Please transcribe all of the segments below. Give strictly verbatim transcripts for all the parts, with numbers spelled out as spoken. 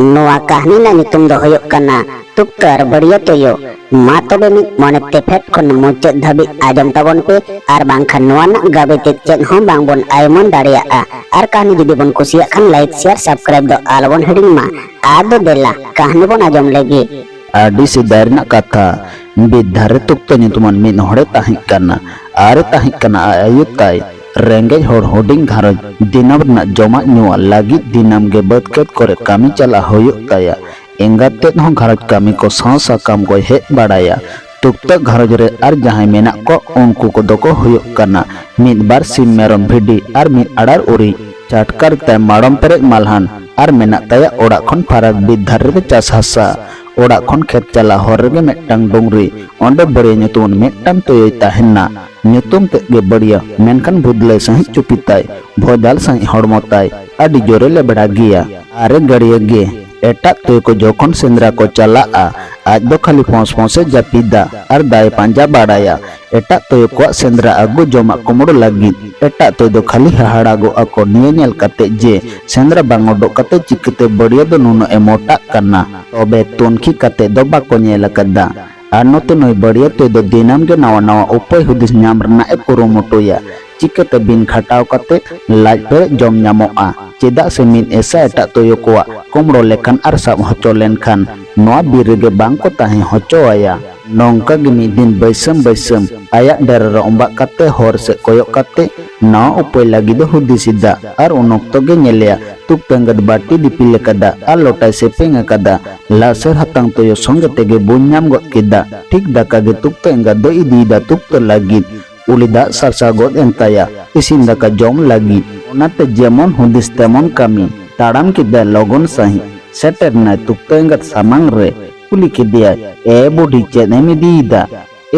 ᱱᱚᱣᱟ ᱠᱟᱹᱦᱱᱤ ᱨᱮᱱᱟᱜ ᱧᱩᱛᱩᱢ ᱫᱚ ᱦᱩᱭᱩᱜ ᱠᱟᱱᱟ ᱛᱩᱠᱛᱟᱹ ᱟᱨ ᱵᱟᱹᱲᱭᱟᱹ ᱛᱩᱭᱩ᱾ ᱢᱟ ᱛᱚᱵᱮ ᱢᱤᱫ ᱢᱚᱱᱮ ᱛᱮ ᱯᱷᱮᱰ ᱠᱷᱚᱱ ᱢᱩᱪᱟᱹᱫ ᱫᱷᱟᱹᱵᱤᱡ ᱟᱸᱡᱚᱢ ᱛᱟᱵᱚᱱ ᱯᱮ, ᱟᱨ ᱵᱟᱝᱠᱷᱟᱱ ᱱᱚᱣᱟ ᱨᱮᱱᱟᱜ ᱜᱟᱵᱮ ᱛᱮᱫ ᱪᱮᱫ ᱦᱚᱸ ᱵᱟᱝ ᱵᱚᱱ ᱟᱭᱢᱟᱹᱱ ᱫᱟᱲᱮᱭᱟᱜᱼᱟ᱾ ᱟᱨ ᱠᱟᱹᱦᱱᱤ ᱡᱩᱫᱤ ᱵᱚᱱ ᱠᱩᱥᱤᱭᱟᱜ ᱠᱷᱟᱱ like, share, subscribe ᱫᱚ ᱟᱞᱚ ᱵᱚᱱ ᱦᱤᱲᱤᱧ ᱢᱟ᱾ ᱟᱫᱚ ᱫᱮᱞᱟ ᱠᱟᱹᱦᱱᱤ ᱵᱚᱱ ᱟᱸᱡᱚᱢ ᱞᱮᱜᱮ᱾ ᱟᱹᱰᱤ ᱥᱮᱫᱟᱭ ᱨᱮᱱᱟᱜ ᱠᱟᱛᱷᱟ᱾ ᱵᱤᱨ ᱫᱷᱟᱨᱮ ᱛᱩᱠᱛᱟᱹ ᱧᱩᱛᱩᱢᱟᱱ ᱢᱤᱫ ᱦᱚᱲᱮ ᱛᱟᱦᱮᱸ ᱠᱟᱱᱟ᱾ ᱟᱨᱮ ᱛᱟᱦᱮᱸ ᱠᱟᱱᱟ ᱟᱡ ᱟᱭᱳ ᱛᱟᱭ᱾ ᱨᱮᱸᱜᱮᱡ ᱦᱚᱲ ᱦᱩᱰᱤᱧ ᱜᱷᱟᱨᱚᱸᱡᱽ ᱫᱤᱱᱟᱹᱢ ᱨᱮᱱᱟᱜ ᱡᱚᱢᱟᱜ ᱧᱩᱣᱟᱜ ᱞᱟᱹᱜᱤᱫ ᱫᱤᱱᱟᱹᱢ ᱜᱮ ᱵᱟᱹᱫᱽ ᱠᱷᱮᱛ ᱠᱚᱨᱮ ᱠᱟᱹᱢᱤ ᱪᱟᱞᱟᱜ ᱦᱩᱭᱩᱜ ᱛᱟᱭᱟ᱾ ᱮᱸᱜᱟᱛ ᱛᱮᱫ ᱦᱚᱸ ᱜᱷᱟᱨᱚᱸᱡᱽ ᱠᱟᱹᱢᱤ ᱠᱚ ᱥᱟᱶ ᱥᱟᱠᱟᱢ ᱠᱚᱭ ᱦᱮᱡ ᱵᱟᱲᱟᱭᱟ᱾ ᱛᱩᱠᱛᱟᱹ ᱜᱷᱟᱨᱚᱸᱡᱽ ᱨᱮ ᱟᱨ ᱡᱟᱦᱟᱸᱭ ᱢᱮᱱᱟᱜ ᱠᱚ, ᱩᱱᱠᱩ ᱠᱚᱫᱚ ᱠᱚ ᱦᱩᱭᱩᱜ ᱠᱟᱱᱟ ᱢᱤᱫ ᱵᱟᱨ ᱥᱤᱢ, ᱢᱮᱨᱚᱢ, ᱵᱷᱤᱰᱤ ᱟᱨ ᱢᱤᱫ ᱟᱲᱟᱨ ᱩᱨᱤᱡ᱾ ᱪᱟᱴᱠᱟ ᱨᱮ ᱛᱟᱭ ᱢᱟᱲᱚᱢ ᱯᱮᱨᱮᱡ ᱢᱟᱞᱦᱟᱱ ᱟᱨ ᱢᱮᱱᱟᱜ ᱛᱟᱭᱟ ᱚᱲᱟᱜ ᱠᱷᱚᱱ ᱯᱷᱟᱨᱟᱠ ᱵᱤᱨ ᱫᱷᱟᱨᱮ ᱨᱮ ᱪᱟᱥ ᱦᱟᱥᱟ᱾ ᱚᱲᱟᱜ ᱠᱷᱚᱱ ᱠᱷᱮᱛ ᱪᱟᱞᱟᱜ ᱦᱚᱨ ᱨᱮᱜᱮ ᱢᱤᱫᱴᱟᱝ ᱰᱩᱝᱨᱤ, ᱚᱸᱰᱮ ᱵᱟᱹᱲᱭᱟᱹ ᱧᱩᱛᱩᱢᱟᱱ ᱢᱤᱫᱴᱟᱝ ᱛᱩᱭᱩᱭ ᱛᱟᱦᱮᱱᱟ᱾ ᱧᱩᱛᱩᱢ ᱛᱮᱫ ᱜᱮ ᱵᱟᱹᱲᱭᱟᱹ, ᱢᱮᱱᱠᱷᱟᱱ ᱵᱷᱩᱫᱞᱟᱹᱭ ᱥᱟᱺᱦᱤᱡ ᱪᱩᱯᱤ ᱛᱟᱭ, ᱵᱷᱚᱡᱟᱞ ᱥᱟᱺᱦᱤᱡ ᱦᱚᱲᱢᱚ ᱛᱟᱭ, ᱟᱹᱰᱤ ᱡᱳᱨᱮ ᱞᱮᱵᱲᱟ ᱜᱮᱭᱟ᱾ ᱟᱨᱮ ᱜᱟᱹᱲᱭᱟᱹ ᱜᱮ᱾ ᱮᱴᱟᱜ ᱛᱩᱭᱩ ᱠᱚ ᱡᱚᱠᱷᱚᱱ ᱥᱮᱸᱫᱽᱨᱟ ᱠᱚ ᱪᱟᱞᱟᱜᱼᱟ, ᱟᱡ ᱫᱚ ᱠᱷᱟᱹᱞᱤ ᱯᱷᱚᱸᱥ ᱯᱷᱚᱸᱥᱮ ᱡᱟᱹᱯᱤᱫᱟ ᱟᱨ ᱫᱟᱭ ᱯᱟᱸᱡᱟ ᱵᱟᱲᱟᱭᱟ᱾ ᱮᱴᱟᱜ ᱛᱩᱭᱩ ᱠᱚᱣᱟᱜ ᱥᱮᱸᱫᱽᱨᱟ ᱟᱹᱜᱩ ᱡᱚᱢᱟᱜ ᱠᱩᱢᱵᱽᱲᱩ ᱞᱟᱹᱜᱤᱫ ᱮᱴᱟᱜ ᱛᱩᱭᱩ ᱫᱚ ᱠᱷᱟᱹᱞᱤ ᱦᱟᱦᱟᱲᱟᱜᱚᱜᱼᱟ ᱠᱚ ᱱᱤᱭᱟᱹ ᱧᱮᱞ ᱠᱟᱛᱮ ᱡᱮ ᱥᱮᱸᱫᱽᱨᱟ ᱵᱟᱝ ᱩᱰᱩᱠ ᱠᱟᱛᱮ ᱪᱤᱠᱟᱹᱛᱮ ᱵᱟᱹᱲᱭᱟᱹ ᱫᱚ ᱱᱩᱱᱟᱹᱜ ᱮ ᱢᱚᱴᱟᱜ ᱠᱟᱱᱟ᱾ ᱛᱚᱵᱮ ᱛᱩᱱᱠᱷᱤ ᱠᱟᱛᱮ ᱫᱚ ᱵᱟᱠᱚ ᱧᱮᱞ ᱟᱠᱟᱫᱟ᱾ ᱟᱨ ᱱᱚᱛᱮ ᱱᱩᱭ ᱵᱟᱹᱲᱭᱟᱹ ᱛᱩᱭᱩ ᱫᱚ ᱫᱤᱱᱟᱹᱢ ᱜᱮ ᱱᱟᱣᱟ ᱱᱟᱣᱟ ᱩᱯᱟᱹᱭ ᱦᱩᱫᱤᱥ ᱧᱟᱢ ᱨᱮᱱᱟᱜ ᱮ ᱠᱩᱨᱩᱢᱩᱴᱩᱭᱟ᱾ ᱪᱤᱠᱟᱹᱛᱮ ᱵᱤᱱ ᱠᱷᱟᱴᱟᱣ ᱠᱟᱛᱮ ᱞᱟᱡ ᱯᱮᱨᱮᱡ ᱡᱚᱢ ᱧᱟᱢᱚᱜᱼᱟ? ᱪᱮᱫᱟᱜ ᱥᱮ ᱢᱤᱫ ᱮᱥᱟ ᱮᱴᱟᱜ ᱛᱩᱭᱩ ᱠᱚᱣᱟᱜ ᱠᱩᱢᱲᱳ ᱞᱮᱠᱷᱟᱱ ᱟᱨ ᱥᱟᱵ ᱦᱚᱪᱚ ᱞᱮᱱᱠᱷᱟᱱ ᱱᱚᱣᱟ ᱵᱤᱨ ᱨᱮᱜᱮ ᱵᱟᱝ ᱠᱚ ᱛᱟᱦᱮᱸ ᱦᱚᱪᱚ ᱟᱭᱟ᱾ ᱱᱚᱝᱠᱟ ᱜᱮ ᱢᱤᱫ ᱫᱤᱱ ᱵᱟᱹᱭᱥᱟᱹᱢ ᱵᱟᱹᱭᱥᱟᱹᱢ ᱟᱭᱟᱜ ᱰᱮᱨᱟ ᱨᱮ ᱚᱸᱵᱟᱜ ᱠᱟᱛᱮ ᱦᱚᱨ ᱥᱮᱫ ᱠᱚᱭᱚᱜ ᱠᱟᱛᱮ ᱱᱟᱣᱟ ᱩᱯᱟᱹᱭ ᱞᱟᱹᱜᱤᱫ ᱮ ᱦᱩᱫᱤᱥ ᱮᱫᱟ᱾ ᱟᱨ ᱩᱱ ᱚᱠᱛᱚ ᱜᱮ ᱧᱮᱞᱮᱭᱟ ᱛᱩᱠᱛᱟᱹ ᱮᱸᱜᱟᱛ ᱵᱟᱹᱴᱤ ᱫᱤᱯᱤᱞ ᱟᱠᱟᱫᱟ ᱟᱨ ᱞᱚᱴᱟᱭ ᱥᱮᱯᱮᱧ ᱟᱠᱟᱫᱟ᱾ ᱞᱟᱥᱮᱨ ᱦᱟᱛᱟᱝ ᱛᱩᱭᱩ ᱥᱚᱸᱜᱮ ᱛᱮᱜᱮ ᱵᱩᱡᱽ ᱧᱟᱢ ᱜᱚᱫ ᱠᱮᱫᱟ᱾ ᱴᱷᱤᱠ ᱫᱟᱠᱟ ᱜᱮ ᱛᱩᱠᱛᱟᱹ ᱮᱸᱜᱟᱛ ᱫᱚᱭ ᱤᱫᱤᱭᱮᱫᱟ ᱛᱩᱠᱛᱟᱹ ᱞᱟᱹᱜᱤᱫ᱾ ᱩᱞᱤ ᱫᱟᱜ ᱥᱟᱨᱥᱟᱣ ᱜᱚᱫ ᱮᱱ ᱛᱟᱭᱟ ᱤᱥᱤᱱ ᱫᱟᱠᱟ ᱡᱚᱢ ᱞᱟᱹᱜᱤᱫ᱾ ᱚᱱᱟᱛᱮ ᱡᱮᱢᱚᱱ ᱦᱩᱫᱤᱥ ᱛᱮᱢᱚᱱ ᱠᱟᱹᱢᱤ᱾ ᱛᱟᱲᱟᱢ ᱠᱮᱫᱟᱭ ᱞᱚᱜᱚᱱ ᱥᱟᱺᱦᱤᱡ᱾ ᱥᱮᱴᱮᱨ ᱮᱱᱟᱭ ᱛᱩᱠᱛᱟᱹ ᱮᱸᱜᱟᱛ ᱥᱟᱢᱟᱝ ᱨᱮ᱾ ᱠᱩᱞᱤ ᱠᱮᱫᱮᱭᱟᱭ, "ᱮ ᱵᱩᱰᱷᱤ, ᱪᱮᱫ ᱮᱢ ᱤᱫᱤᱭᱮᱫᱟ?"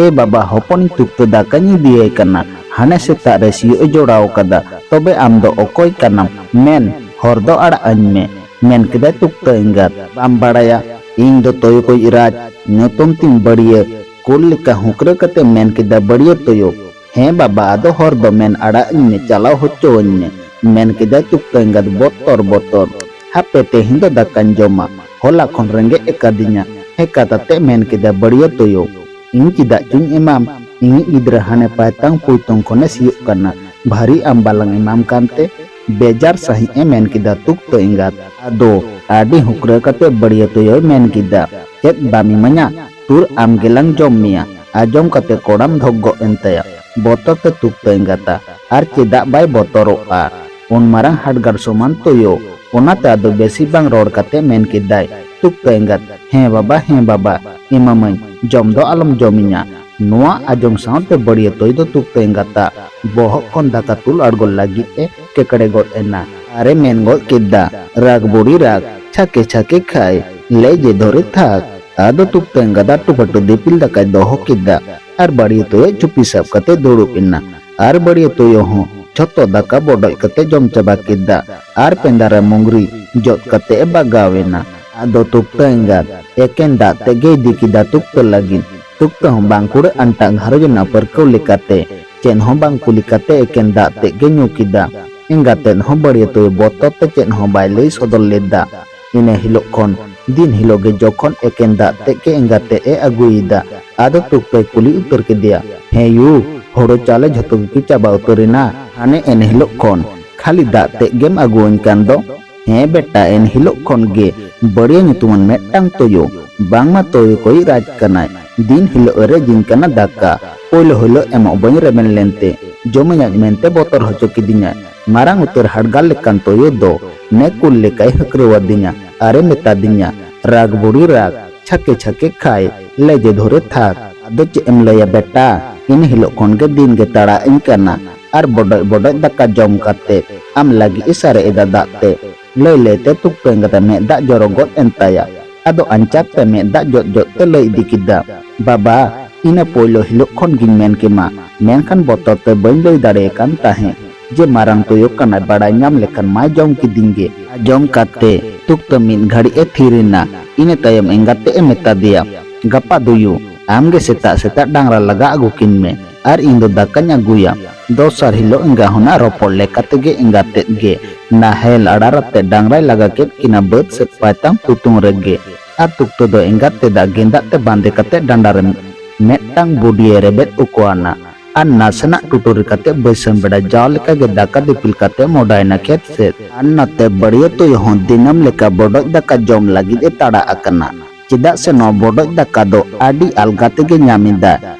"ᱮ ᱵᱟᱵᱟ, ᱦᱚᱯᱚᱱᱤᱧ ᱛᱩᱠᱛᱟᱹ ᱫᱟᱠᱟᱧ ᱤᱫᱤᱭᱟᱭ ᱠᱟᱱᱟ᱾ ᱦᱟᱱᱮ ᱥᱮᱛᱟᱜ ᱨᱮ ᱥᱤᱭᱳᱜ ᱮ ᱡᱚᱲᱟᱣ ᱠᱟᱫᱟ᱾ ᱛᱚᱵᱮ ᱟᱢ ᱫᱚ ᱚᱠᱚᱭ ᱠᱟᱱᱟᱢ? ᱢᱮᱱ, ᱦᱚᱨ ᱫᱚ ᱟᱲᱟᱜ ᱟᱹᱧ ᱢᱮ," ᱢᱮᱱ ᱠᱮᱫᱟᱭ ᱛᱩᱠᱛᱟᱹ ᱮᱸᱜᱟᱛ᱾ "ᱵᱟᱢ ᱵᱟᱲᱟᱭᱟ, ᱤᱧ ᱫᱚ ᱛᱩᱭᱩ ᱠᱚᱭᱤᱡ ᱨᱟᱡᱽ, ᱧᱩᱛᱩᱢ ᱛᱤᱧ ᱵᱟᱹᱲᱭᱟᱹ᱾ ᱠᱩᱞ ᱞᱮᱠᱟ ᱦᱩᱸᱠᱨᱟᱹ ᱠᱟᱛᱮ ᱢᱮᱱ ᱠᱮᱫᱟ ᱵᱟᱹᱲᱭᱟᱹ ᱛᱩᱭᱩ, 'ᱦᱮᱸ ᱵᱟᱵᱟ, ᱟᱫᱚ ᱦᱚᱨ ᱫᱚ ᱢᱮᱱ ᱟᱲᱟᱜ ᱟᱹᱧ ᱢᱮ, ᱪᱟᱞᱟᱣ ᱦᱚᱪᱚᱣᱟᱹᱧ ᱢᱮ,'" ᱢᱮᱱ ᱠᱮᱫᱟᱭ ᱛᱩᱠᱛᱟᱹ ᱮᱸᱜᱟᱛ ᱵᱚᱛᱚᱨ ᱵᱚᱛᱚᱨ᱾ ᱦᱟᱯᱮ ᱛᱮᱦᱮᱧ ᱫᱚ ᱫᱟᱠᱟᱧ ᱡᱚᱢᱟ, ᱦᱚᱞᱟ ᱠᱷᱚᱱ ᱨᱮᱸᱜᱮᱡ ᱟᱠᱟᱫᱤᱧᱟ᱾ ᱦᱮᱸ ᱠᱟᱛᱟᱛᱮ ᱢᱮᱱ ᱠᱮᱫᱟ ᱵᱟᱹᱲᱤᱭᱟᱹ ᱛᱩᱭᱩ, ᱤᱧ ᱪᱮᱫᱟᱜ ᱪᱚᱧ ᱮᱢᱟᱢ? ᱤᱧᱤᱡ ᱜᱤᱫᱽᱨᱟᱹ ᱦᱟᱱᱮ ᱯᱟᱭᱛᱟᱝ ᱯᱩᱭᱛᱚᱝ ᱠᱷᱚᱱᱮ ᱥᱤᱭᱳᱜ ᱠᱟᱱᱟ, ᱵᱷᱟᱹᱨᱤ ᱟᱢ ᱵᱟᱞᱟᱝ ᱮᱢᱟᱢ ᱠᱟᱱᱛᱮ? ᱵᱮᱡᱟᱨ ᱥᱟᱹᱦᱤᱡ ᱮ ᱢᱮᱱ ᱠᱮᱫᱟ ᱛᱩᱠᱛᱟᱹ ᱮᱸᱜᱟᱛ᱾ ᱟᱫᱚ ᱟᱹᱰᱤ ᱦᱩᱠᱨᱟᱹ ᱠᱟᱛᱮ ᱵᱟᱹᱲᱤᱭᱟᱹ ᱛᱩᱭᱩᱭ ᱢᱮᱱ ᱠᱮᱫᱟ, ᱪᱮᱫ ᱵᱟᱢ ᱤᱢᱟᱹᱧᱟ? ᱛᱩᱨ ᱟᱢ ᱜᱮᱞᱟᱝ ᱡᱚᱢ ᱢᱮᱭᱟ᱾ ᱟᱸᱡᱚᱢ ᱠᱟᱛᱮ ᱠᱚᱲᱟᱢ ᱫᱷᱚᱠ ᱜᱚᱫ ᱮᱱ ᱛᱟᱭᱟ ᱵᱚᱛᱚᱨ ᱛᱮ ᱛᱩᱠᱛᱟᱹ ᱮᱸᱜᱟᱛᱟ᱾ ᱟᱨ ᱪᱮᱫᱟᱜ ᱵᱟᱭ ᱵᱚᱛᱚᱨᱚᱜᱼᱟ? ᱩᱱ ᱢᱟᱨᱟᱝ ᱦᱟᱰᱜᱟᱨ ᱥᱚᱢᱟᱱ ᱛᱩᱭᱩ᱾ ᱚᱱᱟᱛᱮ ᱟᱫᱚ ᱵᱮᱥᱤ ᱵᱟᱝ ᱨᱚᱲ ᱠᱟᱛᱮ ᱢᱮᱱ ᱠᱮᱫᱟᱭ, ᱛᱩᱠᱛᱟᱹ ᱮᱸᱜᱟᱛ, ᱦᱮᱸ ᱵᱟᱵᱟ, ᱦᱮᱸ ᱵᱟᱵᱟ, ᱮᱢᱟᱢᱟᱹᱧ, ᱡᱚᱢ ᱫᱚ ᱟᱞᱚᱢ ᱡᱚᱢᱤᱧᱟ᱾ ᱱᱚᱣᱟ ᱟᱸᱡᱚᱢ ᱥᱟᱶᱛᱮ ᱵᱟᱹᱲᱤᱭᱟᱹ ᱛᱩᱭᱩ ᱫᱚ ᱛᱩᱠᱛᱟᱹ ᱮᱸᱜᱟᱛᱟᱜ ᱵᱚᱦᱚᱜ ᱠᱷᱚᱱ ᱫᱟᱠᱟ ᱛᱩᱞ ᱟᱬᱜᱚ ᱞᱟᱹᱜᱤᱫ ᱮ ᱠᱮᱠᱲᱮ ᱜᱚᱫ ᱮᱱᱟ᱾ ᱟᱨᱮ ᱢᱮᱱ ᱜᱚᱫ ᱠᱮᱫᱟ, ᱨᱟᱜᱽ ᱵᱩᱲᱤ ᱨᱟᱜᱽ, ᱪᱷᱟᱠᱮ ᱪᱷᱟᱠᱮ ᱠᱷᱟᱭ, ᱞᱮᱡᱮ ᱫᱷᱚᱨᱮ ᱛᱷᱟᱠ᱾ ᱟᱫᱚ ᱛᱩᱠᱛᱟᱹ ᱮᱸᱜᱟᱛ ᱟᱹᱴᱩ ᱯᱟᱹᱴᱩ ᱫᱤᱯᱤᱞ ᱫᱟᱠᱟᱭ ᱫᱚᱦᱚ ᱠᱮᱫᱟ ᱟᱨ ᱵᱟᱹᱲᱤᱭᱟᱹ ᱛᱩᱭᱩ ᱪᱩᱯᱤ ᱥᱟᱵ ᱠᱟᱛᱮ ᱫᱩᱲᱩᱵ ᱮᱱᱟ᱾ ᱟᱨ ᱵᱟᱹᱲᱤᱭᱟᱹ ᱛᱩᱭᱩ ᱦᱚᱸ ᱡᱷᱚᱛᱚ ᱫᱟᱠᱟ ᱵᱚᱰᱚᱡ ᱠᱟᱛᱮ ᱡᱚᱢ ᱪᱟᱵᱟ ᱠᱮᱫᱟ᱾ ᱟᱨ ᱯᱮᱸᱫᱟᱨᱟ ᱢᱩᱝᱨᱤ ᱡᱚᱫ ᱠᱟᱛᱮ ᱮ ᱵᱟᱜᱟᱣ ᱮᱱᱟ᱾ ᱟᱫᱚ ᱛᱩᱠᱛᱟᱹ ᱮᱸᱜᱟᱛ ᱮᱠᱮᱱ ᱫᱟᱜ ᱛᱮᱫ ᱜᱮ ᱤᱫᱤ ᱠᱮᱫᱟ ᱛᱩᱠᱛᱟᱹ ᱞᱟᱹᱜᱤᱫ᱾ ᱛᱩᱠᱛᱟᱹ ᱦᱚᱸ ᱵᱟᱝ ᱠᱩᱲᱟᱹ ᱟᱱᱴᱟᱜ ᱜᱷᱟᱨᱚᱸᱡᱽ ᱨᱮᱱᱟᱜ ᱯᱟᱹᱨᱠᱟᱹᱣ ᱞᱮᱠᱟᱛᱮ ᱪᱮᱫ ᱦᱚᱸ ᱵᱟᱝ ᱠᱩᱞᱤ ᱠᱟᱛᱮ ᱮᱠᱮᱱ ᱫᱟᱜ ᱛᱮᱫ ᱜᱮ ᱧᱩ ᱠᱮᱫᱟ᱾ ᱮᱸᱜᱟᱛ ᱛᱮᱫ ᱦᱚᱸ ᱵᱟᱹᱲᱤᱭᱟᱹ ᱛᱩᱭᱩ ᱵᱚᱛᱚᱨ ᱛᱮ ᱪᱮᱫ ᱦᱚᱸ ᱵᱟᱭ ᱞᱟᱹᱭ ᱥᱚᱫᱚᱨ ᱞᱮᱫᱟ᱾ ᱤᱱᱟᱹ ᱦᱤᱞᱳᱜ ᱠᱷᱚᱱ ᱫᱤᱱ ᱦᱤᱞᱳᱜ ᱜᱮ ᱡᱚᱠᱷᱚᱱ ᱮᱠᱮᱱ ᱫᱟᱜ ᱛᱮᱫ ᱜᱮ ᱮᱸᱜᱟᱛ ᱛᱮᱫ ᱮ ᱟᱹᱜᱩᱭᱮᱫᱟ᱾ ᱟᱫᱚ ᱛᱩᱠᱛᱟᱹᱭ ᱠᱩᱞᱤ ᱩᱛᱟᱹᱨ ᱠᱮᱫᱮᱭᱟ, ᱦᱮᱸ ᱭᱩ, ᱦᱳᱲᱳ ᱪᱟᱣᱞᱮ ᱡᱷᱚᱛᱚ ᱜᱮᱠᱤ ᱪᱟᱵᱟ ᱩᱛᱟᱹᱨ ᱮᱱᱟ? ᱦᱟᱱᱮ ᱮᱱ ᱦᱤᱞᱳᱜ ᱠᱷᱚᱱ ᱠᱷᱟᱹᱞᱤ ᱫᱟᱜ ᱛᱮᱫ ᱜᱮᱢ ᱟᱹᱜᱩᱣᱟᱹᱧ ᱠᱟᱱ ᱫᱚ᱾ ᱦᱮᱸ ᱵᱮᱴᱟ, ᱮᱱ ᱦᱤᱞᱳᱜ ᱠᱷᱚᱱ ᱜᱮ ᱵᱟᱹᱲᱤᱭᱟᱹ ᱧᱩᱛᱩᱢᱟᱱ ᱢᱤᱫᱴᱟᱝ ᱛᱩᱭᱩ, ᱵᱟᱝᱢᱟ ᱛᱩᱭᱩ ᱠᱚᱭᱤᱡ ᱨᱟᱡᱽ ᱠᱟᱱᱟᱭ᱾ ᱫᱤᱱ ᱦᱤᱞᱳᱜ ᱮ ᱨᱮᱡᱤᱧ ᱠᱟᱱᱟ ᱫᱟᱠᱟ᱾ ᱯᱳᱭᱞᱳ ᱦᱤᱞᱳᱜ ᱮᱢᱚᱜ ᱵᱟᱹᱧ ᱨᱮᱵᱮᱱ ᱞᱮᱱᱛᱮ, ᱡᱚᱢᱟᱹᱧ ᱟᱡ ᱢᱮᱱᱛᱮ ᱵᱚᱛᱚᱨ ᱦᱚᱪᱚ ᱠᱤᱫᱤᱧᱟᱭ᱾ ᱢᱟᱨᱟᱝ ᱩᱛᱟᱹᱨ ᱦᱟᱰᱜᱟᱨ ᱞᱮᱠᱟᱱ ᱛᱩᱭᱩ ᱫᱚ ᱱᱮ ᱠᱩᱞ ᱞᱮᱠᱟᱭ ᱦᱟᱹᱠᱨᱟᱹᱣ ᱟᱹᱫᱤᱧᱟ ᱟᱨᱮ ᱢᱮᱛᱟᱫᱤᱧᱟ, ᱨᱟᱜᱽ ᱵᱩᱲᱤ ᱨᱟᱜᱽ, ᱪᱷᱟᱠᱮ ᱪᱷᱟᱠᱮ ᱠᱷᱟᱭ, ᱞᱮᱡᱮ ᱫᱷᱚᱨᱮ ᱛᱷᱟᱠ᱾ ᱟᱫᱚ ᱪᱮᱫ ᱮᱢ ᱞᱟᱹᱭᱟ ᱵᱮᱴᱟ, ᱤᱱᱟᱹ ᱦᱤᱞᱳᱜ ᱠᱷᱚᱱ ᱜᱮ ᱫᱤᱱ ᱜᱮ ᱛᱟᱲᱟᱜ ᱤᱧ ᱠᱟᱱᱟ ᱟᱨ ᱵᱚᱰᱚᱡ ᱵᱚᱰᱚᱡ ᱫᱟᱠᱟ ᱡᱚᱢ ᱠᱟᱛᱮ ᱟᱢ ᱞᱟᱹᱜᱤᱫ ᱮ ᱥᱟᱨᱮᱡ ᱮᱫᱟ ᱫᱟᱜ ᱛᱮ᱾ ᱞᱟᱹᱭ ᱞᱟᱹᱭ ᱛᱮ ᱛᱩᱠᱛᱟᱹ ᱮᱸᱜᱟᱛ ᱟᱜ ᱢᱮᱫ ᱫᱟᱜ ᱡᱚᱨᱚ ᱜᱚᱫ ᱮᱱ ᱛᱟᱭᱟ᱾ ᱟᱫᱚ ᱟᱧᱪᱟᱨ ᱛᱮ ᱢᱮᱫ ᱫᱟᱜ ᱡᱚᱫ ᱡᱚᱫ ᱛᱮ ᱞᱟᱹᱭ ᱤᱫᱤ ᱠᱮᱫᱟ, ᱵᱟᱵᱟ, ᱤᱱᱟᱹ ᱯᱳᱭᱞᱳ ᱦᱤᱞᱳᱜ ᱠᱷᱚᱱ ᱜᱤᱧ ᱢᱮᱱ ᱠᱮᱢᱟ, ᱢᱮᱱᱠᱷᱟᱱ ᱵᱚᱛᱚᱨ ᱛᱮ ᱵᱟᱹᱧ ᱞᱟᱹᱭ ᱫᱟᱲᱮᱭᱟᱠᱟᱱ ᱛᱟᱦᱮᱸᱫ ᱡᱮ ᱢᱟᱨᱟᱝ ᱛᱩᱭᱩ ᱠᱟᱱᱟᱭ, ᱵᱟᱲᱟᱭ ᱧᱟᱢ ᱞᱮᱠᱷᱟᱱ ᱢᱟᱭ ᱡᱚᱢ ᱠᱤᱫᱤᱧ ᱜᱮ᱾ ᱟᱸᱡᱚᱢ ᱠᱟᱛᱮ ᱛᱩᱠᱛᱟᱹ ᱢᱤᱫ ᱜᱷᱟᱹᱲᱤᱡ ᱮ ᱛᱷᱤᱨ ᱮᱱᱟ᱾ ᱤᱱᱟᱹ ᱛᱟᱭᱚᱢ ᱮᱸᱜᱟᱛ ᱛᱮᱫ ᱮ ᱢᱮᱛᱟ ᱫᱮᱭᱟ, ᱜᱟᱯᱟ ᱫᱩᱭᱩ, ᱟᱢ ᱜᱮ ᱥᱮᱛᱟᱜ ᱥᱮᱛᱟᱜ ᱰᱟᱝᱨᱟ ᱞᱟᱜᱟ ᱟᱹᱜᱩ ᱠᱤᱱ ᱢᱮ᱾ ᱟᱨ ᱤᱧ ᱫᱚ ᱫᱟᱠᱟᱧ ᱟᱹᱜᱩᱭᱟ᱾ ᱫᱚᱥᱟᱨ ᱦᱤᱞᱳᱜ ᱮᱸᱜᱟ ᱦᱚᱱᱟᱜ ᱨᱚᱯᱚᱲ ᱞᱮᱠᱟ ᱛᱮᱜᱮ ᱮᱸᱜᱟ ᱛᱮᱫ ᱜᱮ ᱱᱟᱦᱮᱞ ᱟᱲᱟᱨ ᱟᱛᱮ ᱰᱟᱝᱨᱟᱭ ᱞᱟᱜᱟ ᱠᱮᱫ ᱠᱤᱱᱟ ᱵᱟᱹᱫᱽ ᱥᱮᱫ ᱯᱟᱭᱛᱟᱝ ᱛᱩᱛᱩᱝ ᱨᱮᱜᱮ᱾ ᱟᱨ ᱛᱩᱠᱛᱟᱹ ᱫᱚ ᱮᱸᱜᱟᱛ ᱛᱮᱫᱟᱜ ᱜᱮᱸᱫᱟᱜ ᱛᱮ ᱵᱟᱸᱫᱮ ᱠᱟᱛᱮ ᱰᱟᱸᱰᱟ ᱨᱮ ᱢᱤᱫᱴᱟᱝ ᱵᱩᱰᱤᱭᱮ ᱨᱮᱵᱮᱫ ᱩᱠᱩ ᱟᱱᱟ᱾ ᱟᱨ ᱱᱟᱥᱮᱱᱟᱜ ᱴᱩᱴᱩᱨᱤ ᱠᱟᱛᱮ ᱵᱟᱹᱭᱥᱟᱹᱢ ᱵᱮᱲᱟ ᱡᱟᱣ ᱞᱮᱠᱟᱜᱮ ᱫᱟᱠᱟ ᱫᱤᱯᱤᱞ ᱠᱟᱛᱮ ᱢᱚᱰᱟᱭᱮᱱᱟ ᱠᱷᱮᱛ ᱥᱮᱫ᱾ ᱟᱨ ᱱᱟᱛᱮ ᱵᱟᱹᱲᱭᱟᱹ ᱛᱩᱭᱩ ᱦᱚᱸ ᱫᱤᱱᱟᱹᱢ ᱞᱮᱠᱟ ᱵᱚᱰᱚᱡ ᱫᱟᱠᱟ ᱡᱚᱢ ᱞᱟᱹᱜᱤᱫ ᱮ ᱛᱟᱲᱟ ᱟᱠᱟᱱᱟ᱾ ᱪᱮᱫᱟᱜ ᱥᱮ ᱱᱚᱣᱟ ᱵᱚᱰᱚᱡ ᱫᱟᱠᱟ ᱫᱚ ᱟᱹᱰᱤ ᱟᱞᱜᱟ ᱛᱮᱜᱮ ᱧᱟᱢ ᱮᱫᱟ᱾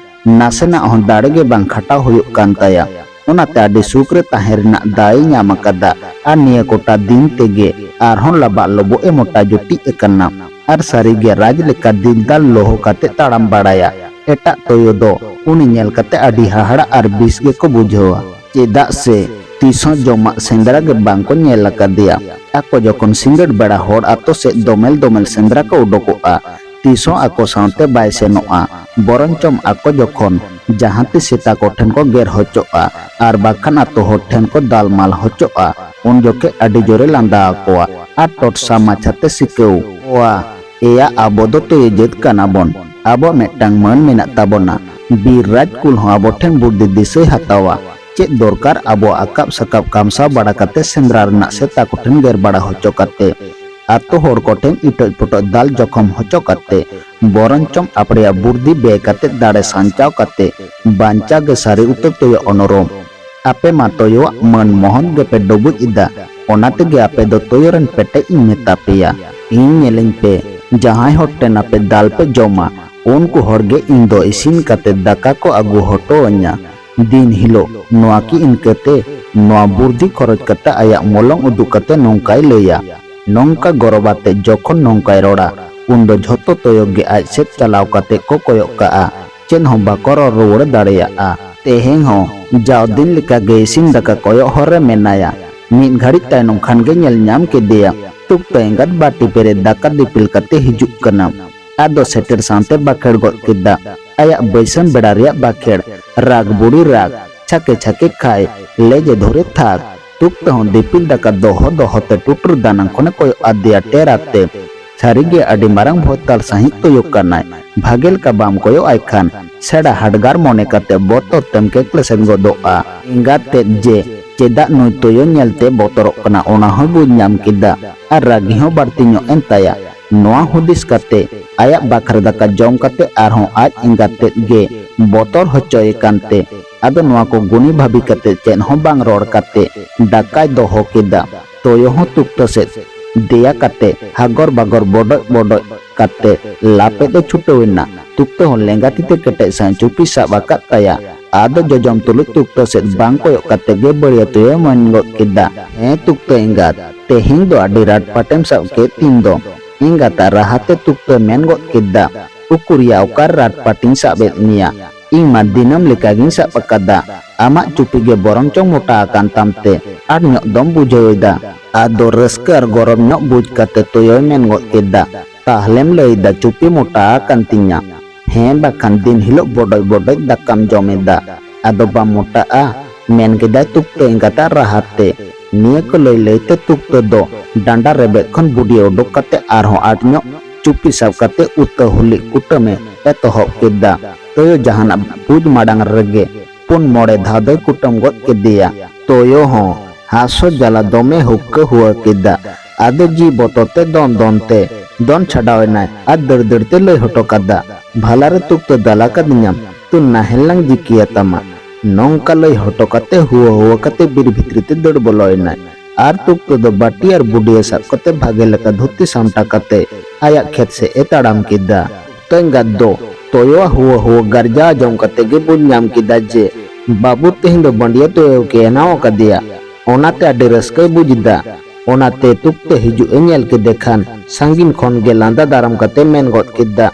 ᱱᱟᱥᱮᱱᱟᱜ ᱦᱚᱸ ᱫᱟᱲᱮ ᱜᱮ ᱵᱟᱝ ᱠᱷᱟᱴᱟᱣ ᱦᱩᱭᱩᱜ ᱠᱟᱱ ᱛᱟᱭᱟ᱾ ᱚᱱᱟᱛᱮ ᱟᱹᱰᱤ ᱥᱩᱠ ᱨᱮ ᱛᱟᱦᱮᱸ ᱨᱮᱱᱟᱜ ᱫᱟᱣ ᱮ ᱧᱟᱢ ᱟᱠᱟᱫᱟ᱾ ᱟᱨ ᱱᱤᱭᱟᱹ ᱠᱚᱴᱟ ᱫᱤᱱ ᱛᱮᱜᱮ ᱟᱨᱦᱚᱸ ᱞᱟᱵᱟᱜ ᱞᱚᱵᱚᱜ ᱮ ᱢᱚᱴᱟ ᱡᱩᱴᱤᱡ ᱟᱠᱟᱱᱟ᱾ ᱟᱨ ᱥᱟᱹᱨᱤᱜᱮ ᱨᱟᱡᱽ ᱞᱮᱠᱟ ᱫᱤᱞᱫᱟᱨ ᱞᱳᱦᱳ ᱠᱟᱛᱮ ᱛᱟᱲᱟᱢ ᱵᱟᱲᱟᱭᱟ᱾ ᱮᱴᱟᱜ ᱛᱩᱭᱩ ᱫᱚ ᱩᱱᱤ ᱧᱮᱞ ᱠᱟᱛᱮ ᱟᱹᱰᱤ ᱦᱟᱦᱟᱲᱟ ᱟᱨ ᱵᱤᱥ ᱜᱮᱠᱚ ᱵᱩᱡᱷᱟᱹᱣᱟ᱾ ᱪᱮᱫᱟᱜ ᱥᱮ ᱛᱤᱥᱦᱚᱸ ᱡᱚᱢᱟᱜ ᱥᱮᱸᱫᱽᱨᱟ ᱜᱮ ᱵᱟᱝ ᱠᱚ ᱧᱮᱞ ᱟᱠᱟᱫᱮᱭᱟ᱾ ᱟᱠᱚ ᱡᱚᱠᱷᱚᱱ ᱥᱤᱸᱜᱟᱹᱲ ᱵᱮᱲᱟ ᱦᱚᱲ ᱟᱛᱳ ᱥᱮᱫ ᱫᱚᱢᱮᱞ ᱫᱚᱢᱮᱞ ᱥᱮᱸᱫᱽᱨᱟ ᱠᱚ ᱩᱰᱩᱠᱚᱜᱼᱟ, ᱛᱤᱥᱦᱚᱸ ᱟᱠᱚ ᱥᱟᱶᱛᱮ ᱵᱟᱭ ᱥᱮᱱᱚᱜᱼᱟ᱾ ᱵᱚᱨᱚᱱᱪᱚᱢ ᱟᱠᱚ ᱡᱚᱠᱷᱚᱱ ᱡᱟᱦᱟᱸ ᱛᱤᱥ ᱥᱮᱛᱟ ᱠᱚ ᱴᱷᱮᱱ ᱠᱚ ᱜᱮᱨ ᱦᱚᱪᱚᱜᱼᱟ ᱟᱨ ᱵᱟᱠᱷᱟᱱ ᱟᱛᱳ ᱦᱚᱲ ᱴᱷᱮᱱ ᱠᱚ ᱫᱟᱞᱢᱟᱞ ᱦᱚᱪᱚᱜᱼᱟ, ᱩᱱ ᱡᱚᱠᱷᱮᱡ ᱟᱹᱰᱤ ᱡᱳᱨᱮ ᱞᱟᱸᱫᱟ ᱟᱠᱚᱣᱟ ᱟᱨ ᱴᱚᱴᱥᱟ ᱢᱟᱪᱷᱟᱛᱮ ᱥᱤᱠᱟᱹᱣ ᱠᱚᱣᱟ, "ᱮᱭᱟ, ᱟᱵᱚ ᱫᱚ ᱛᱩᱭᱩ ᱡᱟᱹᱛ ᱠᱟᱱᱟ ᱵᱚᱱ, ᱟᱵᱚᱣᱟᱜ ᱢᱤᱫᱴᱟᱝ ᱢᱟᱹᱱ ᱢᱮᱱᱟᱜ ᱛᱟᱵᱚᱱᱟ᱾ ᱵᱤᱨ ᱨᱟᱡᱽ ᱠᱩᱞ ᱦᱚᱸ ᱟᱵᱚ ᱴᱷᱮᱱ ᱵᱩᱨᱫᱷᱤ ᱫᱤᱥᱟᱹᱭ ᱦᱟᱛᱟᱣᱟ᱾ ᱪᱮᱫ ᱫᱚᱨᱠᱟᱨ ᱟᱵᱚᱣᱟᱜ ᱟᱠᱟᱵ ᱥᱟᱠᱟᱵ ᱠᱟᱢᱥᱟᱣ ᱵᱟᱲᱟ ᱠᱟᱛᱮ ᱥᱮᱸᱫᱽᱨᱟ ᱨᱮᱱᱟᱜ ᱥᱮᱛᱟ ᱠᱚᱴᱷᱮᱱ ᱜᱮᱨ ᱵᱟᱲᱟ ᱦᱚᱪᱚ ᱠᱟᱛᱮ, ᱟᱛᱳ ᱦᱚᱲ ᱠᱚᱴᱷᱮᱱ ᱤᱴᱚᱡ ᱯᱚᱴᱚᱡ ᱫᱟᱞ ᱡᱚᱠᱷᱚᱢ ᱦᱚᱪᱚ ᱠᱟᱛᱮ, ᱵᱚᱨᱚᱱᱪᱚᱢ ᱟᱯᱲᱮᱭᱟᱜ ᱵᱩᱨᱫᱷᱤ ᱵᱮᱭ ᱠᱟᱛᱮ ᱫᱟᱲᱮ ᱥᱟᱧᱪᱟᱣ ᱠᱟᱛᱮ ᱵᱟᱧᱪᱟᱣ ᱜᱮ ᱥᱟᱹᱨᱤ ᱩᱛᱟᱹᱨ ᱛᱩᱭᱩ ᱚᱱᱩᱨᱩᱢ᱾ ᱟᱯᱮ ᱢᱟ ᱛᱩᱭᱩᱣᱟᱜ ᱢᱟᱹᱱ ᱢᱚᱦᱚᱛ ᱜᱮᱯᱮ ᱰᱩᱵᱩᱡ ᱮᱫᱟ, ᱚᱱᱟ ᱛᱮᱜᱮ ᱟᱯᱮ ᱫᱚ ᱛᱩᱭᱩ ᱨᱮᱱ ᱯᱮᱴᱮᱡ ᱤᱧ ᱢᱮᱛᱟ ᱯᱮᱭᱟ᱾ ᱤᱧ ᱧᱮᱞᱤᱧ ᱯᱮ, ᱡᱟᱦᱟᱸᱭ ᱦᱚᱲ ᱴᱷᱮᱱ ᱟᱯᱮ ᱫᱟᱞ ᱯᱮ ᱡᱚᱢᱟ, ᱩᱱᱠᱩ ᱦᱚᱲ ᱜᱮ ᱤᱧ ᱫᱚ ᱤᱥᱤᱱ ᱠᱟᱛᱮ ᱫᱟᱠᱟ ᱠᱚ ᱟᱹᱜᱩ ᱦᱚᱴᱚ ᱟᱹᱧᱟ᱾ ᱫᱤᱱ ᱦᱤᱞᱳᱜ ᱱᱚᱣᱟ ᱠᱤ ᱤᱱᱠᱟᱹᱛᱮ?" ᱱᱚᱣᱟ ᱵᱩᱨᱫᱷᱤ ᱠᱷᱚᱨᱚᱪ ᱠᱟᱛᱮ ᱟᱭᱟᱜ ᱢᱚᱞᱚᱝ ᱩᱫᱩᱜ ᱠᱟᱛᱮ ᱱᱚᱝᱠᱟᱭ ᱞᱟᱹᱭᱟ᱾ ᱱᱚᱝᱠᱟ ᱜᱚᱨᱚᱵ ᱟᱛᱮ ᱡᱚᱠᱷᱚᱱ ᱱᱚᱝᱠᱟᱭ ᱨᱚᱲᱟ, ᱩᱱ ᱫᱚ ᱡᱷᱚᱛᱚ ᱛᱩᱭᱩ ᱜᱮ ᱟᱡ ᱥᱮᱫ ᱪᱟᱞᱟᱣ ᱠᱟᱛᱮ ᱠᱚ ᱠᱚᱭᱚᱜ ᱠᱟᱜᱼᱟ᱾ ᱪᱮᱫ ᱦᱚᱸ ᱵᱟᱠᱚ ᱨᱚᱲ ᱨᱩᱣᱟᱹᱲ ᱫᱟᱲᱮᱭᱟᱜᱼᱟ᱾ ᱛᱮᱦᱮᱧ ᱦᱚᱸ ᱡᱟᱣ ᱫᱤᱱ ᱞᱮᱠᱟ ᱜᱮ ᱤᱥᱤᱱ ᱫᱟᱠᱟ ᱠᱚᱭᱚᱜ ᱦᱚᱨ ᱨᱮ ᱢᱮᱱᱟᱭᱟ᱾ ᱢᱤᱫ ᱜᱷᱟᱹᱲᱤᱡ ᱛᱟᱭᱱᱚᱢ ᱠᱷᱟᱱ ᱜᱮ ᱧᱮᱞ ᱧᱟᱢ ᱠᱮᱫᱮᱭᱟ᱾ ᱛᱩᱠᱛᱟᱹ ᱮᱸᱜᱟᱛ ᱵᱟᱹᱴᱤ ᱯᱮᱨᱮᱡ ᱫᱟᱠᱟ ᱫᱤᱯᱤᱞ ᱠᱟᱛᱮ ᱦᱤᱡᱩᱜ ᱠᱟᱱᱟ᱾ ᱟᱫᱚ ᱥᱮᱴᱮᱨ ᱥᱟᱶᱛᱮ ᱵᱟᱠᱷᱮᱲ ᱜᱚᱫ ᱠᱮᱫᱟ᱾ ᱟᱭᱟᱜ ᱵᱟᱹᱭᱥᱟᱹᱢ ᱵᱮᱲᱟ ᱨᱮᱭᱟᱜ ᱵᱟᱠᱷᱮᱲ, "ᱨᱟᱜᱽ ᱵᱩᱲᱤ ᱨᱟᱜᱽ, ᱪᱷᱟᱠᱮ ᱪᱷᱟᱠᱮ ᱠᱷᱟᱭ, ᱞᱮᱡᱮ ᱫᱷᱚᱨᱮ ᱛᱷᱟᱠ, ᱛᱩᱠᱛᱟᱹ ᱦᱚᱸ ᱫᱤᱯᱤᱞ ᱫᱟᱠᱟ ᱫᱚᱦᱚ ᱫᱚᱦᱚ ᱛᱮ ᱴᱩᱴᱩᱨ ᱫᱟᱱᱟᱝ ᱠᱷᱚᱱᱮ ᱠᱚᱭᱚᱜ ᱟᱫᱮᱭᱟ ᱴᱮᱨᱟᱠ ᱛᱮ᱾ ᱥᱟᱹᱨᱤᱜᱮ ᱟᱹᱰᱤ ᱢᱟᱨᱟᱝ ᱵᱷᱚᱛᱟᱞ ᱥᱟᱹᱦᱤᱡ ᱛᱩᱭᱩ ᱠᱟᱱᱟᱭ᱾ ᱵᱷᱟᱜᱮ ᱞᱮᱠᱟ ᱵᱟᱢ ᱠᱚᱭᱚᱜ ᱟᱭ ᱠᱷᱟᱱ ᱥᱮᱬᱟ ᱦᱟᱰᱜᱟᱨ ᱢᱚᱱᱮ ᱠᱟᱛᱮ ᱵᱚᱛᱚᱨ ᱛᱮᱢ ᱠᱮᱠᱞᱮᱥᱮᱱ ᱜᱚᱫᱚᱜᱼᱟ᱾ ᱮᱸᱜᱟᱛ ᱛᱮᱫ ᱡᱮ ᱪᱮᱫᱟᱜ ᱱᱩᱭ ᱛᱩᱭᱩ ᱧᱮᱞᱛᱮ ᱵᱚᱛᱚᱨᱚᱜ ᱠᱟᱱᱟ, ᱚᱱᱟ ᱦᱚᱸᱭ ᱵᱩᱡᱽ ᱧᱟᱢ ᱠᱮᱫᱟ᱾ ᱟᱨ ᱨᱟᱹᱜᱤ ᱦᱚᱸ ᱵᱟᱹᱲᱛᱤ ᱧᱚᱜ ᱮᱱ ᱛᱟᱭᱟ᱾ ᱱᱚᱣᱟ ᱦᱩᱫᱤᱥ ᱠᱟᱛᱮ ᱟᱭᱟᱜ ᱵᱟᱠᱷᱨᱟ ᱫᱟᱠᱟ ᱡᱚᱢ ᱠᱟᱛᱮ ᱟᱨᱦᱚᱸ ᱟᱡ ᱮᱸᱜᱟᱛ ᱛᱮᱫ ᱜᱮ ᱵᱚᱛᱚᱨ ᱦᱚᱪᱚᱭᱮ ᱠᱟᱱᱛᱮ, ᱟᱫᱚ ᱱᱚᱣᱟ ᱠᱚ ᱜᱩᱱᱤ ᱵᱷᱟᱹᱵᱤ ᱠᱟᱛᱮ ᱪᱮᱫ ᱦᱚᱸ ᱵᱟᱝ ᱨᱚᱲ ᱠᱟᱛᱮ ᱫᱟᱠᱟᱭ ᱫᱚᱦᱚ ᱠᱮᱫᱟ᱾ ᱛᱩᱭᱩ ᱦᱚᱸ ᱛᱩᱠᱛᱟᱹ ᱥᱮᱫ ᱫᱮᱭᱟ ᱠᱟᱛᱮ ᱦᱟᱜᱚᱨ ᱵᱟᱜᱚᱨ ᱵᱚᱰᱚᱡ ᱵᱚᱰᱚᱡ ᱠᱟᱛᱮ ᱞᱟᱯᱮᱫ ᱮ ᱪᱷᱩᱴᱟᱹᱣ ᱮᱱᱟ᱾ ᱛᱩᱠᱛᱟᱹ ᱦᱚᱸ ᱞᱮᱸᱜᱟ ᱛᱤ ᱛᱮ ᱠᱮᱴᱮᱡ ᱥᱟᱺᱦᱤᱡ ᱪᱩᱯᱤ ᱥᱟᱵ ᱟᱠᱟᱫ ᱛᱟᱭᱟ᱾ ᱟᱫᱚ ᱡᱚᱡᱚᱢ ᱛᱩᱞᱩᱡ ᱛᱩᱠᱛᱟᱹ ᱥᱮᱫ ᱵᱟᱝ ᱠᱚᱭᱚᱜ ᱠᱟᱛᱮ ᱜᱮ ᱵᱟᱹᱲᱤᱭᱟᱹ ᱛᱩᱭᱩᱭ ᱢᱮᱱ ᱜᱚᱫ ᱠᱮᱫᱟ, "ᱦᱮᱸ ᱛᱩᱠᱛᱟᱹ ᱮᱸᱜᱟᱛ, ᱛᱮᱦᱮᱧ ᱫᱚ ᱟᱹᱰᱤ ᱨᱟᱴ ᱯᱟᱴᱮᱢ ᱥᱟᱵ ᱠᱮᱫ ᱛᱤᱧ ᱫᱚ?" ᱮᱸᱜᱟᱛᱟᱜ ᱨᱟᱦᱟ ᱛᱮ ᱛᱩᱠᱛᱟᱹ ᱢᱮᱱ ᱜᱚᱫ ᱠᱮᱫᱟ, "ᱩᱠᱩᱨᱭᱟ, ᱚᱠᱟᱨᱮ ᱨᱟᱴ ᱯᱟᱴᱤᱧ ᱥᱟᱵ ᱮᱫ ᱢᱮᱭᱟ? ᱤᱧ ᱢᱟ ᱫᱤᱱᱟᱹᱢ ᱞᱮᱠᱟᱜᱤᱧ ᱥᱟᱵ ᱟᱠᱟᱫᱟ᱾ ᱟᱢᱟᱜ ᱪᱩᱯᱤ ᱜᱮ ᱵᱚᱨᱚᱝ ᱪᱚᱝ ᱢᱚᱴᱟ ᱟᱠᱟᱱ ᱛᱟᱢ ᱛᱮ ᱟᱴ ᱧᱚᱜ ᱫᱚᱢ ᱵᱩᱡᱷᱟᱹᱣ ᱮᱫᱟ?" ᱟᱫᱚ ᱨᱟᱹᱥᱠᱟᱹ ᱟᱨ ᱜᱚᱨᱚᱵ ᱧᱚᱜ ᱵᱩᱡᱽ ᱠᱟᱛᱮ ᱛᱩᱭᱩᱭ ᱢᱮᱱ ᱜᱚᱫ ᱠᱮᱫᱟ, "ᱛᱟᱦᱞᱮᱢ ᱞᱟᱹᱭᱫᱟ ᱪᱩᱯᱤ ᱢᱚᱴᱟ ᱟᱠᱟᱱ ᱛᱤᱧᱟ? ᱦᱮᱸ ᱵᱟᱠᱷᱟᱱ ᱫᱤᱱ ᱦᱤᱞᱳᱜ ᱵᱚᱰᱚᱡ ᱵᱚᱰᱚᱡ ᱫᱟᱠᱟᱢ ᱡᱚᱢ ᱮᱫᱟ, ᱟᱫᱚ ᱵᱟᱢ ᱢᱚᱴᱟᱜᱼᱟ?" ᱢᱮᱱ ᱠᱮᱫᱟᱭ ᱛᱩᱠᱛᱟᱹ ᱮᱸᱜᱟᱛᱟᱜ ᱨᱟᱦᱟ ᱛᱮ᱾ ᱱᱤᱭᱟᱹ ᱠᱚ ᱞᱟᱹᱭ ᱞᱟᱹᱭᱛᱮ ᱛᱩᱠᱛᱟᱹ ᱫᱚ ᱰᱟᱸᱰᱟ ᱨᱮᱵᱮᱫ ᱠᱷᱚᱱ ᱵᱩᱰᱤ ᱩᱰᱩᱠ ᱠᱟᱛᱮ ᱟᱨᱦᱚᱸ ᱟᱴ ᱧᱚᱜ ᱪᱩᱯᱤ ᱥᱟᱵ ᱠᱟᱛᱮ ᱩᱛᱟᱹ ᱦᱩᱞᱤ ᱠᱩᱴᱟᱹᱢᱮ ᱮᱛᱚᱦᱚᱵ ᱠᱮᱫᱟ᱾ ᱛᱩᱭᱩ ᱡᱟᱦᱟᱱᱟᱜ ᱵᱩᱡᱽ ᱢᱟᱲᱟᱝ ᱨᱮᱜᱮ ᱯᱩᱱ ᱢᱚᱬᱮ ᱫᱷᱟᱣ ᱫᱚᱭ ᱠᱩᱴᱟᱹᱢ ᱜᱚᱫ ᱠᱮᱫᱮᱭᱟ᱾ ᱛᱩᱭᱩ ᱦᱚᱸ ᱦᱟᱥᱚ ᱡᱟᱞᱟ ᱫᱚᱢᱮ ᱦᱩᱠᱠᱟᱹ ᱦᱩᱣᱟᱹ ᱠᱮᱫᱟ᱾ ᱟᱫᱚ ᱡᱤ ᱵᱚᱛᱚᱨ ᱛᱮ ᱫᱚᱱ ᱫᱚᱱ ᱛᱮ ᱫᱚᱱ ᱪᱷᱟᱰᱟᱣ ᱮᱱᱟᱭ ᱟᱨ ᱫᱟᱹᱲ ᱫᱟᱹᱲ ᱛᱮ ᱞᱟᱹᱭ ᱦᱚᱴᱚ ᱠᱟᱫᱟ, "ᱵᱷᱟᱞᱟ ᱨᱮ ᱛᱩᱠᱛᱟᱹ ᱫᱟᱞᱟ ᱠᱟᱫᱤᱧᱟᱢ, ᱛᱩ ᱱᱟᱦᱮᱞ ᱞᱟᱝ ᱡᱤᱠᱤᱭᱟ ᱛᱟᱢᱟ᱾" ᱱᱚᱝᱠᱟ ᱞᱟᱹᱭ ᱦᱚᱴᱚ ᱠᱟᱛᱮ ᱦᱩᱣᱟᱹ ᱦᱩᱣᱟᱹ ᱠᱟᱛᱮ ᱵᱤᱨ ᱵᱷᱤᱛᱨᱤ ᱛᱮ ᱫᱟᱹᱲ ᱵᱚᱞᱚᱭᱮᱱᱟᱭ᱾ ᱟᱨ ᱛᱩᱠᱛᱟᱹ ᱫᱚ ᱵᱟᱹᱴᱤ ᱟᱨ ᱵᱩᱰᱤᱭᱟᱹ ᱥᱟᱵ ᱠᱟᱛᱮ ᱵᱷᱟᱜᱮ ᱞᱮᱠᱟ ᱫᱷᱩᱛᱤ ᱥᱟᱢᱴᱟ ᱠᱟᱛᱮ ᱟᱭᱟᱜ ᱠᱷᱮᱛ ᱥᱮᱫ ᱮ ᱛᱟᱲᱟᱢ ᱠᱮᱫᱟ᱾ ᱛᱩᱠᱛᱟᱹ ᱮᱸᱜᱟᱛ ᱫᱚ ᱛᱩᱭᱩᱣᱟᱜ ᱦᱩᱣᱟᱹ ᱦᱩᱣᱟᱹ ᱜᱟᱨᱡᱟᱣ ᱟᱸᱡᱚᱢ ᱠᱟᱛᱮ ᱜᱮ ᱵᱩᱡᱽ ᱧᱟᱢ ᱠᱮᱫᱟ ᱡᱮ ᱵᱟᱹᱵᱩ ᱛᱮᱦᱮᱧ ᱫᱚ ᱵᱟᱹᱰᱤᱭᱟᱹ ᱛᱩᱭᱩ ᱠᱮ ᱮᱱᱟᱣ ᱟᱠᱟᱫᱮᱭᱟ᱾ ᱚᱱᱟᱛᱮ ᱟᱹᱰᱤ ᱨᱟᱹᱥᱠᱟᱹᱭ ᱵᱩᱡᱽ ᱮᱫᱟ᱾ ᱚᱱᱟᱛᱮ ᱛᱩᱠᱛᱟᱹ ᱦᱤᱡᱩᱜ ᱮ ᱧᱮᱞ ᱠᱮᱫᱮ ᱠᱷᱟᱱ ᱥᱟᱺᱜᱤᱧ ᱠᱷᱚᱱ ᱜᱮ ᱞᱟᱸᱫᱟ ᱫᱟᱨᱟᱢ ᱠᱟᱛᱮ ᱢᱮᱱ ᱜᱚᱫ ᱠᱮᱫᱟ,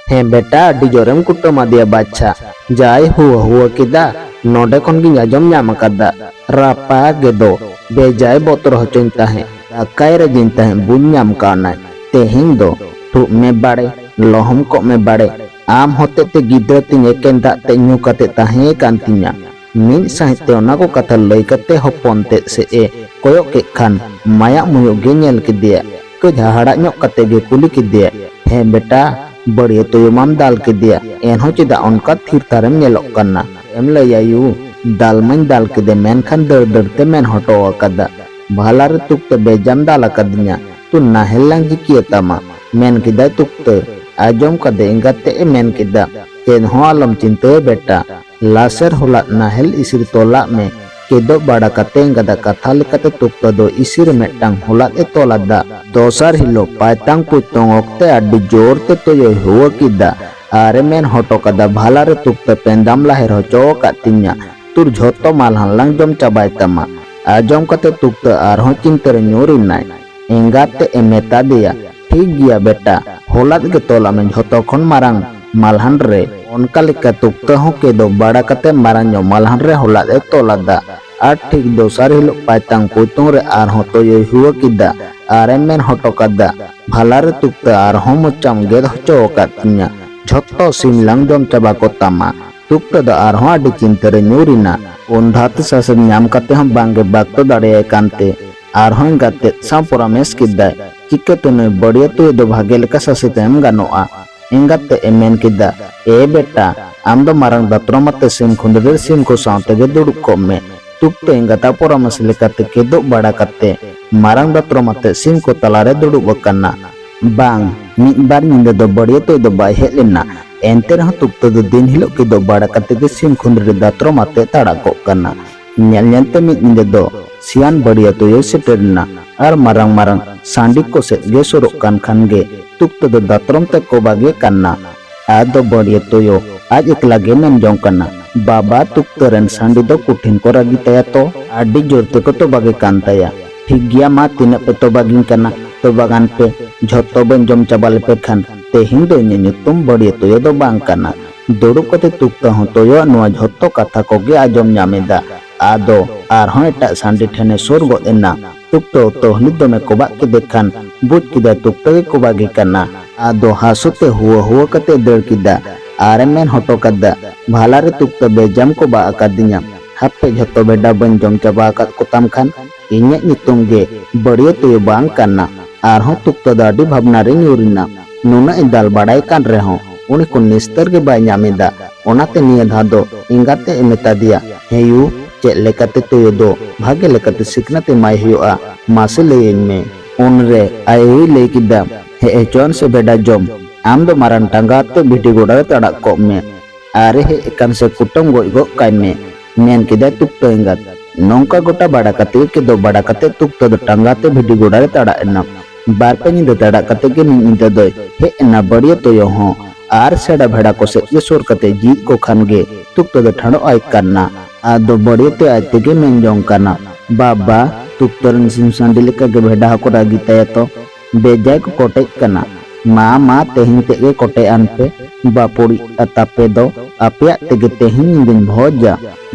"ᱦᱮᱸ ᱵᱮᱴᱟ, ᱟᱹᱰᱤ ᱡᱳᱨᱮᱢ ᱠᱩᱴᱟᱹᱢ ᱟᱫᱮᱭᱟ ᱵᱟᱪᱷᱟ᱾ ᱡᱟᱭ ᱦᱩᱣᱟᱹ ᱦᱩᱣᱟᱹ ᱠᱮᱫᱟ, ᱱᱚᱰᱮ ᱠᱷᱚᱱ ᱜᱤᱧ ᱟᱸᱡᱚᱢ ᱧᱟᱢ ᱟᱠᱟᱫᱟ᱾ ᱨᱟᱯᱟᱜ ᱜᱮᱫᱚ ᱵᱮᱡᱟᱭ ᱵᱚᱛᱚᱨ ᱦᱚᱪᱚᱧ ᱛᱟᱦᱮᱸᱫ᱾ ᱫᱟᱠᱟᱭ ᱨᱮᱡᱤᱧ ᱛᱟᱦᱮᱸᱫ, ᱵᱩᱡᱽ ᱧᱟᱢ ᱠᱟᱣᱱᱟᱭ᱾ ᱛᱮᱦᱮᱧ ᱫᱚ ᱛᱩᱫ ᱢᱮ ᱵᱟᱲᱮ, ᱞᱚᱦᱚᱢ ᱠᱚᱜ ᱢᱮ ᱵᱟᱲᱮ᱾ ᱟᱢ ᱦᱚᱛᱮᱡ ᱛᱮ ᱜᱤᱫᱽᱨᱟᱹ ᱛᱤᱧ ᱮᱠᱮᱱ ᱫᱟᱜ ᱛᱮ ᱧᱩ ᱠᱟᱛᱮ ᱛᱟᱦᱮᱸ ᱠᱟᱱ ᱛᱤᱧᱟ᱾" ᱢᱤᱫ ᱥᱟᱸᱦᱮᱫ ᱛᱮ ᱚᱱᱟ ᱠᱚ ᱠᱟᱛᱷᱟ ᱞᱟᱹᱭ ᱠᱟᱛᱮ ᱦᱚᱯᱚᱱ ᱛᱮᱫ ᱥᱮᱫ ᱮ ᱠᱚᱭᱚᱜ ᱠᱮᱫ ᱠᱷᱟᱱ ᱢᱟᱭᱟᱜ ᱢᱩᱭᱩᱜ ᱜᱮ ᱧᱮᱞ ᱠᱮᱫᱮᱭᱟ᱾ ᱠᱟᱹᱡ ᱦᱟᱦᱟᱲᱟᱜ ᱧᱚᱜ ᱠᱟᱛᱮ ᱜᱮ ᱠᱩᱞᱤ ᱠᱮᱫᱮᱭᱟ, "ᱦᱮᱸ ᱵᱮᱴᱟ, ᱵᱟᱹᱲᱭᱟᱹ ᱛᱩᱭᱩ ᱢᱟᱢ ᱫᱟᱞ ᱠᱮᱫᱮᱭᱟ, ᱮᱱᱦᱚᱸ ᱪᱮᱫᱟᱜ ᱚᱱᱠᱟ ᱛᱷᱤᱨ ᱛᱷᱟᱨᱮᱢ ᱧᱮᱞᱚᱜ ᱠᱟᱱᱟ?" "ᱮᱢ ᱞᱟᱹᱭᱟ ᱭᱩ, ᱫᱟᱞ ᱢᱟᱧ ᱫᱟᱞ ᱠᱮᱫᱮ, ᱢᱮᱱᱠᱷᱟᱱ ᱫᱟᱹᱲ ᱫᱟᱹᱲ ᱛᱮ ᱢᱮᱱ ᱦᱚᱴᱚ ᱟᱠᱟᱫᱟ, 'ᱵᱷᱟᱞᱟ ᱨᱮ ᱛᱩᱠᱛᱟᱹ, ᱵᱮᱡᱟᱢ ᱫᱟᱞ ᱟᱠᱟᱫᱤᱧᱟ, ᱛᱚ ᱱᱟᱦᱮᱞ ᱞᱟᱝ ᱪᱤᱠᱟᱹᱭᱟ ᱛᱟᱢᱟ?'" ᱢᱮᱱ ᱠᱮᱫᱟᱭ ᱛᱩᱠᱛᱟᱹ᱾ ᱟᱸᱡᱚᱢ ᱠᱟᱛᱮ ᱮᱸᱜᱟᱛ ᱛᱮᱫ ᱮ ᱢᱮᱱ ᱠᱮᱫᱟ, "ᱪᱮᱫ ᱦᱚᱸ ᱟᱞᱚᱢ ᱪᱤᱱᱛᱟᱹᱭᱟ ᱵᱮᱴᱟ, ᱞᱟᱥᱮᱨ ᱦᱚᱞᱟᱫ ᱱᱟᱦᱮᱞ ᱤᱥᱤᱨ ᱛᱚᱞᱟᱜ ᱢᱮ᱾ ᱠᱮᱫᱚᱜ ᱵᱟᱲᱟ ᱠᱟᱛᱮ ᱮᱸᱜᱟᱛᱟᱜ ᱠᱟᱛᱷᱟ ᱞᱮᱠᱟᱛᱮ ᱛᱩᱠᱛᱟᱹ ᱫᱚ ᱤᱥᱤᱨ ᱨᱮ ᱢᱤᱫᱴᱟᱝ ᱦᱚᱞᱟᱫ ᱮ ᱛᱚᱞ ᱟᱫᱟ᱾ ᱫᱚᱥᱟᱨ ᱦᱤᱞᱳᱜ ᱯᱟᱭᱛᱟᱝ ᱯᱩᱭᱛᱚᱝ ᱚᱠᱛᱮ ᱟᱹᱰᱤ ᱡᱳᱨ ᱛᱮ ᱛᱩᱭᱩᱭ ᱦᱩᱣᱟᱹ ᱠᱮᱫᱟ ᱟᱨ ᱮ ᱢᱮᱱ ᱦᱚᱴᱚ ᱠᱟᱫᱟ, "ᱵᱷᱟᱞᱟ ᱨᱮ ᱛᱩᱠᱛᱟᱹ, ᱯᱮᱸᱫᱟᱢ ᱞᱟᱦᱮᱨ ᱦᱚᱪᱚ ᱟᱠᱟᱫ ᱛᱤᱧᱟ᱾ ᱛᱩᱨ ᱡᱷᱚᱛᱚ ᱢᱟᱞᱦᱟᱱ ᱞᱟᱝ ᱡᱚᱢ ᱪᱟᱵᱟᱭ ᱛᱟᱢᱟ᱾" ᱟᱸᱡᱚᱢ ᱠᱟᱛᱮ ᱛᱩᱠᱛᱟᱹ ᱟᱨᱦᱚᱸ ᱪᱤᱱᱛᱟᱹ ᱨᱮ ᱧᱩᱨ ᱮᱱᱟᱭ᱾ ᱮᱸᱜᱟᱛ ᱛᱮᱫ ᱮ ᱢᱮᱛᱟ ᱫᱮᱭᱟ, "ᱴᱷᱤᱠ ᱜᱮᱭᱟ ᱵᱮᱴᱟ, ᱦᱚᱞᱟᱫ ᱜᱮ ᱛᱚᱞᱟᱜ ᱢᱮ ᱡᱷᱚᱛᱚ ᱠᱷᱚᱱ ᱢᱟᱨᱟᱝ ᱢᱟᱞᱦᱟᱱ ᱨᱮ᱾" ᱚᱱᱠᱟ ᱞᱮᱠᱟ ᱛᱩᱠᱛᱟᱹ ᱦᱚᱸ ᱠᱮᱫᱚᱜ ᱵᱟᱲᱟ ᱠᱟᱛᱮ ᱢᱟᱨᱟᱝ ᱧᱚᱜ ᱢᱟᱞᱦᱟᱱ ᱨᱮ ᱦᱚᱞᱟᱫ ᱮ ᱛᱚᱞ ᱟᱫᱟ᱾ ᱟᱨ ᱴᱷᱤᱠ ᱫᱚᱥᱟᱨ ᱦᱤᱞᱳᱜ ᱯᱟᱭᱛᱟᱝ ᱯᱩᱭᱛᱚᱝ ᱨᱮ ᱟᱨᱦᱚᱸ ᱛᱩᱭᱩᱭ ᱦᱩᱣᱟᱹ ᱠᱮᱫᱟ ᱟᱨ ᱮ ᱢᱮᱱ ᱦᱚᱴᱚ ᱠᱟᱫᱟ, "ᱵᱷᱟᱞᱟ ᱨᱮ ᱛᱩᱠᱛᱟᱹ, ᱟᱨᱦᱚᱸ ᱢᱚᱪᱟᱢ ᱜᱮᱫ ᱦᱚᱪᱚ ᱟᱠᱟᱫ ᱛᱤᱧᱟ, ᱡᱷᱚᱛᱚ ᱥᱤᱢ ᱞᱟᱝ ᱡᱚᱢ ᱪᱟᱵᱟ ᱠᱚ ᱛᱟᱢᱟ᱾" ᱛᱩᱠᱛᱟᱹ ᱫᱚ ᱟᱨᱦᱚᱸ ᱟᱹᱰᱤ ᱪᱤᱱᱛᱟᱹ ᱨᱮ ᱧᱩᱨ ᱮᱱᱟ᱾ ᱩᱱ ᱫᱷᱟᱣ ᱛᱮ ᱥᱟᱥᱮᱛ ᱧᱟᱢ ᱠᱟᱛᱮ ᱦᱚᱸ ᱵᱟᱝ ᱜᱮ ᱵᱟᱠᱛᱚ ᱫᱟᱲᱮᱭᱟᱭ ᱠᱟᱱᱛᱮ ᱟᱨᱦᱚᱸ ᱮᱸᱜᱟᱛ ᱛᱮᱫ ᱥᱟᱶ ᱯᱚᱨᱟᱢᱮᱥ ᱠᱮᱫᱟᱭ, ᱪᱤᱠᱟᱹᱛᱮ ᱱᱩᱭ ᱵᱟᱹᱲᱭᱟᱹ ᱛᱩᱭᱩ ᱫᱚ ᱵᱷᱟᱜᱮ ᱞᱮᱠᱟ ᱥᱟᱥᱮᱛ ᱮᱢ ᱜᱟᱱᱚᱜᱼᱟ᱾ ᱮᱸᱜᱟᱛ ᱛᱮᱫ ᱮ ᱢᱮᱱ ᱠᱮᱫᱟ, "ᱮ ᱵᱮᱴᱟ, ᱟᱢ ᱫᱚ ᱢᱟᱨᱟᱝ ᱫᱟᱛᱨᱚᱢ ᱟᱛᱮ ᱥᱤᱢ ᱠᱷᱩᱸᱫᱽᱲᱤ ᱨᱮ ᱥᱤᱢ ᱠᱚ ᱥᱟᱶ ᱛᱮᱜᱮ ᱫᱩᱲᱩᱵ ᱠᱚᱜ ᱢᱮ᱾" ᱛᱩᱠᱛᱟᱹ ᱮᱸᱜᱟᱛᱟᱜ ᱯᱚᱨᱟᱢᱮᱥ ᱞᱮᱠᱟᱛᱮ ᱠᱮᱫᱚᱜ ᱵᱟᱲᱟ ᱠᱟᱛᱮ ᱢᱟᱨᱟᱝ ᱫᱟᱛᱨᱚᱢ ᱟᱛᱮ ᱥᱤᱢ ᱠᱚ ᱛᱟᱞᱟᱨᱮ ᱫᱩᱲᱩᱵ ᱟᱠᱟᱱᱟ᱾ ᱵᱟᱝ, ᱢᱤᱫ ᱵᱟᱨ ᱧᱤᱫᱟᱹ ᱫᱚ ᱵᱟᱹᱲᱭᱟᱹ ᱛᱩᱭᱩ ᱫᱚ ᱵᱟᱭ ᱦᱮᱡ ᱞᱮᱱᱟ᱾ ᱮᱱᱛᱮ ᱨᱮᱦᱚᱸ ᱛᱩᱠᱛᱟᱹ ᱫᱚ ᱫᱤᱱ ᱦᱤᱞᱳᱜ ᱠᱮᱫᱚᱜ ᱵᱟᱲᱟ ᱠᱟᱛᱮ ᱜᱮ ᱥᱤᱢ ᱠᱷᱩᱸᱫᱽᱲᱤ ᱨᱮ ᱫᱟᱛᱨᱚᱢ ᱟᱛᱮ ᱛᱟᱲᱟ ᱠᱚᱜ ᱠᱟᱱᱟ᱾ ᱧᱮᱞ ᱧᱮᱞ ᱛᱮ ᱢᱤᱫ ᱧᱤᱫᱟᱹ ᱫᱚ ᱥᱤᱭᱟᱱ ᱵᱟᱹᱲᱭᱟᱹ ᱛᱩᱭᱩᱭ ᱥᱮᱴᱮᱨ ᱮᱱᱟ ᱟᱨ ᱢᱟᱨᱟᱝ ᱢᱟᱨᱟᱝ ᱥᱟᱺᱰᱤ ᱠᱚ ᱥᱮᱫ ᱜᱮ ᱥᱩᱨᱚᱜ ᱠᱟᱱ ᱠᱷᱟᱱ ᱜᱮ ᱛᱩᱠᱛᱟᱹ ᱫᱚ ᱫᱟᱛᱨᱚᱢ ᱛᱮ ᱠᱚᱵᱟᱜ ᱮ ᱠᱟᱱᱟ᱾ ᱟᱫᱚ ᱵᱟᱹᱲᱭᱟᱹ ᱛᱩᱭᱩ ᱟᱡ ᱮᱠᱞᱟ ᱜᱮ ᱢᱮᱱ ᱡᱚᱝ ᱠᱟᱱᱟ, "ᱵᱟᱵᱟ, ᱛᱩᱠᱛᱟᱹ ᱨᱮᱱ ᱥᱟᱺᱰᱤ ᱫᱚ ᱠᱩᱴᱷᱤᱱ ᱠᱚ ᱨᱟᱹᱜᱤ ᱛᱟᱭᱟ ᱛᱚ, ᱟᱹᱰᱤ ᱡᱳᱨ ᱛᱮᱠᱚ ᱛᱚᱵᱟᱜᱮ ᱠᱟᱱ ᱛᱟᱭᱟ᱾ ᱴᱷᱤᱠ ᱜᱮᱭᱟ, ᱢᱟ ᱛᱤᱱᱟᱹᱜ ᱯᱮ ᱛᱚᱵᱟᱜᱤᱧ ᱠᱟᱱᱟ, ᱛᱚᱵᱟᱜᱟᱱ ᱯᱮ, ᱡᱷᱚᱛᱚ ᱵᱟᱹᱧ ᱡᱚᱢ ᱪᱟᱵᱟ ᱞᱮᱯᱮ ᱠᱷᱟᱱ ᱛᱮᱦᱮᱧ ᱫᱚ ᱤᱧᱟᱹᱜ ᱧᱩᱛᱩᱢ ᱵᱟᱹᱲᱭᱟᱹ ᱛᱩᱭᱩ ᱫᱚ ᱵᱟᱝ ᱠᱟᱱᱟ᱾" ᱫᱩᱲᱩᱵ ᱠᱟᱛᱮ ᱛᱩᱠᱛᱟᱹ ᱦᱚᱸ ᱛᱩᱭᱩᱣᱟᱜ ᱱᱚᱣᱟ ᱡᱷᱚᱛᱚ ᱠᱟᱛᱷᱟ ᱠᱚᱜᱮ ᱟᱸᱡᱚᱢ ᱧᱟᱢ ᱮᱫᱟ᱾ ᱟᱫᱚ ᱟᱨᱦᱚᱸ ᱮᱴᱟᱜ ᱥᱟᱺᱰᱤ ᱴᱷᱮᱱᱮ ᱥᱩᱨ ᱜᱚᱫ ᱮᱱᱟ᱾ ᱛᱩᱠᱛᱟᱹ ᱛᱟᱹᱦᱞᱤ ᱫᱚᱢᱮ ᱠᱚᱵᱟᱜ ᱠᱮᱫᱮ ᱠᱷᱟᱱ ᱵᱩᱡᱽ ᱠᱮᱫᱟᱭ ᱛᱩᱠᱛᱟᱹ ᱜᱮ ᱠᱚᱵᱟᱜᱮ ᱠᱟᱱᱟ᱾ ᱟᱫᱚ ᱦᱟᱹᱥᱩ ᱛᱮ ᱦᱩᱣᱟᱹ ᱦᱩᱣᱟᱹ ᱠᱟᱛᱮ ᱫᱟᱹᱲ ᱠᱮᱫᱟ ᱟᱨᱮ ᱢᱮᱱ ᱦᱚᱴᱚ ᱠᱟᱫᱟ, "ᱵᱷᱟᱞᱟ ᱨᱮ ᱛᱩᱠᱛᱟᱹ ᱵᱮᱡᱟᱢ ᱠᱚᱵᱟᱜ ᱟᱠᱟᱫᱤᱧᱟ᱾ ᱦᱟᱯᱮ ᱡᱷᱚᱛᱚ ᱵᱷᱮᱰᱟ ᱵᱟᱹᱧ ᱡᱚᱢ ᱪᱟᱵᱟ ᱟᱠᱟᱫ ᱠᱚᱛᱟᱢ ᱠᱷᱟᱱ ᱤᱧᱟᱹᱜ ᱧᱩᱛᱩᱢ ᱜᱮ ᱵᱟᱹᱲᱭᱟᱹ ᱛᱩᱭᱩ ᱵᱟᱝ ᱠᱟᱱᱟ᱾" ᱟᱨᱦᱚᱸ ᱛᱩᱠᱛᱟᱹ ᱫᱚ ᱟᱹᱰᱤ ᱵᱷᱟᱵᱽᱱᱟ ᱨᱮ ᱧᱩᱨ ᱮᱱᱟ᱾ ᱱᱩᱱᱟᱹᱜ ᱮ ᱫᱟᱞ ᱵᱟᱲᱟᱭ ᱠᱟᱱ ᱨᱮᱦᱚᱸ ᱩᱱᱤ ᱠᱷᱚᱱ ᱱᱤᱥᱛᱟᱹᱨ ᱜᱮ ᱵᱟᱭ ᱧᱟᱢ ᱮᱫᱟ᱾ ᱚᱱᱟᱛᱮ ᱱᱤᱭᱟᱹ ᱫᱷᱟᱣ ᱫᱚ ᱮᱸᱜᱟᱛ ᱛᱮᱫ ᱮ ᱢᱮᱛᱟ ᱫᱮᱭᱟ, "ᱦᱮᱸ ᱭᱩ, ᱪᱮᱫ ᱞᱮᱠᱟᱛᱮ ᱛᱩᱭᱩ ᱫᱚ ᱵᱷᱟᱜᱮ ᱞᱮᱠᱟᱛᱮ ᱥᱤᱠᱷᱱᱟᱹᱛ ᱮᱢᱟᱭ ᱦᱩᱭᱩᱜᱼᱟ, ᱢᱟᱥᱮ ᱞᱟᱹᱭᱟᱹᱧ ᱢᱮ?" ᱩᱱᱨᱮ ᱟᱭᱳᱭ ᱞᱟᱹᱭ ᱠᱮᱫᱟ, "ᱦᱮᱡ ᱦᱚᱪᱚᱣᱟᱱ ᱥᱮ ᱵᱷᱮᱰᱟ ᱡᱚᱢ, ᱟᱢ ᱫᱚ ᱢᱟᱨᱟᱝ ᱴᱟᱸᱜᱟ ᱟᱛᱮ ᱵᱷᱤᱰᱤ ᱜᱚᱰᱟ ᱨᱮ ᱛᱟᱲᱟᱜ ᱠᱚᱜ ᱢᱮ᱾ ᱟᱨᱮ ᱦᱮᱡ ᱟᱠᱟᱱ ᱥᱮ ᱠᱩᱴᱟᱹᱢ ᱜᱚᱡ ᱜᱚᱫ ᱠᱟᱭ ᱢᱮ," ᱢᱮᱱ ᱠᱮᱫᱟᱭ ᱛᱩᱠᱛᱟᱹ ᱮᱸᱜᱟᱛ᱾ ᱱᱚᱝᱠᱟ ᱜᱚᱴᱟ ᱵᱟᱲᱟ ᱠᱟᱛᱮ ᱜᱮ ᱠᱮᱫᱳᱜ ᱵᱟᱲᱟ ᱠᱟᱛᱮ ᱛᱩᱠᱛᱟᱹ ᱫᱚ ᱴᱟᱸᱜᱟ ᱛᱮ ᱵᱷᱤᱰᱤ ᱜᱚᱰᱟ ᱨᱮ ᱛᱟᱲᱟᱜ ᱮᱱᱟ᱾ ᱵᱟᱨ ᱯᱮ ᱧᱤᱫᱟᱹ ᱛᱟᱲᱟᱜ ᱠᱟᱛᱮ ᱜᱮ ᱢᱤᱫ ᱧᱤᱫᱟᱹ ᱫᱚᱭ ᱦᱮᱡ ᱮᱱᱟ ᱵᱟᱹᱲᱭᱟᱹ ᱛᱩᱭᱩ ᱦᱚᱸ᱾ ᱟᱨ ᱥᱮᱬᱟ ᱵᱷᱮᱲᱟ ᱠᱚ ᱥᱮᱫ ᱜᱮ ᱥᱩᱨ ᱠᱟᱛᱮ ᱡᱤᱣᱤᱫ ᱠᱚ ᱠᱷᱟᱱ ᱜᱮ ᱛᱩᱠᱛᱟᱹ ᱫᱚ ᱴᱷᱟᱸᱰᱚᱜ ᱟᱭ ᱠᱟᱱᱟ᱾ ᱟᱫᱚ ᱵᱟᱹᱲᱭᱟᱹ ᱛᱩᱭᱩ ᱟᱡ ᱛᱮᱜᱮ ᱢᱮᱱ ᱡᱚᱝ ᱠᱟᱱᱟ, "ᱵᱟᱵᱟ, ᱛᱩᱠᱛᱟᱹ ᱨᱮᱱ ᱥᱤᱢ ᱥᱟᱺᱰᱤ ᱞᱮᱠᱟ ᱜᱮ ᱵᱷᱮᱰᱟ ᱦᱚᱸᱠᱚ ᱨᱟᱹᱜᱤ ᱛᱟᱭᱟ ᱛᱚ᱾ ᱵᱮᱡᱟᱭ ᱠᱚ ᱠᱚᱴᱮᱡ ᱠᱟᱱᱟ᱾ ᱢᱟ, ᱢᱟ, ᱛᱮᱦᱮᱧ ᱛᱮᱫ ᱜᱮ ᱠᱚᱴᱮᱡ ᱟᱱ ᱯᱮ, ᱵᱟᱹᱯᱩᱲᱤᱜ ᱟᱛᱟᱯᱮ ᱫᱚ, ᱟᱯᱮᱭᱟᱜ ᱛᱮᱜᱮ ᱛᱮᱦᱮᱧ ᱧᱤᱫᱟᱹᱧ ᱵᱷᱚᱡᱟ᱾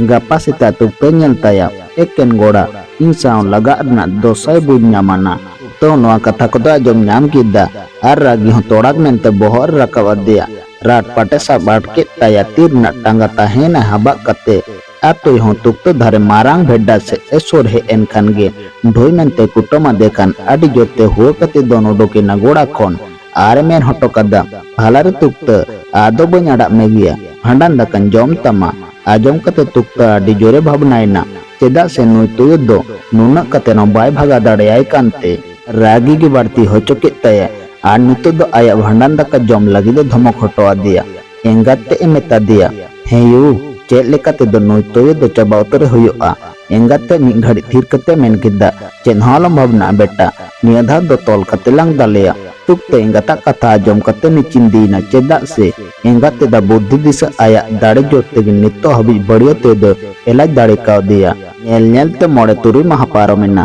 ᱜᱟᱯᱟ ᱥᱮᱛᱟᱜ ᱛᱩᱠᱛᱟᱹ ᱧᱮᱞ ᱛᱟᱭᱟ, ᱮᱠᱮᱱ ᱜᱚᱲᱟ, ᱤᱧ ᱥᱟᱶ ᱞᱟᱜᱟᱜ ᱨᱮᱱᱟᱜ ᱫᱚᱥᱟᱭ ᱵᱩᱡᱽ ᱧᱟᱢᱟᱱᱟ᱾" ᱛᱩᱠᱛᱟᱹ ᱱᱚᱣᱟ ᱠᱟᱛᱷᱟ ᱠᱚᱫᱚ ᱟᱸᱡᱚᱢ ᱧᱟᱢ ᱠᱮᱫᱟ ᱟᱨ ᱨᱟᱹᱜᱤ ᱦᱚᱸ ᱛᱚᱲᱟᱠ ᱢᱮᱱᱛᱮ ᱵᱚᱦᱚᱜ ᱨᱮ ᱨᱟᱠᱟᱵ ᱟᱫᱮᱭᱟ᱾ ᱨᱟᱴ ᱯᱟᱴᱮ ᱥᱟᱵ ᱟᱴ ᱠᱮᱫ ᱛᱟᱭᱟ, ᱛᱤ ᱨᱮᱱᱟᱜ ᱴᱟᱸᱜᱟ ᱛᱟᱦᱮᱸᱭᱮᱱᱟ ᱦᱟᱵᱟᱜ ᱠᱟᱛᱮ᱾ ᱟᱨ ᱛᱩᱭᱩ ᱦᱚᱸ ᱛᱩᱠᱛᱟᱹ ᱫᱷᱟᱨᱮ ᱢᱟᱨᱟᱝ ᱵᱷᱮᱰᱟ ᱥᱮᱫ ᱮ ᱥᱩᱨ ᱦᱮᱡ ᱮᱱ ᱠᱷᱟᱱ ᱜᱮ ᱰᱷᱩᱭ ᱢᱮᱱᱛᱮ ᱠᱩᱴᱟᱹᱢ ᱟᱫᱮ ᱠᱷᱟᱱ ᱟᱹᱰᱤ ᱡᱳᱨ ᱛᱮ ᱦᱩᱣᱟᱹ ᱠᱟᱛᱮ ᱫᱚᱱ ᱩᱰᱩᱠ ᱮᱱᱟ ᱜᱚᱲᱟ ᱠᱷᱚᱱ᱾ ᱟᱨ ᱮ ᱢᱮᱱ ᱦᱚᱴᱚ ᱠᱟᱫᱟ, "ᱵᱷᱟᱞᱟ ᱨᱮ ᱛᱩᱠᱛᱟᱹ, ᱟᱫᱚ ᱵᱟᱹᱧ ᱟᱲᱟᱜ ᱢᱮᱜᱮᱭᱟ, ᱵᱷᱟᱸᱰᱟᱱ ᱫᱟᱠᱟᱧ ᱡᱚᱢ ᱛᱟᱢᱟ᱾" ᱟᱸᱡᱚᱢ ᱠᱟᱛᱮ ᱛᱩᱠᱛᱟᱹ ᱟᱹᱰᱤ ᱡᱳᱨᱮ ᱵᱷᱟᱵᱽᱱᱟᱭᱮᱱᱟ, ᱪᱮᱫᱟᱜ ᱥᱮ ᱱᱩᱭ ᱛᱩᱭᱩ ᱫᱚ ᱱᱩᱱᱟᱹᱜ ᱠᱟᱛᱮ ᱦᱚᱸ ᱵᱟᱭ ᱵᱷᱟᱜᱟ ᱫᱟᱲᱮᱭᱟᱭ ᱠᱟᱱᱛᱮ᱾ ᱨᱟᱹᱜᱤ ᱜᱮ ᱵᱟᱹᱲᱛᱤ ᱦᱚᱪᱚ ᱠᱮᱫ ᱛᱟᱭᱟ ᱟᱨ ᱱᱤᱛᱚᱜ ᱫᱚ ᱟᱭᱟᱜ ᱵᱷᱟᱸᱰᱟᱱ ᱫᱟᱠᱟ ᱡᱚᱢ ᱞᱟᱹᱜᱤᱫ ᱮ ᱫᱷᱚᱢᱚᱠ ᱦᱚᱴᱚ ᱟᱫᱮᱭᱟ᱾ ᱮᱸᱜᱟᱛ ᱛᱮᱫ ᱮ ᱢᱮᱛᱟ ᱫᱮᱭᱟ, "ᱦᱮᱸ ᱭᱩ, ᱪᱮᱫ ᱞᱮᱠᱟ ᱛᱮᱫᱚ ᱱᱩᱭ ᱛᱩᱭᱩ ᱫᱚ ᱪᱟᱵᱟ ᱩᱛᱟᱹᱨᱮ ᱦᱩᱭᱩᱜᱼᱟ?" ᱮᱸᱜᱟᱛ ᱛᱮᱫ ᱢᱤᱫ ᱜᱷᱟᱹᱲᱤᱡ ᱛᱷᱤᱨ ᱠᱟᱛᱮ ᱢᱮᱱ ᱠᱮᱫᱟ, "ᱪᱮᱫ ᱦᱚᱸ ᱟᱞᱚᱢ ᱵᱷᱟᱵᱽᱱᱟᱜᱼᱟ ᱵᱮᱴᱟ, ᱱᱤᱭᱟᱹ ᱫᱷᱟᱣ ᱫᱚ ᱛᱚᱞ ᱠᱟᱛᱮ ᱞᱟᱝ ᱫᱟᱞᱮᱭᱟ᱾" ᱛᱩᱠᱛᱟᱹ ᱮᱸᱜᱟᱛᱟᱜ ᱠᱟᱛᱷᱟ ᱟᱸᱡᱚᱢ ᱠᱟᱛᱮ ᱱᱤᱪᱤᱱ ᱫᱤᱭᱮᱱᱟ, ᱪᱮᱫᱟᱜ ᱥᱮ ᱮᱸᱜᱟᱛ ᱛᱮᱫᱟᱜ ᱵᱩᱫᱽᱫᱷᱤ ᱫᱤᱥᱟᱹ ᱟᱭᱟᱜ ᱫᱟᱲᱮ ᱡᱳᱨ ᱛᱮᱜᱮ ᱱᱤᱛᱚᱜ ᱦᱟᱹᱵᱤᱡ ᱵᱟᱹᱲᱭᱟᱹ ᱛᱩᱭᱩ ᱫᱚ ᱮᱞᱟᱡᱽ ᱫᱟᱲᱮ ᱠᱟᱣᱫᱮᱭᱟ᱾ ᱧᱮᱞ ᱧᱮᱞ ᱛᱮ ᱢᱚᱬᱮ ᱛᱩᱨᱩᱭ ᱢᱟᱦᱟ ᱯᱟᱨᱚᱢᱮᱱᱟ᱾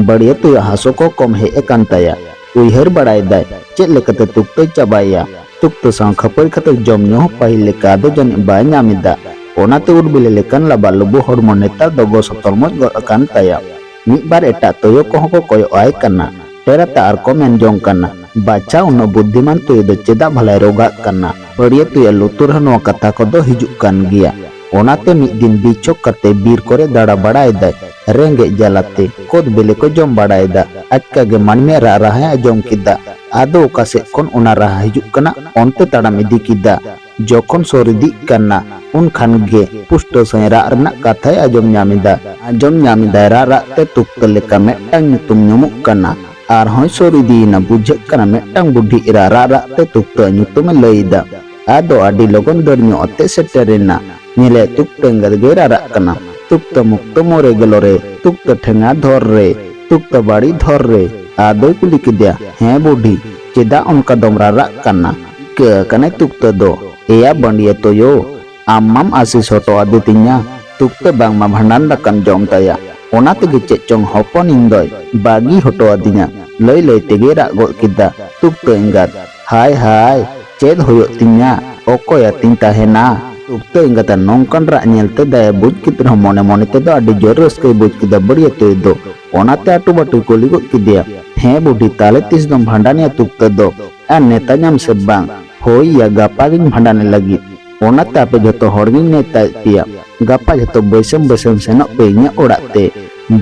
ᱵᱟᱹᱲᱭᱟᱹ ᱛᱩᱭᱩ ᱦᱟᱹᱥᱩ ᱠᱚ ᱠᱚᱢ ᱦᱮᱡ ᱟᱠᱟᱱ ᱛᱟᱭᱟ᱾ ᱩᱭᱦᱟᱹᱨ ᱵᱟᱲᱟᱭᱮᱫᱟᱭ, ᱪᱮᱫ ᱞᱮᱠᱟᱛᱮ ᱛᱩᱠᱛᱟᱹᱭ ᱪᱟᱵᱟᱭᱮᱭᱟ᱾ ᱛᱩᱠᱛᱟᱹ ᱥᱟᱶ ᱠᱷᱟᱹᱯᱟᱹᱨᱤ ᱠᱷᱟᱹᱛᱤᱨ ᱡᱚᱢ ᱧᱩ ᱦᱚᱸ ᱯᱟᱹᱦᱤᱞ ᱞᱮᱠᱟ ᱟᱫᱚ ᱡᱟᱹᱱᱤᱡ ᱵᱟᱭ ᱧᱟᱢ ᱮᱫᱟ᱾ ᱚᱱᱟᱛᱮ ᱩᱨᱵᱤᱞᱤ ᱞᱮᱠᱟᱱ ᱞᱟᱵᱟ ᱞᱩᱵᱩ ᱦᱚᱲᱢᱚ ᱱᱮᱛᱟᱨ ᱫᱚ ᱜᱚᱥᱚ ᱛᱚᱞᱢᱚᱡ ᱜᱚᱫ ᱟᱠᱟᱱ ᱛᱟᱭᱟ᱾ ᱢᱤᱫ ᱵᱟᱨ ᱮᱴᱟᱜ ᱛᱩᱭᱩ ᱠᱚᱦᱚᱸ ᱠᱚ ᱠᱚᱭᱚᱜ ᱟᱭ ᱠᱟᱱᱟ᱾ ᱰᱮᱨᱟᱛᱮ ᱟᱨ ᱠᱚ ᱢᱮᱱ ᱡᱚᱝ ᱠᱟᱱᱟ, "ᱵᱟᱪᱷᱟ, ᱩᱱᱟᱹᱜ ᱵᱩᱫᱽᱫᱷᱤᱢᱟᱱ ᱛᱩᱭᱩ ᱫᱚ ᱪᱮᱫᱟᱜ ᱵᱷᱟᱞᱟᱭ ᱨᱳᱜᱟᱜ ᱠᱟᱱᱟ?" ᱵᱟᱹᱲᱭᱟᱹ ᱛᱩᱭᱩ ᱞᱩᱛᱩᱨ ᱦᱚᱸ ᱱᱚᱣᱟ ᱠᱟᱛᱷᱟ ᱠᱚᱫᱚ ᱦᱤᱡᱩᱜ ᱠᱟᱱ ᱜᱮᱭᱟ᱾ ᱚᱱᱟᱛᱮ ᱢᱤᱫ ᱫᱤᱱ ᱵᱤᱪᱷᱚᱠ ᱠᱟᱛᱮ ᱵᱤᱨ ᱠᱚᱨᱮ ᱫᱟᱬᱟ ᱵᱟᱲᱟᱭᱮᱫᱟᱭ᱾ ᱨᱮᱸᱜᱮᱡ ᱡᱟᱞᱟᱛᱮ ᱠᱚᱫ ᱵᱤᱞᱤ ᱠᱚ ᱡᱚᱢ ᱵᱟᱲᱟᱭᱮᱫᱟ᱾ ᱟᱪᱠᱟ ᱜᱮ ᱢᱟᱹᱱᱢᱤᱭᱟᱜ ᱨᱟᱜ ᱨᱟᱦᱟᱭ ᱟᱸᱡᱚᱢ ᱠᱮᱫᱟ᱾ ᱟᱫᱚ ᱚᱠᱟ ᱥᱮᱫ ᱠᱷᱚᱱ ᱚᱱᱟ ᱨᱟᱦᱟ ᱦᱤᱡᱩᱜ ᱠᱟᱱᱟ, ᱚᱱᱛᱮ ᱛᱟᱲᱟᱢ ᱤᱫᱤ ᱠᱮᱫᱟ᱾ ᱡᱚᱠᱷᱚᱱ ᱥᱩᱨ ᱤᱫᱤᱜ ᱠᱟᱱᱟ, ᱩᱱ ᱠᱷᱟᱱ ᱜᱮ ᱯᱩᱥᱴᱟᱹᱣ ᱥᱟᱺᱦᱤᱡ ᱨᱟᱜ ᱨᱮᱱᱟᱜ ᱠᱟᱛᱷᱟᱭ ᱟᱸᱡᱚᱢ ᱧᱟᱢ ᱮᱫᱟ᱾ ᱟᱸᱡᱚᱢ ᱧᱟᱢ ᱮᱫᱟᱭ ᱨᱟᱜ ᱨᱟᱜ ᱛᱮ ᱛᱩᱠᱛᱟᱹ ᱞᱮᱠᱟ ᱢᱤᱫᱴᱟᱝ ᱧᱩᱛᱩᱢ ᱧᱩᱢᱩᱜ ᱠᱟᱱᱟ᱾ ᱟᱨᱦᱚᱸᱭ ᱥᱩᱨ ᱤᱫᱤᱭᱮᱱᱟ᱾ ᱵᱩᱡᱷᱟᱹᱜ ᱠᱟᱱᱟ ᱢᱤᱫᱴᱟᱝ ᱵᱩᱰᱷᱤ ᱮᱨᱟ ᱨᱟᱜ ᱨᱟᱜ ᱛᱮ ᱛᱩᱠᱛᱟᱹ ᱧᱩᱛᱩᱢᱮ ᱞᱟᱹᱭ ᱮᱫᱟ᱾ ᱟᱫᱚ ᱟᱹᱰᱤ ᱞᱚᱜᱚᱱ ᱫᱟᱹᱲ ᱧᱚᱜ ᱟᱛᱮ ᱥᱮᱴᱮᱨᱮᱱᱟ᱾ ᱧᱮᱞᱮ ᱛᱩᱠᱛᱟᱹ ᱮᱸᱜᱟᱛ ᱜᱮᱭ ᱨᱟᱨᱟᱜ ᱠᱟᱱᱟ᱾ ᱛᱩᱠᱛᱟᱹ ᱢᱩᱠᱛᱚ ᱢᱚᱨᱮ ᱜᱮᱞᱚ ᱨᱮ, ᱛᱩᱠᱛᱟᱹ ᱴᱷᱮᱸᱜᱟ ᱫᱷᱚᱨ ᱨᱮ, ᱛᱩᱠᱛᱟᱹ ᱵᱟᱲᱤ ᱫᱷᱚᱨ ᱨᱮ᱾ ᱟᱫᱚᱭ ᱠᱩᱞᱤ ᱠᱮᱫᱮᱭᱟ, "ᱦᱮᱸ ᱵᱩᱰᱷᱤ, ᱪᱮᱫᱟᱜ ᱚᱱᱠᱟ ᱫᱚᱢ ᱨᱟᱨᱟᱜ ᱠᱟᱱᱟ? ᱪᱤᱠᱟᱹ ᱟᱠᱟᱱᱟᱭ ᱛᱩᱠᱛᱟᱹ ᱫᱚ?" "ᱮᱭᱟ ᱵᱟᱹᱱᱰᱤᱭᱟᱹ ᱛᱩᱭᱩ, ᱟᱢ ᱢᱟᱢ ᱟᱹᱥᱤᱥ ᱦᱚᱴᱚ ᱟᱫᱮ ᱛᱤᱧᱟ, ᱛᱩᱠᱛᱟᱹ ᱵᱟᱝᱢᱟ ᱵᱷᱟᱸᱰᱟᱱ ᱫᱟᱠᱟᱢ ᱡᱚᱢ ᱛᱟᱭᱟ, ᱚᱱᱟ ᱛᱮᱜᱮ ᱪᱮᱫ ᱪᱚᱝ ᱦᱚᱯᱚᱱᱤᱧ ᱫᱚᱭ ᱵᱟᱹᱜᱤ ᱦᱚᱴᱚ ᱟᱫᱤᱧᱟ," ᱞᱟᱹᱭ ᱞᱟᱹᱭ ᱛᱮᱜᱮ ᱨᱟᱜ ᱜᱚᱫ ᱠᱮᱫᱟ ᱛᱩᱠᱛᱟᱹ ᱮᱸᱜᱟᱛ᱾ "ᱦᱟᱭ ᱦᱟᱭ, ᱪᱮᱫ ᱦᱩᱭᱩᱜ ᱛᱤᱧᱟ? ᱚᱠᱚᱭ ᱟᱛᱤᱧ ᱛᱟᱦᱮᱱᱟ?" ᱛᱩᱠᱛᱟᱹ ᱮᱸᱜᱟᱛᱟᱜ ᱱᱚᱝᱠᱟᱱ ᱨᱟᱜ ᱧᱮᱞᱛᱮ ᱫᱟᱭᱟ ᱵᱩᱡᱽ ᱠᱮᱫ ᱨᱮᱦᱚᱸ ᱢᱚᱱᱮ ᱢᱚᱱᱮ ᱛᱮᱫᱚ ᱟᱹᱰᱤ ᱡᱳᱨ ᱨᱟᱹᱥᱠᱟᱹᱭ ᱵᱩᱡᱽ ᱠᱮᱫᱟ ᱵᱟᱹᱲᱤᱭᱟᱹ ᱛᱩᱭᱩ ᱫᱚ᱾ ᱚᱱᱟᱛᱮ ᱟᱹᱴᱩ ᱵᱟᱹᱴᱩᱭ ᱠᱩᱞᱤ ᱜᱚᱫ ᱠᱮᱫᱮᱭᱟ, "ᱦᱮᱸ ᱵᱩᱰᱷᱤ, ᱛᱟᱦᱞᱮ ᱛᱤᱥ ᱫᱚᱢ ᱵᱷᱟᱸᱰᱟᱱᱮᱭᱟ ᱛᱩᱠᱛᱟᱹ ᱫᱚ? ᱟᱨ ᱱᱮᱛᱟᱧᱟᱢ ᱥᱮ ᱵᱟᱝ?" "ᱦᱳᱭ ᱭᱟ, ᱜᱟᱯᱟ ᱜᱤᱧ ᱵᱷᱟᱸᱰᱟᱱᱮ ᱞᱟᱹᱜᱤᱫ᱾ ᱚᱱᱟᱛᱮ ᱟᱯᱮ ᱡᱷᱚᱛᱚ ᱦᱚᱲ ᱜᱤᱧ ᱱᱮᱣᱛᱟᱭᱮᱫ ᱯᱮᱭᱟ᱾ ᱜᱟᱯᱟ ᱡᱷᱚᱛᱚ ᱵᱟᱹᱭᱥᱟᱹᱢ ᱵᱟᱹᱭᱥᱟᱹᱢ ᱥᱮᱱᱚᱜ ᱯᱮ ᱤᱧᱟᱹᱜ ᱚᱲᱟᱜ ᱛᱮ᱾"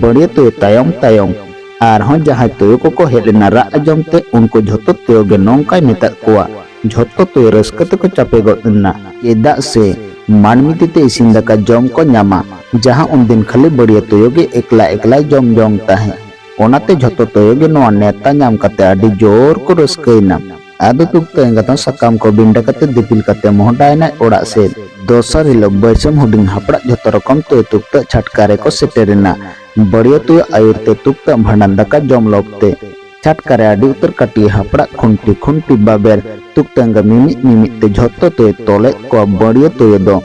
ᱵᱟᱹᱲᱤᱭᱟᱹ ᱛᱩᱭᱩ ᱛᱟᱭᱚᱢ ᱛᱟᱭᱚᱢ ᱟᱨᱦᱚᱸ ᱡᱟᱦᱟᱸᱭ ᱛᱩᱭᱩ ᱠᱚᱠᱚ ᱦᱮᱡ ᱞᱮᱱᱟ ᱨᱟᱜ ᱟᱸᱡᱚᱢ ᱛᱮ, ᱩᱱᱠᱩ ᱡᱷᱚᱛᱚ ᱛᱩᱭᱩ ᱜᱮ ᱱᱚᱝᱠᱟᱭ ᱢᱮᱛᱟᱫ ᱠᱚᱣᱟ᱾ ᱡᱷᱚᱛᱚ ᱛᱩᱭᱩ ᱨᱟᱹᱥᱠᱟᱹ ᱛᱮᱠᱚ ᱪᱟᱯᱮ ᱜᱚᱫ ᱮᱱᱟ᱾ ᱪᱮᱫᱟᱜ ᱥᱮ ᱢᱟᱹᱱᱢᱤ ᱛᱤᱛᱮ ᱤᱥᱤᱱ ᱫᱟᱠᱟ ᱡᱚᱢ ᱠᱚ ᱧᱟᱢᱟ, ᱡᱟᱦᱟᱸ ᱩᱱᱫᱤᱱ ᱠᱷᱟᱹᱞᱤ ᱵᱟᱹᱲᱤᱭᱟᱹ ᱛᱩᱭᱩ ᱜᱮ ᱮᱠᱞᱟ ᱮᱠᱞᱟᱭ ᱡᱚᱢ ᱡᱚᱝ ᱛᱟᱦᱮᱸᱫ᱾ ᱚᱱᱟᱛᱮ ᱡᱷᱚᱛᱚ ᱛᱩᱭᱩ ᱜᱮ ᱱᱚᱣᱟ ᱱᱮᱣᱛᱟ ᱧᱟᱢ ᱠᱟᱛᱮ ᱟᱹᱰᱤ ᱡᱳᱨ ᱠᱚ ᱨᱟᱹᱥᱠᱟᱹᱭᱮᱱᱟ᱾ ᱟᱫᱚ ᱛᱩᱠᱛᱟᱹ ᱮᱸᱜᱟᱛ ᱦᱚᱸ ᱥᱟᱠᱟᱢ ᱠᱚ ᱵᱤᱸᱰᱟᱹ ᱠᱟᱛᱮ ᱫᱤᱯᱤᱞ ᱠᱟᱛᱮ ᱢᱚᱦᱰᱟᱭᱮᱱᱟᱭ ᱚᱲᱟᱜ ᱥᱮᱫ᱾ ᱫᱚᱥᱟᱨ ᱦᱤᱞᱳᱜ ᱵᱟᱹᱭᱥᱟᱹᱢ ᱦᱩᱰᱤᱧ ᱦᱟᱯᱲᱟᱜ ᱡᱷᱚᱛᱚ ᱨᱚᱠᱚᱢ ᱛᱩᱭᱩ ᱛᱩᱠᱛᱟᱹ ᱪᱷᱟᱴᱠᱟ ᱨᱮᱠᱚ ᱥᱮᱴᱮᱨᱮᱱᱟ᱾ ᱵᱟᱹᱲᱤᱭᱟᱹ ᱛᱩᱭᱩ ᱟᱹᱭᱩᱨ ᱛᱮ ᱛᱩᱠᱛᱟᱹ ᱵᱷᱟᱸᱰᱟᱱ ᱫᱟᱠᱟ ᱡᱚᱢ ᱞᱚᱠᱛᱮ ᱪᱷᱟᱴᱠᱟ ᱨᱮ ᱟᱹᱰᱤ ᱩᱛᱟᱹᱨ ᱠᱟᱹᱴᱤᱡ ᱦᱟᱯᱲᱟᱜ ᱠᱷᱩᱱᱴᱤ ᱠᱷᱩᱱᱴᱤ ᱵᱟᱵᱮᱨ ᱛᱩᱠᱛᱟᱹ ᱮᱸᱜᱟ ᱢᱤᱢᱤᱫ ᱢᱤᱢᱤᱫ ᱛᱮ ᱡᱷᱚᱛᱚ ᱛᱩᱭᱩ ᱛᱚᱞᱮᱫ ᱠᱚᱣᱟ᱾ ᱵᱟᱹᱲᱤᱭᱟᱹ ᱛᱩᱭᱩ ᱫᱚ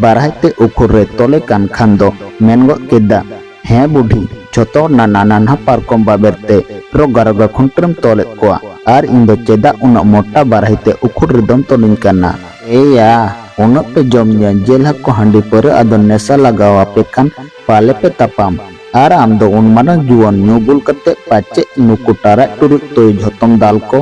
ᱵᱟᱨᱦᱟᱭ ᱛᱮ ᱩᱠᱷᱩᱲ ᱨᱮ ᱛᱚᱞᱮ ᱠᱟᱱ ᱠᱷᱟᱱ ᱫᱚ ᱢᱮᱱ ᱜᱚᱫ ᱠᱮᱫᱟ, "ᱦᱮᱸ ᱵᱩᱰᱷᱤ, ᱡᱷᱚᱛᱚ ᱱᱟᱱᱟ ᱱᱟᱱᱦᱟ ᱯᱟᱨᱠᱚᱢ ᱵᱟᱵᱮᱨ ᱛᱮ ᱨᱚᱜᱟ ᱨᱚᱜᱟ ᱠᱷᱩᱱᱴᱟᱹᱨᱮᱢ ᱛᱚᱞᱮᱫ ᱠᱚᱣᱟ, ᱟᱨ ᱤᱧ ᱫᱚ ᱪᱮᱫᱟᱜ ᱩᱱᱟᱹᱜ ᱢᱚᱴᱟ ᱵᱟᱨᱦᱟᱭ ᱛᱮ ᱩᱠᱷᱩᱲ ᱨᱮᱫᱚᱢ ᱛᱚᱞᱤᱧ ᱠᱟᱱᱟ? ᱮᱭᱟ, ᱩᱱᱟᱹᱜ ᱯᱮ ᱡᱚᱢ ᱧᱩᱭᱟ, ᱡᱤᱞ ᱦᱟᱹᱠᱩ ᱦᱟᱺᱰᱤ ᱯᱟᱹᱣᱨᱟᱹ ᱟᱫᱚ ᱱᱮᱥᱟ ᱞᱟᱜᱟᱣ ᱟᱯᱮ ᱠᱷᱟᱱ ᱯᱟᱞᱮ ᱯᱮ ᱛᱟᱯᱟᱢ᱾ ᱟᱨ ᱟᱢ ᱫᱚ ᱩᱱ ᱢᱟᱨᱟᱝ ᱡᱩᱣᱟᱹᱱ ᱧᱩ ᱵᱩᱞ ᱠᱟᱛᱮ ᱯᱟᱪᱮᱫ ᱱᱩᱠᱩ ᱴᱟᱨᱟᱡ ᱴᱩᱨᱩᱡ ᱛᱩᱭᱩ ᱡᱷᱚᱛᱚᱢ ᱫᱟᱞ ᱠᱚ,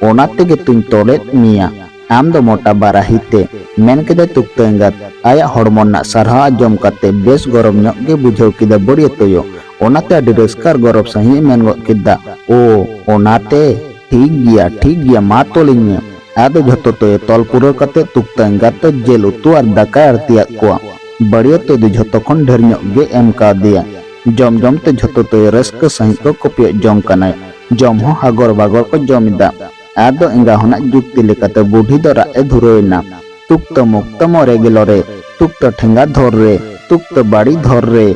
ᱚᱱᱟ ᱛᱮᱜᱮ ᱛᱩᱧ ᱛᱚᱞᱮᱫ ᱢᱮᱭᱟ᱾ ᱟᱢ ᱫᱚ ᱢᱚᱴᱟ ᱵᱟᱨᱟᱦᱤ ᱛᱮ, ᱢᱮᱱ ᱠᱮᱫᱟᱭ ᱛᱩᱠᱛᱟᱹ ᱮᱸᱜᱟᱛ᱾ ᱟᱭᱟᱜ ᱦᱚᱲᱢᱚ ᱨᱮᱱᱟᱜ ᱥᱟᱨᱦᱟᱣ ᱟᱸᱡᱚᱢ ᱠᱟᱛᱮ ᱵᱮᱥ ᱜᱚᱨᱚᱵ ᱧᱚᱜ ᱜᱮ ᱵᱩᱡᱷᱟᱹᱣ ᱠᱮᱫᱟ ᱵᱟᱹᱲᱭᱟᱹ ᱛᱚᱭᱚ᱾ ᱚᱱᱟᱛᱮ ᱟᱹᱰᱤ ᱨᱟᱹᱥᱠᱟᱹ ᱟᱨ ᱜᱚᱨᱚᱵ ᱥᱟᱺᱦᱤᱡ ᱮ ᱢᱮᱱ ᱜᱚᱫ ᱠᱮᱫᱟ, "ᱳ, ᱚᱱᱟᱛᱮ? ᱴᱷᱤᱠ ᱜᱮᱭᱟ, ᱴᱷᱤᱠ ᱜᱮᱭᱟ, ᱢᱟ ᱛᱚᱞᱤᱧ ᱢᱮ᱾" ᱟᱫᱚ ᱡᱷᱚᱛᱚ ᱛᱚᱭᱚ ᱛᱚᱞ ᱯᱩᱨᱟᱹᱣ ᱠᱟᱛᱮ ᱛᱩᱠᱛᱟᱹ ᱮᱸᱜᱟᱛ ᱫᱚ ᱡᱤᱞ ᱩᱛᱩ ᱟᱨ ᱫᱟᱠᱟᱭ ᱟᱬᱛᱤᱭᱟᱫ ᱠᱚᱣᱟ᱾ ᱵᱟᱹᱲᱭᱟᱹ ᱛᱚᱭᱚ ᱫᱚ ᱡᱷᱚᱛᱚ ᱠᱷᱚᱱ ᱰᱷᱮᱨ ᱧᱚᱜ ᱜᱮ ᱮᱢ ᱠᱟᱣᱫᱮᱭᱟ᱾ ᱡᱚᱢ ᱡᱚᱢ ᱛᱮ ᱡᱷᱚᱛᱚ ᱛᱚᱭᱚ ᱨᱟᱹᱥᱠᱟᱹ ᱥᱟᱺᱦᱤᱡ ᱠᱚ ᱠᱚᱯᱤᱭᱚᱜ ᱡᱚᱝ ᱠᱟᱱᱟ᱾ ᱡᱚᱢ ᱦᱚᱸ ᱦᱟᱜᱚᱨ ᱵᱟᱜᱚᱨ ᱠᱚ ᱡᱚᱢ ᱮᱫᱟ᱾ ᱟᱫᱚ ᱮᱸᱜᱟ ᱦᱚᱱᱟᱜ ᱡᱩᱠᱛᱤ ᱞᱮᱠᱟᱛᱮ ᱵᱩᱰᱷᱤ ᱫᱚ ᱨᱟᱜ ᱮ ᱫᱷᱩᱨᱟᱹᱣ ᱮᱱᱟ, "ᱛᱩᱠᱛᱟᱹ ᱢᱩᱠᱛᱟᱹ ᱢᱚᱨᱮ ᱜᱮᱞᱚ ᱨᱮ, ᱛᱩᱠᱛᱟᱹ ᱴᱷᱮᱸᱜᱟ ᱫᱷᱚᱨ ᱨᱮ, ᱛᱩᱠᱛᱟᱹ ᱵᱟᱲᱤ ᱫᱷᱚᱨ ᱨᱮ!"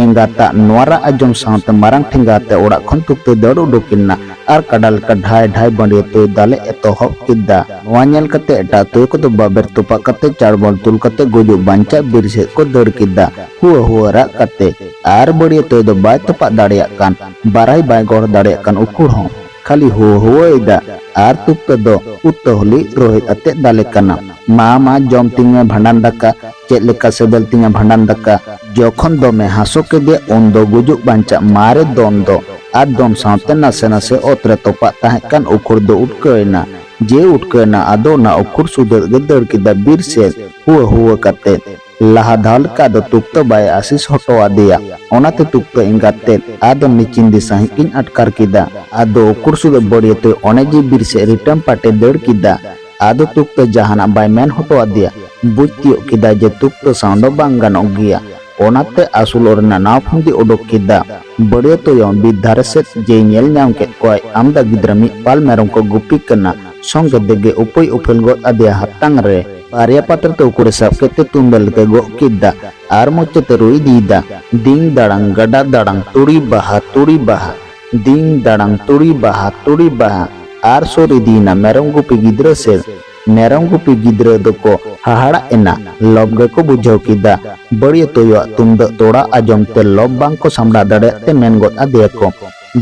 ᱮᱸᱜᱟᱛᱟᱜ ᱱᱚᱣᱟ ᱨᱟᱜ ᱟᱸᱡᱚᱢ ᱥᱟᱶᱛᱮ ᱢᱟᱨᱟᱝ ᱴᱷᱮᱸᱜᱟ ᱟᱛᱮ ᱚᱲᱟᱜ ᱠᱷᱚᱱ ᱛᱩᱠᱛᱟᱹ ᱫᱟᱹᱲ ᱩᱰᱩᱠ ᱮᱱᱟ ᱟᱨ ᱠᱟᱰᱟ ᱞᱮᱠᱟ ᱰᱷᱟᱭ ᱰᱷᱟᱭ ᱵᱟᱹᱲᱭᱟᱹ ᱛᱚᱭᱚ ᱫᱟᱞᱮ ᱮᱛᱚᱦᱚᱵ ᱠᱮᱫᱟ᱾ ᱱᱚᱣᱟ ᱧᱮᱞ ᱠᱟᱛᱮ ᱮᱴᱟᱜ ᱛᱚᱭᱚ ᱠᱚᱫᱚ ᱵᱟᱵᱮᱨ ᱛᱚᱯᱟᱜ ᱠᱟᱛᱮ ᱪᱟᱲᱵᱚᱞ ᱛᱩᱞ ᱠᱟᱛᱮ ᱜᱩᱡᱩᱜ ᱵᱟᱧᱪᱟᱜ ᱵᱤᱨ ᱥᱮᱫ ᱠᱚ ᱫᱟᱹᱲ ᱠᱮᱫᱟ, ᱦᱩᱣᱟᱹ ᱦᱩᱣᱟᱹ ᱨᱟᱜ ᱠᱟᱛᱮ᱾ ᱟᱨ ᱵᱟᱹᱲᱭᱟᱹ ᱛᱚᱭᱚ ᱫᱚ ᱵᱟᱭ ᱛᱚᱯᱟᱜ ᱫᱟᱲᱮᱭᱟᱜ ᱠᱟᱱ, ᱵᱟᱨᱟᱭ ᱵᱟᱭ ᱜᱚᱲ ᱫᱟᱲᱮᱭᱟᱜ ᱠᱟᱱ ᱩᱠᱷᱩᱲ ᱦᱚᱸ᱾ ᱠᱷᱟᱹᱞᱤ ᱦᱩᱣᱟᱹ ᱦᱩᱣᱟᱹᱭᱮᱫᱟ ᱟᱨ ᱛᱩᱠᱛᱟᱹ ᱫᱚ ᱩᱛᱛᱟᱹ ᱦᱚᱞᱤ ᱨᱳᱦᱮᱫ ᱟᱛᱮ ᱫᱟᱞᱮ ᱠᱟᱱᱟ᱾ "ᱢᱟ, ᱢᱟ, ᱡᱚᱢ ᱛᱤᱧ ᱢᱮ ᱵᱷᱟᱸᱰᱟᱱ ᱫᱟᱠᱟ, ᱪᱮᱫ ᱞᱮᱠᱟ ᱥᱮᱵᱮᱞ ᱛᱤᱧᱟ ᱵᱷᱟᱸᱰᱟᱱ ᱫᱟᱠᱟ!" ᱡᱚᱠᱷᱚᱱ ᱫᱚᱢᱮ ᱦᱟᱹᱥᱩ ᱠᱮᱫᱮᱭᱟ, ᱩᱱ ᱫᱚ ᱜᱩᱡᱩᱜ ᱵᱟᱧᱪᱟᱜ ᱢᱟᱨᱮ ᱫᱚᱱ ᱫᱚ, ᱟᱨ ᱫᱚᱱ ᱥᱟᱶᱛᱮ ᱱᱟᱥᱮ ᱱᱟᱥᱮ ᱚᱛ ᱨᱮ ᱛᱚᱯᱟᱜ ᱛᱟᱦᱮᱸ ᱠᱟᱱ ᱩᱠᱷᱩᱲ ᱫᱚ ᱩᱴᱠᱟᱹᱣ ᱮᱱᱟ᱾ ᱡᱮ ᱩᱴᱠᱟᱹᱣ ᱮᱱᱟ, ᱟᱫᱚ ᱚᱱᱟ ᱩᱠᱷᱩᱲ ᱥᱩᱫᱷᱟᱹᱜ ᱜᱮ ᱫᱟᱹᱲ ᱠᱮᱫᱟ ᱵᱤᱨ ᱥᱮᱫ, ᱦᱩᱣᱟᱹ ᱦᱩᱣᱟᱹ ᱠᱟᱛᱮ᱾ ᱞᱟᱦᱟ ᱫᱷᱟᱣ ᱞᱮᱠᱟ ᱫᱚ ᱛᱩᱠᱛᱟᱹ ᱵᱟᱭ ᱟᱹᱥᱤᱥ ᱦᱚᱴᱚ ᱟᱫᱮᱭᱟ᱾ ᱚᱱᱟᱛᱮ ᱛᱩᱠᱛᱟᱹ ᱮᱸᱜᱟᱛ ᱛᱮᱫ ᱟᱫᱚ ᱱᱤᱪᱤᱱᱫᱤ ᱥᱟᱺᱦᱤᱡ ᱜᱤᱧ ᱟᱴᱠᱟᱨ ᱠᱮᱫᱟ᱾ ᱟᱫᱚ ᱩᱠᱩᱨ ᱥᱩᱫᱷᱟᱹ ᱵᱟᱹᱲᱭᱟᱹᱛᱚᱭ ᱚᱱᱮ ᱡᱮ ᱵᱤᱨ ᱥᱮᱫ ᱨᱤᱴᱟᱹᱢ ᱯᱟᱴᱮ ᱫᱟᱹᱲ ᱠᱮᱫᱟ᱾ ᱟᱫᱚ ᱛᱩᱠᱛᱟᱹ ᱡᱟᱦᱟᱱᱟᱜ ᱵᱟᱭ ᱢᱮᱱ ᱦᱚᱴᱚ ᱟᱫᱮᱭᱟ᱾ ᱵᱩᱡᱽ ᱛᱤᱭᱳᱜ ᱠᱮᱫᱟ ᱡᱮ ᱛᱩᱠᱛᱟᱹ ᱥᱟᱶ ᱫᱚ ᱵᱟᱝ ᱜᱟᱱᱚᱜ ᱜᱮᱭᱟ᱾ ᱚᱱᱟᱛᱮ ᱟᱹᱥᱩᱞᱚᱜ ᱨᱮᱱᱟᱜ ᱱᱟᱣᱟ ᱯᱷᱩᱱᱫᱤ ᱚᱰᱚᱠ ᱠᱮᱫᱟ᱾ ᱵᱟᱹᱲᱭᱟᱹᱛᱚᱭᱚ ᱵᱤᱨ ᱫᱷᱟᱨᱮ ᱥᱮᱫ ᱡᱮᱭ ᱧᱮᱞ ᱧᱟᱢ ᱠᱮᱫ ᱠᱚᱣᱟᱭ, ᱟᱢᱫᱟ ᱜᱤᱫᱽᱨᱟᱹ ᱢᱤᱫ ᱯᱟᱞ ᱢᱮᱨᱚᱢ ᱠᱚ ᱜᱩᱯᱤ ᱠᱟᱱᱟ᱾ ᱥᱚᱸᱜᱮ ᱛᱮᱜᱮ ᱩᱯᱟᱹᱭ ᱩᱯᱷᱟᱹᱞ ᱜᱚᱫ ᱟᱫᱮᱭᱟ ᱦᱟᱛᱟᱝ ᱨᱮ᱾ ᱵᱟᱨᱭᱟ ᱯᱟᱛᱲᱟ ᱛᱮ ᱩᱠᱩᱨᱮ ᱥᱟᱵ ᱠᱮᱫ ᱛᱮ ᱛᱩᱢᱫᱟᱹ ᱞᱮᱠᱟ ᱜᱚᱜ ᱠᱮᱫᱟ᱾ ᱟᱨ ᱢᱚᱪᱟᱛᱮ ᱨᱩ ᱤᱫᱤᱭᱮᱫᱟ, ᱫᱤᱝ ᱫᱟᱲᱟᱝ ᱜᱟᱰᱟ ᱫᱟᱲᱟᱝ ᱛᱩᱲᱤ ᱵᱟᱦᱟ ᱛᱩᱲᱤ ᱵᱟᱦᱟ, ᱫᱤᱝ ᱫᱟᱲᱟᱝ ᱛᱩᱲᱤ ᱵᱟᱦᱟ ᱛᱩᱲᱤ ᱵᱟᱦᱟ᱾ ᱟᱨ ᱥᱩᱨ ᱤᱫᱤᱭᱮᱱᱟ ᱢᱮᱨᱚᱢ ᱜᱩᱯᱤ ᱜᱤᱫᱽᱨᱟᱹ ᱥᱮᱫ᱾ ᱢᱮᱨᱚᱢ ᱜᱩᱯᱤ ᱜᱤᱫᱽᱨᱟᱹ ᱫᱚᱠᱚ ᱦᱟᱦᱟᱲᱟᱜ ᱮᱱᱟ, ᱞᱚᱵ ᱜᱮᱠᱚ ᱵᱩᱡᱷᱟᱹᱣ ᱠᱮᱫᱟ᱾ ᱵᱟᱹᱲᱭᱟᱹ ᱛᱩᱭᱩᱣᱟᱜ ᱛᱩᱢᱫᱟᱹᱜ ᱛᱚᱲᱟ ᱟᱸᱡᱚᱢ ᱛᱮ ᱞᱚᱵ ᱵᱟᱝ ᱠᱚ ᱥᱟᱢᱲᱟᱣ ᱫᱟᱲᱮᱭᱟᱜ ᱛᱮ ᱢᱮᱱ ᱜᱚᱫ ᱟᱫᱮᱭᱟᱠᱚ,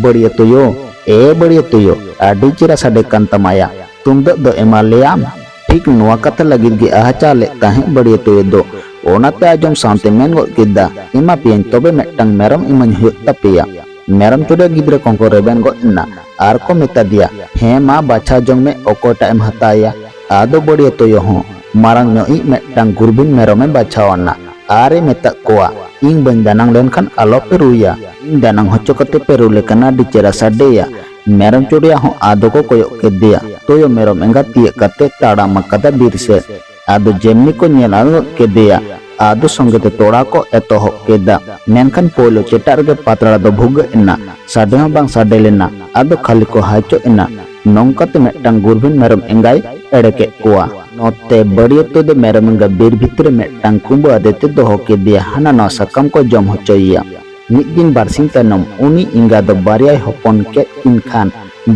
"ᱵᱟᱹᱲᱭᱟᱹ ᱛᱩᱭᱩ, ᱮ ᱵᱟᱹᱲᱭᱟᱹ ᱛᱩᱭᱩ, ᱟᱹᱰᱤ ᱪᱮᱦᱨᱟ ᱥᱟᱰᱮ ᱠᱟᱱ ᱛᱟᱢᱟᱭᱟ, ᱛᱩᱢᱫᱟᱹᱜ ᱫᱚ ᱮᱢᱟ ᱞᱮᱭᱟᱢ?" ᱴᱷᱤᱠ ᱱᱚᱣᱟ ᱠᱟᱛᱷᱟ ᱞᱟᱹᱜᱤᱫ ᱜᱮ ᱟᱦᱟᱪᱟ ᱞᱮᱫ ᱛᱟᱦᱮᱸᱫ ᱵᱟᱹᱲᱭᱟᱹ ᱛᱩᱭᱩ ᱫᱚ᱾ ᱚᱱᱟᱛᱮ ᱟᱸᱡᱚᱢ ᱥᱟᱶᱛᱮ ᱢᱮᱱ ᱜᱚᱫ ᱠᱮᱫᱟ, "ᱮᱢᱟ ᱯᱮᱭᱟᱹᱧ, ᱛᱚᱵᱮ ᱢᱤᱫᱴᱟᱝ ᱢᱮᱨᱚᱢ ᱤᱢᱟᱹᱧ ᱦᱩᱭᱩᱜ ᱛᱟᱯᱮᱭᱟ᱾" ᱢᱮᱨᱚᱢ ᱪᱚᱰᱤᱭᱟᱹ ᱜᱤᱫᱽᱨᱟᱹ ᱠᱚᱦᱚᱸ ᱠᱚ ᱨᱮᱵᱮᱱ ᱜᱚᱫ ᱮᱱᱟ ᱟᱨ ᱠᱚ ᱢᱮᱛᱟ ᱫᱮᱭᱟ, "ᱦᱮᱸ ᱢᱟ, ᱵᱟᱪᱷᱟᱣ ᱡᱚᱝ ᱢᱮ, ᱚᱠᱚᱭᱴᱟᱜ ᱮᱢ ᱦᱟᱛᱟᱣᱮᱭᱟ?" ᱟᱫᱚ ᱵᱟᱹᱲᱤᱭᱟᱹ ᱛᱚᱭᱚ ᱦᱚᱸ ᱢᱟᱨᱟᱝ ᱧᱚᱜ ᱤᱡ ᱢᱤᱫᱴᱟᱝ ᱜᱩᱨᱵᱷᱤᱱ ᱢᱮᱨᱚᱢᱮ ᱵᱟᱪᱷᱟᱣ ᱟᱱᱟ ᱟᱨ ᱮ ᱢᱮᱛᱟᱫ ᱠᱚᱣᱟ, "ᱤᱧ ᱵᱟᱹᱧ ᱫᱟᱱᱟᱝ ᱞᱮᱱᱠᱷᱟᱱ ᱟᱞᱚᱯᱮ ᱨᱩᱭᱟ᱾ ᱤᱧ ᱫᱟᱱᱟᱝ ᱦᱚᱪᱚ ᱠᱟᱛᱮ ᱯᱮ ᱨᱩ ᱞᱮᱠᱷᱟᱱ ᱟᱹᱰᱤ ᱪᱮᱦᱨᱟ ᱥᱟᱰᱮᱭᱟ᱾" ᱢᱮᱨᱚᱢ ᱪᱚᱲᱭᱟ ᱦᱚᱸ ᱟᱫᱚ ᱠᱚ ᱠᱚᱭᱚᱜ ᱠᱮᱫᱮᱭᱟ᱾ ᱛᱚᱭᱚ ᱢᱮᱨᱚᱢ ᱮᱸᱜᱟ ᱛᱤᱭᱟᱹᱜ ᱠᱟᱛᱮ ᱛᱟᱲᱟᱢ ᱟᱠᱟᱫᱟ ᱵᱤᱨ ᱥᱮᱫ᱾ ᱟᱫᱚ ᱡᱮᱢᱱᱤ ᱠᱚ ᱧᱮᱞ ᱟᱫ ᱜᱚᱫ ᱠᱮᱫᱮᱭᱟ, ᱟᱫᱚ ᱥᱚᱸᱜᱮ ᱛᱮ ᱛᱚᱲᱟ ᱠᱚ ᱮᱛᱚᱦᱚᱵ ᱠᱮᱫᱟ᱾ ᱢᱮᱱᱠᱷᱟᱱ ᱯᱳᱭᱞᱳ ᱪᱮᱴᱟᱜ ᱨᱮᱜᱮ ᱯᱟᱛᱲᱟ ᱫᱚ ᱵᱷᱩᱜᱟᱹᱜ ᱮᱱᱟ, ᱥᱟᱰᱮ ᱦᱚᱸ ᱵᱟᱝ ᱥᱟᱰᱮ ᱞᱮᱱᱟ᱾ ᱟᱫᱚ ᱠᱷᱟᱹᱞᱤ ᱠᱚ ᱦᱟᱭᱪᱚᱜ ᱮᱱᱟ᱾ ᱱᱚᱝᱠᱟᱛᱮ ᱢᱤᱫᱴᱟᱝ ᱜᱩᱨᱵᱷᱤᱱ ᱢᱮᱨᱚᱢ ᱮᱸᱜᱟᱭ ᱮᱲᱮ ᱠᱮᱫ ᱠᱚᱣᱟ᱾ ᱱᱚᱛᱮ ᱵᱟᱹᱲᱤᱭᱟᱹ ᱛᱚᱭᱚ ᱫᱚ ᱢᱮᱨᱚᱢ ᱮᱸᱜᱟ ᱵᱤᱨ ᱵᱷᱤᱛᱨᱤ ᱨᱮ ᱢᱤᱫᱴᱟᱝ ᱠᱩᱸᱵᱟᱹ ᱟᱫᱮ ᱛᱮ ᱫᱚᱦᱚ ᱠᱮᱫᱮᱭᱟ, ᱦᱟᱱᱟ ᱱᱟᱣᱟ ᱥᱟᱠᱟᱢ ᱠᱚ ᱡᱚᱢ ᱦᱚᱪᱚᱭᱮᱭᱟ᱾ ᱢᱤᱫ ᱫᱤᱱ ᱵᱟᱨᱥᱤᱧ ᱛᱟᱭᱱᱚᱢ ᱩᱱᱤ ᱮᱸᱜᱟ ᱫᱚ ᱵᱟᱨᱭᱟᱭ ᱦᱚᱯᱚᱱ ᱠᱮᱫ ᱠᱤᱱ ᱠᱷᱟᱱ,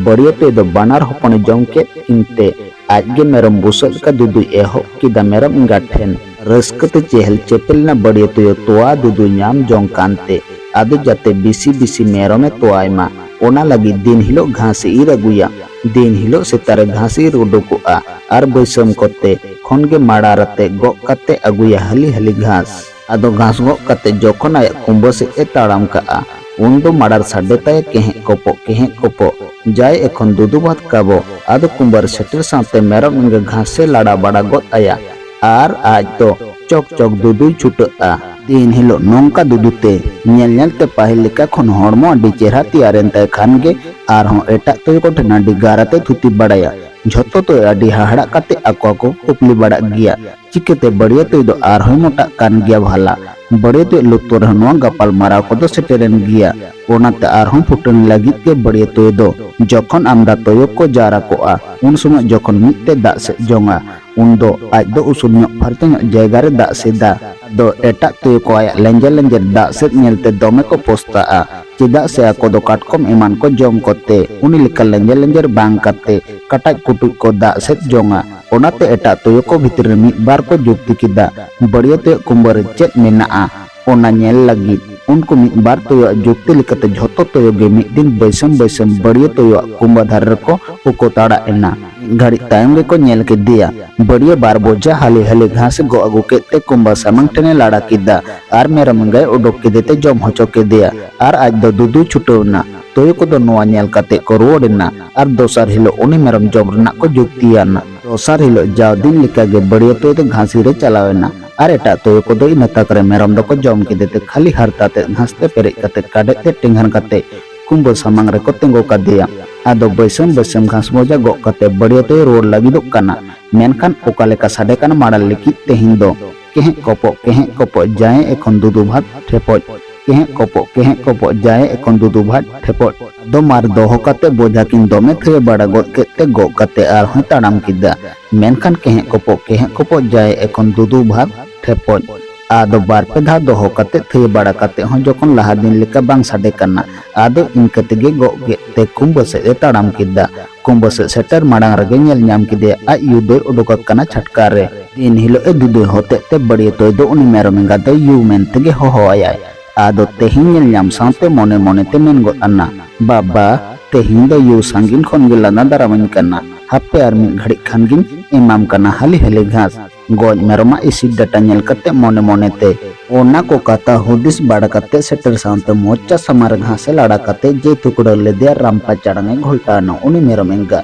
ᱵᱟᱹᱲᱤᱭᱟᱹ ᱛᱚᱭᱚ ᱫᱚ ᱵᱟᱱᱟᱨ ᱦᱚᱯᱚᱱᱮ ᱡᱚᱢ ᱠᱮᱫ ᱠᱤᱱ ᱛᱮ ᱟᱡᱜᱮ ᱢᱮᱨᱚᱢ ᱵᱩᱥᱟᱹᱜ ᱞᱮᱠᱟ ᱫᱩᱫᱩᱭ ᱮᱦᱚᱵ ᱠᱮᱫᱟ ᱢᱮᱨᱚᱢ ᱮᱸᱜᱟ ᱴᱷᱮᱱ᱾ ᱨᱟᱹᱥᱠᱟᱹ ᱛᱮ ᱪᱮᱦᱮᱞ ᱪᱮᱯᱮᱞ ᱮᱱᱟ ᱵᱟᱹᱲᱤᱭᱟᱹ ᱛᱚᱭᱚ ᱛᱚᱣᱟ ᱫᱩᱫᱩ ᱧᱟᱢ ᱡᱚᱝ ᱠᱟᱱᱛᱮ᱾ ᱟᱫᱚ ᱡᱟᱛᱮ ᱵᱤᱥᱤ ᱵᱤᱥᱤ ᱢᱮᱨᱚᱢᱮ ᱛᱚᱣᱟᱭ ᱢᱟ, ᱚᱱᱟ ᱞᱟᱹᱜᱤᱫ ᱫᱤᱱ ᱦᱤᱞᱳᱜ ᱜᱷᱟᱸᱥ ᱮ ᱤᱨ ᱟᱹᱜᱩᱭᱟ᱾ ᱫᱤᱱ ᱦᱤᱞᱳᱜ ᱥᱮᱛᱟᱜ ᱨᱮ ᱜᱷᱟᱸᱥ ᱤᱨ ᱩᱰᱩᱠᱚᱜᱼᱟ ᱟᱨ ᱵᱟᱹᱭᱥᱟᱹᱢ ᱠᱚᱛᱮ ᱠᱷᱚᱱ ᱜᱮ ᱢᱟᱲᱟᱨ ᱟᱛᱮ ᱜᱚᱜ ᱠᱟᱛᱮ ᱟᱹᱜᱩᱭᱟ ᱦᱟᱹᱞᱤ ᱦᱟᱹᱞᱤ ᱜᱷᱟᱸᱥ᱾ ᱟᱫᱚ ᱜᱷᱟᱸᱥ ᱜᱚᱜ ᱠᱟᱛᱮ ᱡᱚᱠᱷᱚᱱ ᱟᱭᱟᱜ ᱠᱩᱢᱵᱟᱹ ᱥᱮᱫ ᱮ ᱛᱟᱲᱟᱢ ᱠᱟᱜᱼᱟ, ᱩᱱ ᱫᱚ ᱢᱟᱲᱟᱨ ᱥᱟᱰᱮ ᱛᱟᱭᱟ ᱠᱮᱦᱮᱸᱜ ᱠᱚᱯᱚᱜ ᱠᱮᱦᱮᱸᱜ ᱠᱚᱯᱚᱜ, "ᱡᱟᱭ ᱮᱠᱷᱚᱱ ᱫᱩᱫᱩ ᱵᱷᱟᱛ ᱠᱟᱵᱚ᱾" ᱟᱫᱚ ᱠᱩᱢᱵᱟᱹ ᱨᱮ ᱥᱮᱴᱮᱨ ᱥᱟᱶᱛᱮ ᱢᱮᱨᱚᱢ ᱮᱸᱜᱟ ᱜᱷᱟᱸᱥ ᱮ ᱞᱟᱲᱟ ᱵᱟᱲᱟ ᱜᱚᱫ ᱟᱭᱟ ᱟᱨ ᱟᱡ ᱫᱚ ᱪᱚᱠ ᱪᱚᱠ ᱫᱩᱫᱩᱭ ᱪᱷᱩᱴᱟᱹᱜᱼᱟ᱾ ᱫᱤᱱ ᱦᱤᱞᱳᱜ ᱱᱚᱝᱠᱟ ᱫᱩᱫᱩ ᱛᱮ ᱧᱮᱞ ᱧᱮᱞ ᱛᱮ ᱯᱟᱹᱦᱤᱞ ᱞᱮᱠᱟ ᱠᱷᱚᱱ ᱦᱚᱲᱢᱚ ᱟᱹᱰᱤ ᱪᱮᱦᱨᱟ ᱛᱮᱭᱟᱨᱮᱱ ᱛᱟᱭ ᱠᱷᱟᱱ ᱜᱮ ᱟᱨᱦᱚᱸ ᱮᱴᱟᱜ ᱛᱚᱭᱚ ᱠᱚ ᱴᱷᱮᱱ ᱟᱹᱰᱤ ᱜᱟᱨ ᱟᱛᱮ ᱛᱷᱩᱛᱤ ᱵᱟᱲᱟᱭᱟ᱾ ᱡᱷᱚᱛᱚ ᱛᱚᱭᱚ ᱟᱹᱰᱤ ᱦᱟᱦᱟᱲᱟᱜ ᱠᱟᱛᱮ ᱟᱠᱚ ᱠᱚ ᱠᱩᱯᱞᱤ ᱵᱟᱲᱟᱜ ᱜᱮᱭᱟ, "ᱪᱤᱠᱟᱹᱛᱮ ᱵᱟᱹᱲᱤᱭᱟᱹ ᱛᱚᱭᱚ ᱫᱚ ᱟᱨᱦᱚᱸᱭ ᱢᱚᱴᱟᱜ ᱠᱟᱱ ᱜᱮᱭᱟ ᱵᱷᱟᱞᱟ?" ᱵᱟᱹᱲᱤᱭᱟᱹ ᱛᱚᱭᱚ ᱞᱩᱛᱩᱨ ᱨᱮᱦᱚᱸ ᱱᱚᱣᱟ ᱜᱟᱯᱟᱞ ᱢᱟᱨᱟᱣ ᱠᱚᱫᱚ ᱥᱮᱴᱮᱨᱮᱱ ᱜᱮᱭᱟ᱾ ᱚᱱᱟᱛᱮ ᱟᱨᱦᱚᱸ ᱯᱷᱩᱴᱟᱹᱱ ᱞᱟᱹᱜᱤᱫ ᱜᱮ ᱵᱟᱹᱲᱤᱭᱟᱹ ᱛᱚᱭᱚ ᱫᱚ ᱡᱚᱠᱷᱚᱱ ᱟᱢᱫᱟ ᱛᱚᱭᱚ ᱠᱚ ᱡᱟᱣᱨᱟ ᱠᱚᱜᱼᱟ, ᱩᱱ ᱥᱚᱢᱚᱭ ᱡᱚᱠᱷᱚᱱ ᱢᱤᱫ ᱛᱮ ᱫᱟᱜ ᱥᱮᱫ ᱡᱚᱝᱟ, ᱩᱱ ᱫᱚ ᱟᱡ ᱫᱚ ᱩᱥᱩᱞ ᱧᱚᱜ ᱯᱷᱟᱨᱪᱟ ᱧᱚᱜ ᱡᱟᱭᱜᱟ ᱨᱮ ᱫᱟᱜ ᱥᱮᱫᱟ᱾ ᱟᱫᱚ ᱮᱴᱟᱜ ᱛᱚᱭᱚ ᱠᱚ ᱟᱭᱟᱜ ᱞᱮᱸᱡᱮᱨ ᱞᱮᱸᱡᱮᱨ ᱫᱟᱜ ᱥᱮᱫ ᱧᱮᱞᱛᱮ ᱫᱚᱢᱮ ᱠᱚ ᱯᱚᱥᱛᱟᱜᱼᱟ, ᱪᱮᱫᱟᱜ ᱥᱮ ᱟᱠᱚ ᱫᱚ ᱠᱟᱴᱠᱚᱢ ᱮᱢᱟᱱ ᱠᱚ ᱡᱚᱢ ᱠᱚᱛᱮ᱾ ᱩᱱᱤ ᱞᱮᱠᱟ ᱞᱮᱸᱡᱮᱨ ᱞᱮᱸᱡᱮᱨ ᱵᱟᱝ ᱠᱟᱛᱮ ᱠᱟᱴᱟᱡ ᱠᱩᱴᱩᱡ ᱠᱚ ᱫᱟᱜ ᱥᱮᱫ ᱡᱚᱝᱟ᱾ ᱚᱱᱟᱛᱮ ᱮᱴᱟᱜ ᱛᱚᱭᱚ ᱠᱚ ᱵᱷᱤᱛᱨᱤ ᱨᱮ ᱢᱤᱫ ᱵᱟᱨ ᱠᱚ ᱡᱩᱠᱛᱤ ᱠᱮᱫᱟ, ᱵᱟᱹᱲᱤᱭᱟᱹ ᱛᱚᱭᱚ ᱠᱩᱢᱵᱟᱹ ᱨᱮ ᱪᱮᱫ ᱢᱮᱱᱟᱜᱼᱟ, ᱚᱱᱟ ᱧᱮᱞ ᱞᱟᱹᱜᱤᱫ᱾ ᱩᱱᱠᱩ ᱢᱤᱫ ᱵᱟᱨ ᱛᱚᱭᱚᱣᱟᱜ ᱡᱩᱠᱛᱤ ᱞᱮᱠᱟᱛᱮ ᱡᱷᱚᱛᱚ ᱛᱚᱭᱚ ᱜᱮ ᱢᱤᱫ ᱫᱤᱱ ᱵᱟᱹᱭᱥᱟᱹᱢ ᱵᱟᱹᱭᱥᱟᱹᱢ ᱵᱟᱹᱲᱤᱭᱟᱹ ᱛᱚᱭᱚᱣᱟᱜ ᱠᱩᱢᱵᱟᱹ ᱫᱷᱟᱨᱮ ᱨᱮᱠᱚ ᱩᱠᱩ ᱛᱟᱲᱟᱜ ᱮᱱᱟ᱾ ᱢᱤᱫ ᱜᱷᱟᱹᱲᱤᱡ ᱛᱟᱭᱚᱢ ᱜᱮᱠᱚ ᱧᱮᱞ ᱠᱮᱫᱮᱭᱟ, ᱵᱟᱹᱲᱤᱭᱟᱹ ᱵᱟᱨ ᱵᱚᱡᱷᱟ ᱦᱟᱹᱞᱤ ᱦᱟᱹᱞᱤ ᱜᱷᱟᱸᱥ ᱮ ᱜᱚᱜ ᱟᱹᱜᱩ ᱠᱮᱫ ᱛᱮ ᱠᱩᱢᱵᱟᱹ ᱥᱟᱢᱟᱝ ᱴᱷᱮᱱᱮ ᱞᱟᱲᱟ ᱠᱮᱫᱟ ᱟᱨ ᱢᱮᱨᱚᱢ ᱮᱸᱜᱟᱭ ᱩᱰᱩᱠ ᱠᱮᱫᱮ ᱛᱮ ᱡᱚᱢ ᱦᱚᱪᱚ ᱠᱮᱫᱮᱭᱟ ᱟᱨ ᱟᱡ ᱫᱚ ᱫᱩᱫᱩᱭ ᱪᱷᱩᱴᱟᱹᱣ ᱮᱱᱟ᱾ ᱛᱚᱭᱚ ᱠᱚᱫᱚ ᱱᱚᱣᱟ ᱧᱮᱞ ᱠᱟᱛᱮ ᱠᱚ ᱨᱩᱣᱟᱹᱲ ᱮᱱᱟ ᱟᱨ ᱫᱚᱥᱟᱨ ᱦᱤᱞᱳᱜ ᱩᱱᱤ ᱢᱮᱨᱚᱢ ᱡᱚᱢ ᱨᱮᱱᱟᱜ ᱠᱚ ᱡᱩᱠᱛᱤᱭᱟᱱᱟ᱾ ᱫᱚᱥᱟᱨ ᱦᱤᱞᱳᱜ ᱡᱟᱣ ᱫᱤᱱ ᱞᱮᱠᱟᱜᱮ ᱵᱟᱹᱲᱭᱟᱹ ᱛᱚᱭ ᱫᱚ ᱜᱷᱟᱥ ᱤᱨ ᱮ ᱪᱟᱞᱟᱣ ᱮᱱᱟ᱾ ᱟᱨ ᱮᱴᱟᱜ ᱛᱚᱭᱚ ᱠᱚᱫᱚ ᱤᱱᱟᱹ ᱛᱟᱠ ᱨᱮ ᱢᱮᱨᱚᱢ ᱫᱚᱠᱚ ᱡᱚᱢ ᱠᱮᱫᱮ ᱛᱮ ᱠᱷᱟᱹᱞᱤ ᱦᱟᱨᱛᱟ ᱛᱮ ᱜᱷᱟᱥ ᱛᱮ ᱯᱮᱨᱮᱡ ᱠᱟᱛᱮ ᱠᱟᱰᱮᱡ ᱛᱮ ᱴᱮᱸᱜᱷᱟᱱ ᱠᱟᱛᱮ ᱠᱩᱢᱵᱟᱹ ᱥᱟᱢᱟᱝ ᱨᱮᱠᱚ ᱛᱤᱸᱜᱩ ᱠᱟᱫᱮᱭᱟ᱾ ᱟᱫᱚ ᱵᱟᱹᱭᱥᱟᱹᱢ ᱵᱟᱹᱭᱥᱟᱹᱢ ᱜᱷᱟᱥ ᱵᱚᱡᱟ ᱜᱚᱜ ᱠᱟᱛᱮ ᱵᱟᱹᱲᱭᱟᱹ ᱛᱚᱭ ᱨᱩᱣᱟᱹᱲ ᱞᱟᱹᱜᱤᱫᱚᱜ ᱠᱟᱱᱟ᱾ ᱢᱮᱱᱠᱷᱟᱱ ᱚᱠᱟ ᱞᱮᱠᱟ ᱥᱟᱰᱮ ᱠᱟᱱᱟ ᱢᱟᱲᱟᱝ ᱞᱟᱹᱜᱤᱫ ᱛᱮᱦᱮᱧ ᱫᱚ ᱠᱮᱦᱮᱸᱜ ᱠᱚᱯᱚᱜ ᱠᱮᱦᱮᱸᱜ ᱠᱚᱯᱚᱜ ᱡᱟᱭᱮ ᱮᱠᱷᱚᱱ ᱫᱩᱫᱩ ᱵᱷᱟᱛ ᱴᱷᱮᱯᱚᱡ᱾ ᱠᱮᱦᱮᱸᱜ ᱠᱚᱯᱚᱜ ᱠᱮᱦᱮᱸᱜ ᱠᱚᱯᱚᱜ ᱡᱟᱭᱮ ᱮᱠᱷᱚᱱ ᱫᱩᱫᱩ ᱵᱷᱟᱛ ᱴᱷᱮᱯᱚᱡ᱾ ᱟᱫᱚ ᱢᱟᱨ ᱫᱚᱦᱚ ᱠᱟᱛᱮ ᱵᱚᱡᱷᱟ ᱠᱤᱱ ᱫᱚᱢᱮ ᱛᱷᱟᱹᱭᱟᱹ ᱵᱟᱲᱟ ᱜᱚᱫ ᱠᱮᱫ ᱛᱮ ᱜᱚᱜ ᱠᱟᱛᱮ ᱟᱨᱦᱚᱸᱭ ᱛᱟᱲᱟᱢ ᱠᱮᱫᱟ᱾ ᱢᱮᱱᱠᱷᱟᱱ ᱠᱮᱦᱮᱸᱜ ᱠᱚᱯᱚᱜ ᱠᱮᱦᱮᱸᱜ ᱠᱚᱯᱚᱜ ᱡᱟᱭᱮ ᱮᱠᱷᱚᱱ ᱫᱩᱫᱩ ᱵᱷᱟᱛ ᱴᱷᱮᱯᱚᱡ᱾ ᱟᱫᱚ ᱵᱟᱨ ᱯᱮ ᱫᱷᱟᱣ ᱫᱚᱦᱚ ᱠᱟᱛᱮ ᱛᱷᱟᱹᱭᱟᱹ ᱵᱟᱲᱟ ᱠᱟᱛᱮ ᱦᱚᱸ ᱡᱚᱠᱷᱚᱱ ᱞᱟᱦᱟ ᱫᱤᱱ ᱞᱮᱠᱟ ᱵᱟᱝ ᱥᱟᱰᱮ ᱠᱟᱱᱟ, ᱟᱫᱚ ᱤᱱᱠᱟᱹ ᱛᱮᱜᱮ ᱜᱚᱜ ᱠᱮᱫ ᱛᱮ ᱠᱩᱢᱵᱟᱹ ᱥᱮᱫ ᱮ ᱛᱟᱲᱟᱢ ᱠᱮᱫᱟ᱾ ᱠᱩᱢᱵᱟᱹ ᱥᱮᱫ ᱥᱮᱴᱮᱨ ᱢᱟᱲᱟᱝ ᱨᱮᱜᱮ ᱧᱮᱞ ᱧᱟᱢ ᱠᱮᱫᱮᱭᱟ ᱟᱡ ᱭᱩ ᱫᱚᱭ ᱩᱰᱩᱠ ᱟᱠᱟᱱᱟ ᱪᱷᱟᱴᱠᱟ ᱨᱮ᱾ ᱫᱤᱱ ᱦᱤᱞᱳᱜ ᱮ ᱫᱩᱫᱩᱭ ᱦᱚᱛᱮᱡ ᱛᱮ ᱵᱟᱹᱲᱭᱟᱹ ᱛᱚᱭ ᱫᱚ ᱩᱱᱤ ᱢᱮᱨᱚᱢ ᱮᱸᱜᱟ ᱫᱚ ᱭᱩ ᱢᱮᱱ ᱛᱮᱜᱮ ᱦᱚᱦᱚ ᱟᱭᱟᱭ᱾ ᱟᱫᱚ ᱛᱮᱦᱮᱧ ᱧᱮᱞ ᱧᱟᱢ ᱥᱟᱶᱛᱮ ᱢᱚᱱᱮ ᱢᱚᱱᱮ ᱛᱮ ᱢᱮᱱ ᱜᱚᱫ ᱟᱱᱟ, ᱵᱟᱵᱟ, ᱛᱮᱦᱮᱧ ᱫᱚ ᱭᱩ ᱥᱟᱺᱜᱤᱧ ᱠᱷᱚᱱ ᱜᱮ ᱞᱟᱸᱫᱟ ᱫᱟᱨᱟᱢᱟᱹᱧ ᱠᱟᱱᱟ᱾ ᱦᱟᱯᱮ ᱟᱨ ᱢᱤᱫ ᱜᱷᱟᱹᱲᱤᱡ ᱠᱷᱟᱱ ᱜᱤᱧ ᱮᱢᱟᱢ ᱠᱟᱱᱟ ᱦᱟᱹᱞᱤ ᱦᱟᱹᱞᱤ ᱜᱷᱟᱥ᱾ ᱜᱚᱡ ᱢᱮᱨᱚᱢᱟᱜ ᱤᱥᱤ ᱰᱟᱴᱟ ᱧᱮᱞ ᱠᱟᱛᱮ ᱢᱚᱱᱮ ᱢᱚᱱᱮ ᱛᱮ ᱚᱱᱟ ᱠᱚ ᱠᱟᱛᱷᱟ ᱦᱩᱫᱤᱥ ᱵᱟᱲᱟ ᱠᱟᱛᱮ ᱥᱮᱴᱮᱨ ᱥᱟᱶᱛᱮ ᱢᱚᱪᱟ ᱥᱟᱢᱟᱝ ᱨᱮ ᱜᱷᱟᱥ ᱮ ᱞᱟᱲᱟ ᱠᱟᱛᱮ ᱡᱮ ᱛᱷᱩᱠᱲᱟᱹ ᱞᱮᱫᱮᱭᱟ ᱨᱟᱢᱯᱟ ᱪᱟᱲᱟᱝ ᱮ ᱜᱷᱚᱞᱴᱟᱣ ᱮᱱᱟ ᱩᱱᱤ ᱢᱮᱨᱚᱢ ᱮᱸᱜᱟ᱾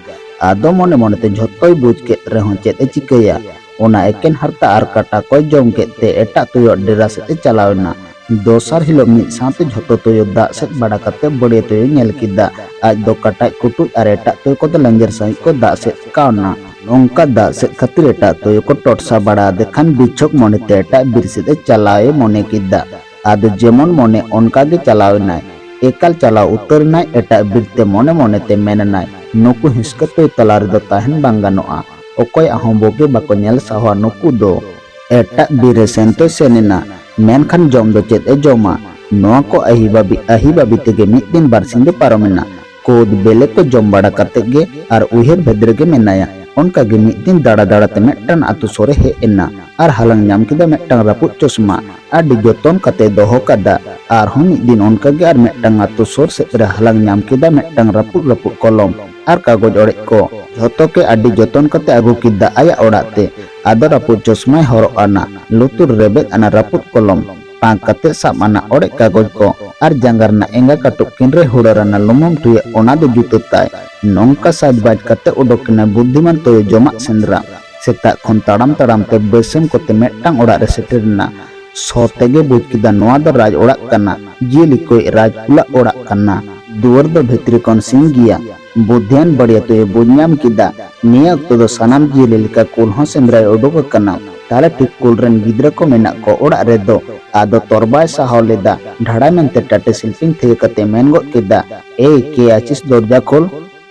ᱟᱫᱚ ᱢᱚᱱᱮ ᱢᱚᱱᱮ ᱛᱮ ᱡᱷᱚᱛᱚᱭ ᱵᱩᱡᱽ ᱠᱮᱫ ᱨᱮᱦᱚᱸ ᱪᱮᱫ ᱮ ᱪᱤᱠᱟᱹᱭᱟ? ᱚᱱᱟ ᱮᱠᱮᱱ ᱦᱟᱨᱛᱟ ᱟᱨ ᱠᱟᱴᱟ ᱠᱚᱭ ᱡᱚᱢ ᱠᱮᱫ ᱛᱮ ᱮᱴᱟᱜ ᱛᱩᱭᱩᱣᱟᱜ ᱰᱮᱨᱟ ᱥᱮᱫ ᱮ ᱪᱟᱞᱟᱣ ᱮᱱᱟ᱾ ᱫᱚᱥᱟᱨ ᱦᱤᱞᱳᱜ ᱢᱤᱫ ᱥᱟᱶᱛᱮ ᱡᱷᱚᱛᱚ ᱛᱩᱭᱩ ᱫᱟᱜ ᱥᱮᱫ ᱵᱟᱲᱟ ᱠᱟᱛᱮ ᱵᱟᱹᱲᱭᱟᱹ ᱛᱩᱭᱩ ᱧᱮᱞ ᱠᱮᱫᱟ᱾ ᱟᱡ ᱫᱚ ᱠᱟᱴᱟᱡ ᱠᱩᱴᱩᱡ ᱟᱨ ᱮᱴᱟᱜ ᱛᱩᱭᱩ ᱠᱚᱫᱚ ᱞᱮᱸᱡᱮᱨ ᱥᱟᱺᱦᱤᱡ ᱠᱚ ᱫᱟᱜ ᱥᱮᱫ ᱠᱟᱣᱱᱟ᱾ ᱱᱚᱝᱠᱟ ᱫᱟᱜ ᱥᱮᱫ ᱠᱷᱟᱹᱛᱤᱨ ᱮᱴᱟᱜ ᱛᱩᱭᱩ ᱠᱚ ᱴᱚᱴᱥᱟ ᱵᱟᱲᱟ ᱟᱫᱮ ᱠᱷᱟᱱ ᱵᱤᱪᱷᱚᱠ ᱢᱚᱱᱮᱛᱮ ᱮᱴᱟᱜ ᱵᱤᱨ ᱥᱮᱫ ᱮ ᱪᱟᱞᱟᱣ ᱮ ᱢᱚᱱᱮ ᱠᱮᱫᱟ᱾ ᱟᱫᱚ ᱡᱮᱢᱚᱱ ᱢᱚᱱᱮ ᱚᱱᱠᱟ ᱜᱮ ᱪᱟᱞᱟᱣ ᱮᱱᱟᱭ᱾ ᱮᱠᱟᱞ ᱪᱟᱞᱟᱣ ᱩᱛᱟᱹᱨ ᱮᱱᱟᱭ ᱮᱴᱟᱜ ᱵᱤᱨ ᱛᱮ ᱢᱚᱱᱮ ᱢᱚᱱᱮᱛᱮ ᱢᱮᱱ ᱮᱱᱟᱭ, ᱱᱩᱠᱩ ᱦᱤᱸᱥᱠᱟᱹ ᱛᱩᱭᱩ ᱛᱟᱞᱟ ᱨᱮᱫᱚ ᱛᱟᱦᱮᱱ ᱵᱟᱝ ᱜᱟᱱᱚᱜᱼᱟ᱾ ᱚᱠᱚᱭᱟᱜ ᱦᱚᱸ ᱵᱩᱜᱤ ᱵᱟᱠᱚ ᱧᱮᱞ ᱥᱟᱦᱟᱣᱟ ᱱᱩᱠᱩ ᱫᱚ᱾ ᱮᱴᱟᱜ ᱵᱤᱨ ᱨᱮ ᱥᱮᱱ ᱛᱚᱭ ᱥᱮᱱ ᱮᱱᱟ, ᱢᱮᱱᱠᱷᱟᱱ ᱡᱚᱢ ᱫᱚ ᱪᱮᱫ ᱮ ᱡᱚᱢᱟ? ᱱᱚᱣᱟ ᱠᱚ ᱟᱹᱦᱤ ᱵᱟᱹᱵᱤ ᱟᱹᱦᱤ ᱵᱟᱹᱵᱤ ᱛᱮᱜᱮ ᱢᱤᱫ ᱫᱤᱱ ᱵᱟᱨᱥᱤᱧ ᱫᱚ ᱯᱟᱨᱚᱢ ᱮᱱᱟ᱾ ᱠᱩᱫ ᱵᱮᱞᱮ ᱠᱚ ᱡᱚᱢ ᱵᱟᱲᱟ ᱠᱟᱛᱮ ᱜᱮ ᱟᱨ ᱩᱭᱦᱟᱹᱨ ᱵᱷᱮᱫ ᱨᱮᱜᱮ ᱢᱮᱱᱟᱭᱟ᱾ ᱚᱱᱠᱟ ᱜᱮ ᱢᱤᱫ ᱫᱤᱱ ᱫᱟᱬᱟ ᱫᱟᱬᱟ ᱛᱮ ᱢᱤᱫᱴᱟᱝ ᱟᱛᱳ ᱥᱩᱨ ᱮ ᱦᱮᱡ ᱮᱱᱟ ᱟᱨ ᱦᱟᱞᱟᱝ ᱧᱟᱢ ᱠᱮᱫᱟ ᱢᱤᱫᱴᱟᱝ ᱨᱟᱹᱯᱩᱫ ᱪᱚᱥᱢᱟ᱾ ᱟᱹᱰᱤ ᱡᱚᱛᱚᱱ ᱠᱟᱛᱮ ᱫᱚᱦᱚ ᱠᱟᱫᱟ᱾ ᱟᱨᱦᱚᱸ ᱢᱤᱫ ᱫᱤᱱ ᱚᱱᱠᱟ ᱜᱮ ᱟᱨ ᱢᱤᱫᱴᱟᱝ ᱟᱛᱳ ᱥᱩᱨ ᱥᱮᱫ ᱨᱮ ᱦᱟᱞᱟᱝ ᱧᱟᱢ ᱠᱮᱫᱟ ᱢᱤᱫᱴᱟᱝ ᱨᱟᱹᱯᱩᱫ ᱨᱟᱹᱯᱩᱫ ᱠᱚᱞᱚᱢ ᱟᱨ ᱠᱟᱜᱚᱡᱽ ᱚᱲᱮᱡ ᱠᱚ᱾ ᱡᱷᱚᱛᱚ ᱜᱮ ᱟᱹᱰᱤ ᱡᱚᱛᱚᱱ ᱠᱟᱛᱮ ᱟᱹᱜᱩ ᱠᱮᱫᱟ ᱟᱭᱟᱜ ᱚᱲᱟᱜ ᱛᱮ᱾ ᱟᱫᱚ ᱨᱟᱹᱯᱩᱫ ᱪᱚᱥᱢᱟᱭ ᱦᱚᱨᱚᱜ ᱟᱱᱟ, ᱞᱩᱛᱩᱨ ᱨᱮᱵᱮᱫ ᱟᱱᱟ ᱨᱟᱹᱯᱩᱫ ᱠᱚᱞᱚᱢ, ᱯᱟᱸᱠ ᱠᱟᱛᱮ ᱥᱟᱵ ᱟᱱᱟ ᱚᱲᱮᱡ ᱠᱟᱜᱚᱡᱽ ᱠᱚ ᱟᱨ ᱡᱟᱸᱜᱟ ᱨᱮᱱᱟᱜ ᱮᱸᱜᱟ ᱠᱟᱹᱴᱩᱵ ᱠᱤᱱ ᱨᱮ ᱦᱩᱲᱟᱹ ᱨᱟᱱᱟ ᱞᱩᱢᱟᱹᱢ ᱴᱷᱩᱭᱟᱹ, ᱚᱱᱟ ᱫᱚ ᱡᱩᱛᱟᱹ ᱛᱟᱭ᱾ ᱱᱚᱝᱠᱟ ᱥᱟᱡᱽᱵᱟᱡᱽ ᱠᱟᱛᱮ ᱩᱰᱩᱠ ᱮᱱᱟᱭ ᱵᱩᱫᱽᱫᱷᱤᱢᱟᱱ ᱛᱩᱭᱩ ᱡᱚᱢᱟᱜ ᱥᱮᱸᱫᱽᱨᱟ᱾ ᱥᱮᱛᱟᱜ ᱠᱷᱚᱱ ᱛᱟᱲᱟᱢ ᱛᱟᱲᱟᱢ ᱛᱮ ᱵᱟᱹᱥᱭᱟᱹᱢ ᱠᱚᱛᱮ ᱢᱤᱫᱴᱟᱝ ᱚᱲᱟᱜ ᱨᱮ ᱥᱮᱴᱮᱨ ᱮᱱᱟ᱾ ᱥᱚ ᱛᱮᱜᱮ ᱵᱩᱡᱽ ᱠᱮᱫᱟ ᱱᱚᱣᱟ ᱫᱚ ᱨᱟᱡᱽ ᱚᱲᱟᱜ ᱠᱟᱱᱟ, ᱡᱤᱭᱟᱹᱞᱤ ᱠᱚᱭᱤᱡ ᱨᱟᱡᱽ ᱠᱩᱞᱟᱜ ᱚᱲᱟᱜ ᱠᱟᱱᱟ᱾ ᱫᱩᱣᱟᱹᱨ ᱫᱚ ᱵᱷᱤᱛᱨᱤ ᱠᱷᱚᱱ ᱥᱤᱧ ᱜᱮᱭᱟ᱾ ᱵᱩᱫᱽᱫᱷᱤᱭᱟᱱ ᱵᱟᱹᱲᱤᱭᱟᱹ ᱛᱩᱭᱩ ᱵᱩᱡᱽ ᱧᱟᱢ ᱠᱮᱫᱟ, ᱱᱤᱭᱟᱹ ᱚᱠᱛᱚ ᱫᱚ ᱥᱟᱱᱟᱢ ᱡᱤᱭᱟᱹᱞᱤ ᱞᱮᱠᱟ ᱠᱩᱞ ᱦᱚᱸ ᱥᱮᱸᱫᱽᱨᱟᱭ ᱩᱰᱩᱠ ᱟᱠᱟᱱᱟ᱾ ᱛᱟᱦᱞᱮ ᱴᱷᱤᱠ ᱠᱩᱞ ᱨᱮᱱ ᱜᱤᱫᱽᱨᱟᱹ ᱠᱚ ᱢᱮᱱᱟᱜ ᱠᱚ ᱚᱲᱟᱜ ᱨᱮᱫᱚ᱾ ᱟᱫᱚ ᱛᱚᱨ ᱵᱟᱭ ᱥᱟᱦᱟᱣ ᱞᱮᱫᱟ, ᱰᱷᱟᱲᱟ ᱢᱮᱱᱛᱮ ᱴᱟᱴᱮ ᱥᱤᱞᱯᱤᱧ ᱛᱷᱟᱹᱭᱟᱹ ᱠᱟᱛᱮ ᱢᱮᱱ ᱜᱚᱫ ᱠᱮᱫᱟ, "ᱮᱭ ᱠᱮ ᱟᱪᱤᱥ, ᱫᱚᱨᱡᱟ ᱠᱷᱳᱞ!"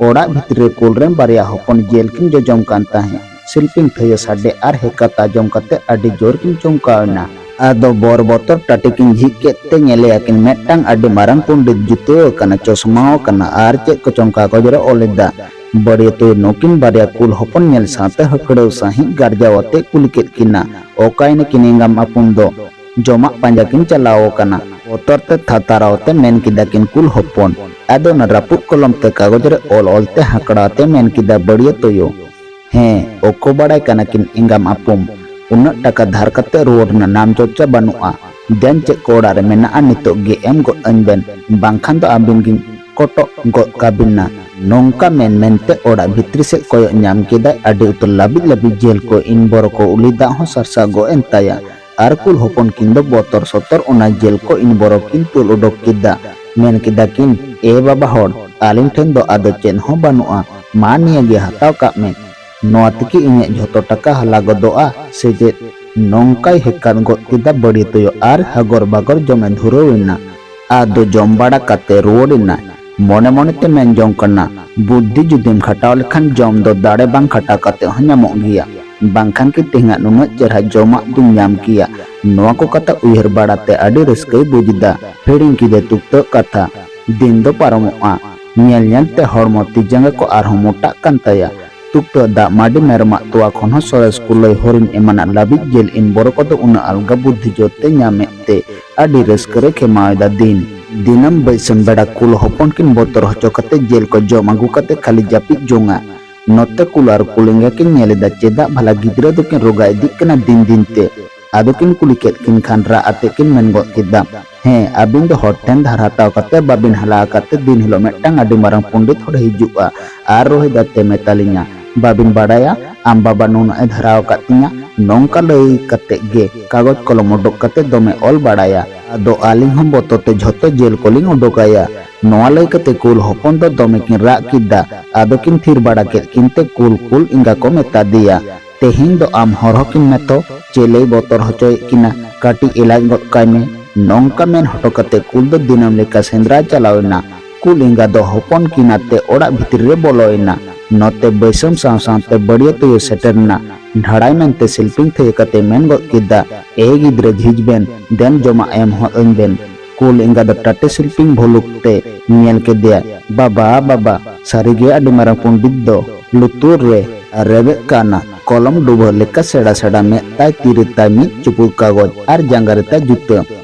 ᱚᱲᱟᱜ ᱵᱷᱤᱛᱨᱤ ᱨᱮ ᱠᱩᱞ ᱨᱮᱱ ᱵᱟᱨᱭᱟ ᱦᱚᱯᱚᱱ ᱡᱮᱞ ᱠᱤᱱ ᱡᱚᱡᱚᱢ ᱠᱟᱱ ᱛᱟᱦᱮᱸᱫ᱾ ᱥᱤᱞᱯᱤᱧ ᱛᱷᱟᱹᱭᱟᱹ ᱥᱟᱰᱮ ᱟᱨ ᱦᱮᱠᱟᱛ ᱟᱸᱡᱚᱢ ᱠᱟᱛᱮ ᱟᱹᱰᱤ ᱡᱳᱨ ᱠᱤᱱ ᱪᱚᱢᱠᱟᱣ ᱮᱱᱟ᱾ ᱟᱫᱚ ᱵᱚᱨ ᱵᱚᱛᱚᱨ ᱴᱟᱴᱤ ᱠᱤᱱ ᱡᱷᱤᱡ ᱠᱮᱫ ᱛᱮ ᱧᱮᱞᱮᱭᱟ ᱠᱤᱱ ᱢᱤᱫᱴᱟᱝ ᱟᱹᱰᱤ ᱢᱟᱨᱟᱝ ᱯᱚᱱᱰᱤᱛ ᱡᱩᱛᱟᱹᱣ ᱟᱠᱟᱱᱟ, ᱪᱚᱥᱢᱟᱣ ᱟᱠᱟᱱᱟ ᱟᱨ ᱪᱮᱫ ᱠᱚᱪᱚᱝ ᱠᱟᱜᱚᱡᱽ ᱨᱮ ᱚᱞ ᱮᱫᱟ᱾ ᱵᱟᱹᱲᱤᱭᱟᱹ ᱛᱩᱭᱩ ᱱᱩᱠᱤᱱ ᱵᱟᱨᱭᱟ ᱠᱩᱞ ᱦᱚᱯᱚᱱ ᱧᱮᱞ ᱥᱟᱶᱛᱮ ᱦᱟᱹᱠᱲᱟᱹᱣ ᱥᱟᱺᱦᱤᱡ ᱜᱟᱨᱡᱟᱣ ᱟᱛᱮ ᱠᱩᱞᱤ ᱠᱮᱫ ᱠᱤᱱᱟ, "ᱚᱠᱟᱭᱮᱱᱟ ᱠᱤᱱ ᱮᱸᱜᱟᱢ ᱟᱹᱯᱩᱢ ᱫᱚ?" "ᱡᱚᱢᱟᱜ ᱯᱟᱸᱡᱟ ᱠᱤᱱ ᱪᱟᱞᱟᱣ ᱟᱠᱟᱱᱟ᱾" ᱵᱚᱛᱚᱨ ᱛᱮ ᱛᱷᱟᱛᱟᱨᱟᱣ ᱛᱮ ᱢᱮᱱ ᱠᱮᱫᱟ ᱠᱤᱱ ᱠᱩᱞ ᱦᱚᱯᱚᱱ᱾ ᱟᱫᱚ ᱚᱱᱟ ᱨᱟᱹᱯᱩᱫ ᱠᱚᱞᱚᱢ ᱛᱮ ᱠᱟᱜᱚᱡᱽ ᱨᱮ ᱚᱞ ᱚᱞ ᱛᱮ ᱦᱟᱸᱠᱲᱟᱣ ᱛᱮ ᱢᱮᱱ ᱠᱮᱫᱟ ᱵᱟᱹᱲᱤᱭᱟᱹ ᱛᱩᱭᱩ, "ᱦᱮᱸ, ᱚᱠᱚ ᱵᱟᱲᱟᱭ ᱠᱟᱱᱟ ᱠᱤᱱ ᱮᱸᱜᱟᱢ ᱟᱹᱯᱩᱢ᱾ ᱩᱱᱟᱹᱜ ᱴᱟᱠᱟ ᱫᱷᱟᱨ ᱠᱟᱛᱮ ᱨᱩᱣᱟᱹᱲ ᱨᱮᱱᱟᱜ ᱱᱟᱢ ᱪᱚᱨᱪᱟ ᱵᱟᱹᱱᱩᱜᱼᱟ᱾ ᱫᱮᱱ ᱪᱮᱫ ᱠᱚ ᱚᱲᱟᱜ ᱨᱮ ᱢᱮᱱᱟᱜᱼᱟ ᱱᱤᱛᱚᱜ ᱜᱮ ᱮᱢ ᱜᱚᱫ ᱟᱹᱧ ᱵᱮᱱ, ᱵᱟᱝᱠᱷᱟᱱ ᱫᱚ ᱟᱹᱵᱤᱱ ᱜᱤᱧ ᱠᱚᱴᱚᱜ ᱜᱚᱫ ᱠᱟᱵᱤᱱᱟ᱾" ᱱᱚᱝᱠᱟ ᱢᱮᱱ ᱢᱮᱱᱛᱮ ᱚᱲᱟᱜ ᱵᱷᱤᱛᱨᱤ ᱥᱮᱫ ᱠᱚᱭᱚᱜ ᱧᱟᱢ ᱠᱮᱫᱟᱭ ᱟᱹᱰᱤ ᱩᱛᱟᱹᱨ ᱞᱟᱹᱵᱤᱫ ᱞᱟᱹᱵᱤᱫ ᱡᱮᱞ ᱠᱚ ᱤᱱ ᱵᱚᱨᱚ ᱠᱚ ᱩᱞᱤ ᱫᱟᱜ ᱦᱚᱸ ᱥᱟᱨᱥᱟᱣ ᱜᱚᱫ ᱮᱱ ᱛᱟᱭᱟ᱾ ᱟᱨ ᱠᱩᱞ ᱦᱚᱯᱚᱱ ᱠᱤᱱ ᱫᱚ ᱵᱚᱛᱚᱨ ᱥᱚᱛᱚᱨ ᱚᱱᱟ ᱡᱮᱞ ᱠᱚ ᱤᱱ ᱵᱚᱨᱚ ᱠᱤᱱ ᱛᱩᱞ ᱩᱰᱩᱠ ᱠᱮᱫᱟ᱾ ᱢᱮᱱ ᱠᱮᱫᱟ ᱠᱤᱱ, "ᱮ ᱵᱟᱵᱟ ᱦᱚᱲ, ᱟᱹᱞᱤᱧ ᱴᱷᱮᱱ ᱫᱚ ᱟᱫᱚ ᱪᱮᱫ ᱦᱚᱸ ᱵᱟᱹᱱᱩᱜᱼᱟ, ᱢᱟ ᱱᱤᱭᱟᱹ ᱜᱮ ᱦᱟᱛᱟᱣ ᱠᱟᱜ ᱢᱮ᱾ ᱱᱚᱣᱟ ᱛᱮᱠᱤ ᱤᱧᱟᱹᱜ ᱡᱷᱚᱛᱚ ᱴᱟᱠᱟ ᱦᱟᱞᱟ ᱜᱚᱫᱚᱜᱼᱟ ᱥᱮ ᱪᱮᱫ?" ᱱᱚᱝᱠᱟᱭ ᱦᱮᱠᱟᱛ ᱜᱚᱫ ᱠᱮᱫᱟ ᱵᱟᱹᱲᱤᱭᱟᱹ ᱛᱩᱭᱩ ᱟᱨ ᱦᱟᱜᱚᱨ ᱵᱟᱜᱚᱨ ᱡᱚᱢᱮ ᱫᱷᱩᱨᱟᱹᱣ ᱮᱱᱟ᱾ ᱟᱫᱚ ᱡᱚᱢ ᱵᱟᱲᱟ ᱠᱟᱛᱮ ᱨᱩᱣᱟᱹᱲ ᱮᱱᱟᱭ᱾ ᱢᱚᱱᱮ ᱢᱚᱱᱮ ᱛᱮ ᱢᱮᱱ ᱡᱚᱝ ᱠᱟᱱᱟ, "ᱵᱩᱫᱽᱫᱷᱤ ᱡᱩᱫᱤᱢ ᱠᱷᱟᱴᱟᱣ ᱞᱮᱠᱷᱟᱱ ᱡᱚᱢ ᱫᱚ ᱫᱟᱲᱮ ᱵᱟᱝ ᱠᱷᱟᱴᱟᱣ ᱠᱟᱛᱮ ᱦᱚᱸ ᱧᱟᱢᱚᱜ ᱜᱮᱭᱟ, ᱵᱟᱝᱠᱷᱟᱱ ᱠᱤ ᱛᱮᱦᱮᱧᱟᱜ ᱱᱩᱱᱟᱹᱜ ᱪᱮᱨᱦᱟ ᱡᱚᱢᱟᱜ ᱫᱩᱧ ᱧᱟᱢ ᱠᱮᱭᱟ?" ᱱᱚᱣᱟ ᱠᱚ ᱠᱟᱛᱷᱟ ᱩᱭᱦᱟᱹᱨ ᱵᱟᱲᱟᱛᱮ ᱟᱹᱰᱤ ᱨᱟᱹᱥᱠᱟᱹᱭ ᱵᱩᱡᱽ ᱮᱫᱟ᱾ ᱦᱤᱲᱤᱧ ᱠᱮᱫᱟᱭ ᱛᱩᱠᱛᱟᱹᱜ ᱠᱟᱛᱷᱟ᱾ ᱫᱤᱱ ᱫᱚ ᱯᱟᱨᱚᱢᱚᱜᱼᱟ᱾ ᱧᱮᱞ ᱧᱮᱞ ᱛᱮ ᱦᱚᱲᱢᱚ ᱛᱤ ᱡᱟᱸᱜᱟ ᱠᱚ ᱟᱨᱦᱚᱸ ᱢᱚᱴᱟᱜ ᱠᱟᱱ ᱛᱟᱭᱟ᱾ ᱛᱩᱠᱛᱟᱹ ᱫᱟᱜ ᱢᱟᱹᱰᱤ ᱢᱮᱨᱚᱢᱟᱜ ᱛᱚᱣᱟ ᱠᱷᱚᱱ ᱦᱚᱸ ᱥᱚᱨᱮᱥ ᱠᱩᱞᱟᱹᱭ ᱦᱚᱨᱤᱱ ᱮᱢᱟᱱᱟᱜ ᱞᱟᱹᱵᱤᱫ ᱡᱮᱞ ᱤᱱ ᱵᱚᱨᱚ ᱠᱚᱫᱚ ᱩᱱᱟᱹᱜ ᱟᱞᱜᱟ ᱵᱩᱫᱽᱫᱷᱤ ᱡᱳᱨ ᱛᱮ ᱧᱟᱢᱮᱫ ᱛᱮ ᱟᱹᱰᱤ ᱨᱟᱹᱥᱠᱟᱹ ᱨᱮ ᱠᱷᱮᱢᱟᱣ ᱮᱫᱟ ᱫᱤᱱ᱾ ᱫᱤᱱᱟᱹᱢ ᱵᱟᱹᱭᱥᱟᱹᱢ ᱵᱮᱲᱟ ᱠᱩᱞ ᱦᱚᱯᱚᱱ ᱠᱤᱱ ᱵᱚᱛᱚᱨ ᱦᱚᱪᱚ ᱠᱟᱛᱮ ᱡᱮᱞ ᱠᱚ ᱡᱚᱢ ᱟᱹᱜᱩ ᱠᱟᱛᱮ ᱠᱷᱟᱹᱞᱤ ᱡᱟᱹᱯᱤᱫ ᱡᱚᱝᱟ᱾ ᱱᱚᱛᱮ ᱠᱩᱞ ᱟᱨ ᱠᱩᱞ ᱮᱸᱜᱟ ᱠᱤᱱ ᱧᱮᱞ ᱮᱫᱟ ᱪᱮᱫᱟᱜ ᱵᱷᱟᱞᱟ ᱜᱤᱫᱽᱨᱟᱹ ᱫᱚᱠᱤᱱ ᱨᱳᱜᱟ ᱤᱫᱤᱜ ᱠᱟᱱᱟ ᱫᱤᱱ ᱫᱤᱱ ᱛᱮ᱾ ᱟᱫᱚ ᱠᱤᱱ ᱠᱩᱞᱤ ᱠᱮᱫ ᱠᱤᱱ ᱠᱷᱟᱱ ᱨᱟᱜ ᱟᱛᱮ ᱠᱤᱱ ᱢᱮᱱ ᱜᱚᱫ ᱠᱮᱫᱟ, "ᱦᱮᱸ, ᱟᱹᱵᱤᱱ ᱫᱚ ᱦᱚᱲ ᱴᱷᱮᱱ ᱫᱷᱟᱨ ᱦᱟᱛᱟᱣ ᱠᱟᱛᱮ ᱵᱟᱵᱤᱱ ᱦᱟᱞᱟ ᱟᱠᱟᱫ ᱛᱮ ᱫᱤᱱ ᱦᱤᱞᱳᱜ ᱢᱤᱫᱴᱟᱝ ᱟᱹᱰᱤ ᱢᱟᱨᱟᱝ ᱯᱚᱱᱰᱤᱛ ᱦᱚᱲ ᱦᱤᱡᱩᱜᱼᱟ ᱟᱨ ᱨᱳᱦᱤᱛ ᱟᱛᱮ ᱢᱮᱛᱟ ᱞᱤᱧᱟ, ᱵᱟᱵᱤᱱ ᱵᱟᱲᱟᱭᱟ ᱟᱢ ᱵᱟᱵᱟ ᱱᱩᱱᱟᱹᱜ ᱮ ᱫᱷᱟᱨᱟᱣ ᱟᱠᱟᱫ ᱛᱤᱧᱟ?" ᱱᱚᱝᱠᱟ ᱞᱟᱹᱭ ᱠᱟᱛᱮ ᱜᱮ ᱠᱟᱜᱚᱡᱽ ᱠᱚᱞᱚᱢ ᱩᱰᱩᱠ ᱠᱟᱛᱮ ᱫᱚᱢᱮ ᱚᱞ ᱵᱟᱲᱟᱭᱟ᱾ ᱟᱫᱚ ᱟᱹᱞᱤᱧ ᱦᱚᱸ ᱵᱚᱛᱚᱨ ᱛᱮ ᱡᱷᱚᱛᱚ ᱡᱮᱞ ᱠᱚᱞᱤᱧ ᱩᱰᱩᱠᱟᱭᱟ᱾ ᱱᱚᱣᱟ ᱞᱟᱹᱭ ᱠᱟᱛᱮ ᱠᱩᱞ ᱦᱚᱯᱚᱱ ᱫᱚ ᱫᱚᱢᱮ ᱠᱤᱱ ᱨᱟᱜ ᱠᱮᱫᱟ᱾ ᱟᱫᱚ ᱠᱤᱱ ᱛᱷᱤᱨ ᱵᱟᱲᱟ ᱠᱮᱫ ᱠᱤᱱ ᱛᱮ ᱠᱩᱞ ᱠᱩᱞ ᱮᱸᱜᱟ ᱠᱚ ᱢᱮᱛᱟ ᱫᱮᱭᱟ, "ᱛᱮᱦᱮᱧ ᱫᱚ ᱟᱢ ᱦᱚᱨᱦᱚ ᱠᱤᱱ ᱢᱮᱛᱚ, ᱪᱮᱫ ᱞᱟᱹᱭ ᱵᱚᱛᱚᱨ ᱦᱚᱪᱚᱭᱮᱫ ᱠᱤᱱᱟ, ᱠᱟᱹᱴᱤᱡ ᱮᱞᱟᱡ ᱜᱚᱫ ᱠᱟᱭ ᱢᱮ᱾" ᱱᱚᱝᱠᱟ ᱢᱮᱱ ᱦᱚᱴᱚ ᱠᱟᱛᱮ ᱠᱩᱞ ᱫᱚ ᱫᱤᱱᱟᱹᱢ ᱞᱮᱠᱟ ᱥᱮᱸᱫᱽᱨᱟ ᱪᱟᱞᱟᱣ ᱮᱱᱟ᱾ ᱠᱩᱞ ᱮᱸᱜᱟ ᱫᱚ ᱦᱚᱯᱚᱱ ᱠᱤᱱ ᱟᱛᱮ ᱚᱲᱟᱜ ᱵᱷᱤᱛᱨᱤ ᱨᱮ ᱵᱚᱞᱚᱭᱮᱱᱟ᱾ ᱱᱚᱛᱮ ᱵᱟᱹᱭᱥᱟᱹᱢ ᱥᱟᱶ ᱥᱟᱶᱛᱮ ᱵᱟᱹᱲᱤᱭᱟᱹ ᱛᱩᱭᱩ ᱥᱮᱴᱮᱨ ᱮᱱᱟ᱾ ᱰᱷᱟᱲᱟᱭ ᱢᱮᱱᱛᱮ ᱥᱤᱞᱯᱤᱧ ᱛᱷᱟᱹᱭᱟᱹ ᱠᱟᱛᱮ ᱢᱮᱱ ᱜᱚᱫ ᱠᱮᱫᱟ, "ᱮ ᱜᱤᱫᱽᱨᱟᱹ, ᱡᱷᱤᱡ ᱵᱮᱱ, ᱫᱮᱱ ᱡᱚᱢᱟᱜ ᱮᱢ ᱦᱚᱫ ᱟᱹᱧ ᱵᱮᱱ᱾" ᱠᱩᱞ ᱮᱸᱜᱟ ᱫᱚ ᱴᱟᱴᱮ ᱥᱤᱞᱯᱤᱧ ᱵᱷᱩᱞᱩᱠ ᱛᱮ ᱧᱮᱞ ᱠᱮᱫᱮᱭᱟ᱾ ᱵᱟᱵᱟ, ᱵᱟᱵᱟ, ᱥᱟᱹᱨᱤᱜᱮ ᱟᱹᱰᱤ ᱢᱟᱨᱟᱝ ᱯᱚᱱᱰᱤᱛ ᱫᱚ᱾ ᱞᱩᱛᱩᱨ ᱨᱮ ᱨᱮᱵᱮᱫ ᱠᱟᱱᱟ, ᱠᱚᱞᱚᱢ ᱰᱩᱵᱟᱹ ᱞᱮᱠᱟ ᱥᱮᱬᱟ ᱥᱮᱬᱟ ᱢᱮᱫ ᱛᱟᱭ, ᱛᱤ ᱨᱮ ᱛᱟᱭ ᱢᱤᱫ ᱪᱩᱯᱩᱫ ᱠᱟᱜᱚᱡᱽ ᱟᱨ ᱡᱟᱸᱜᱟ ᱨᱮ ᱛᱟᱭ ᱡᱩᱛᱟᱹ᱾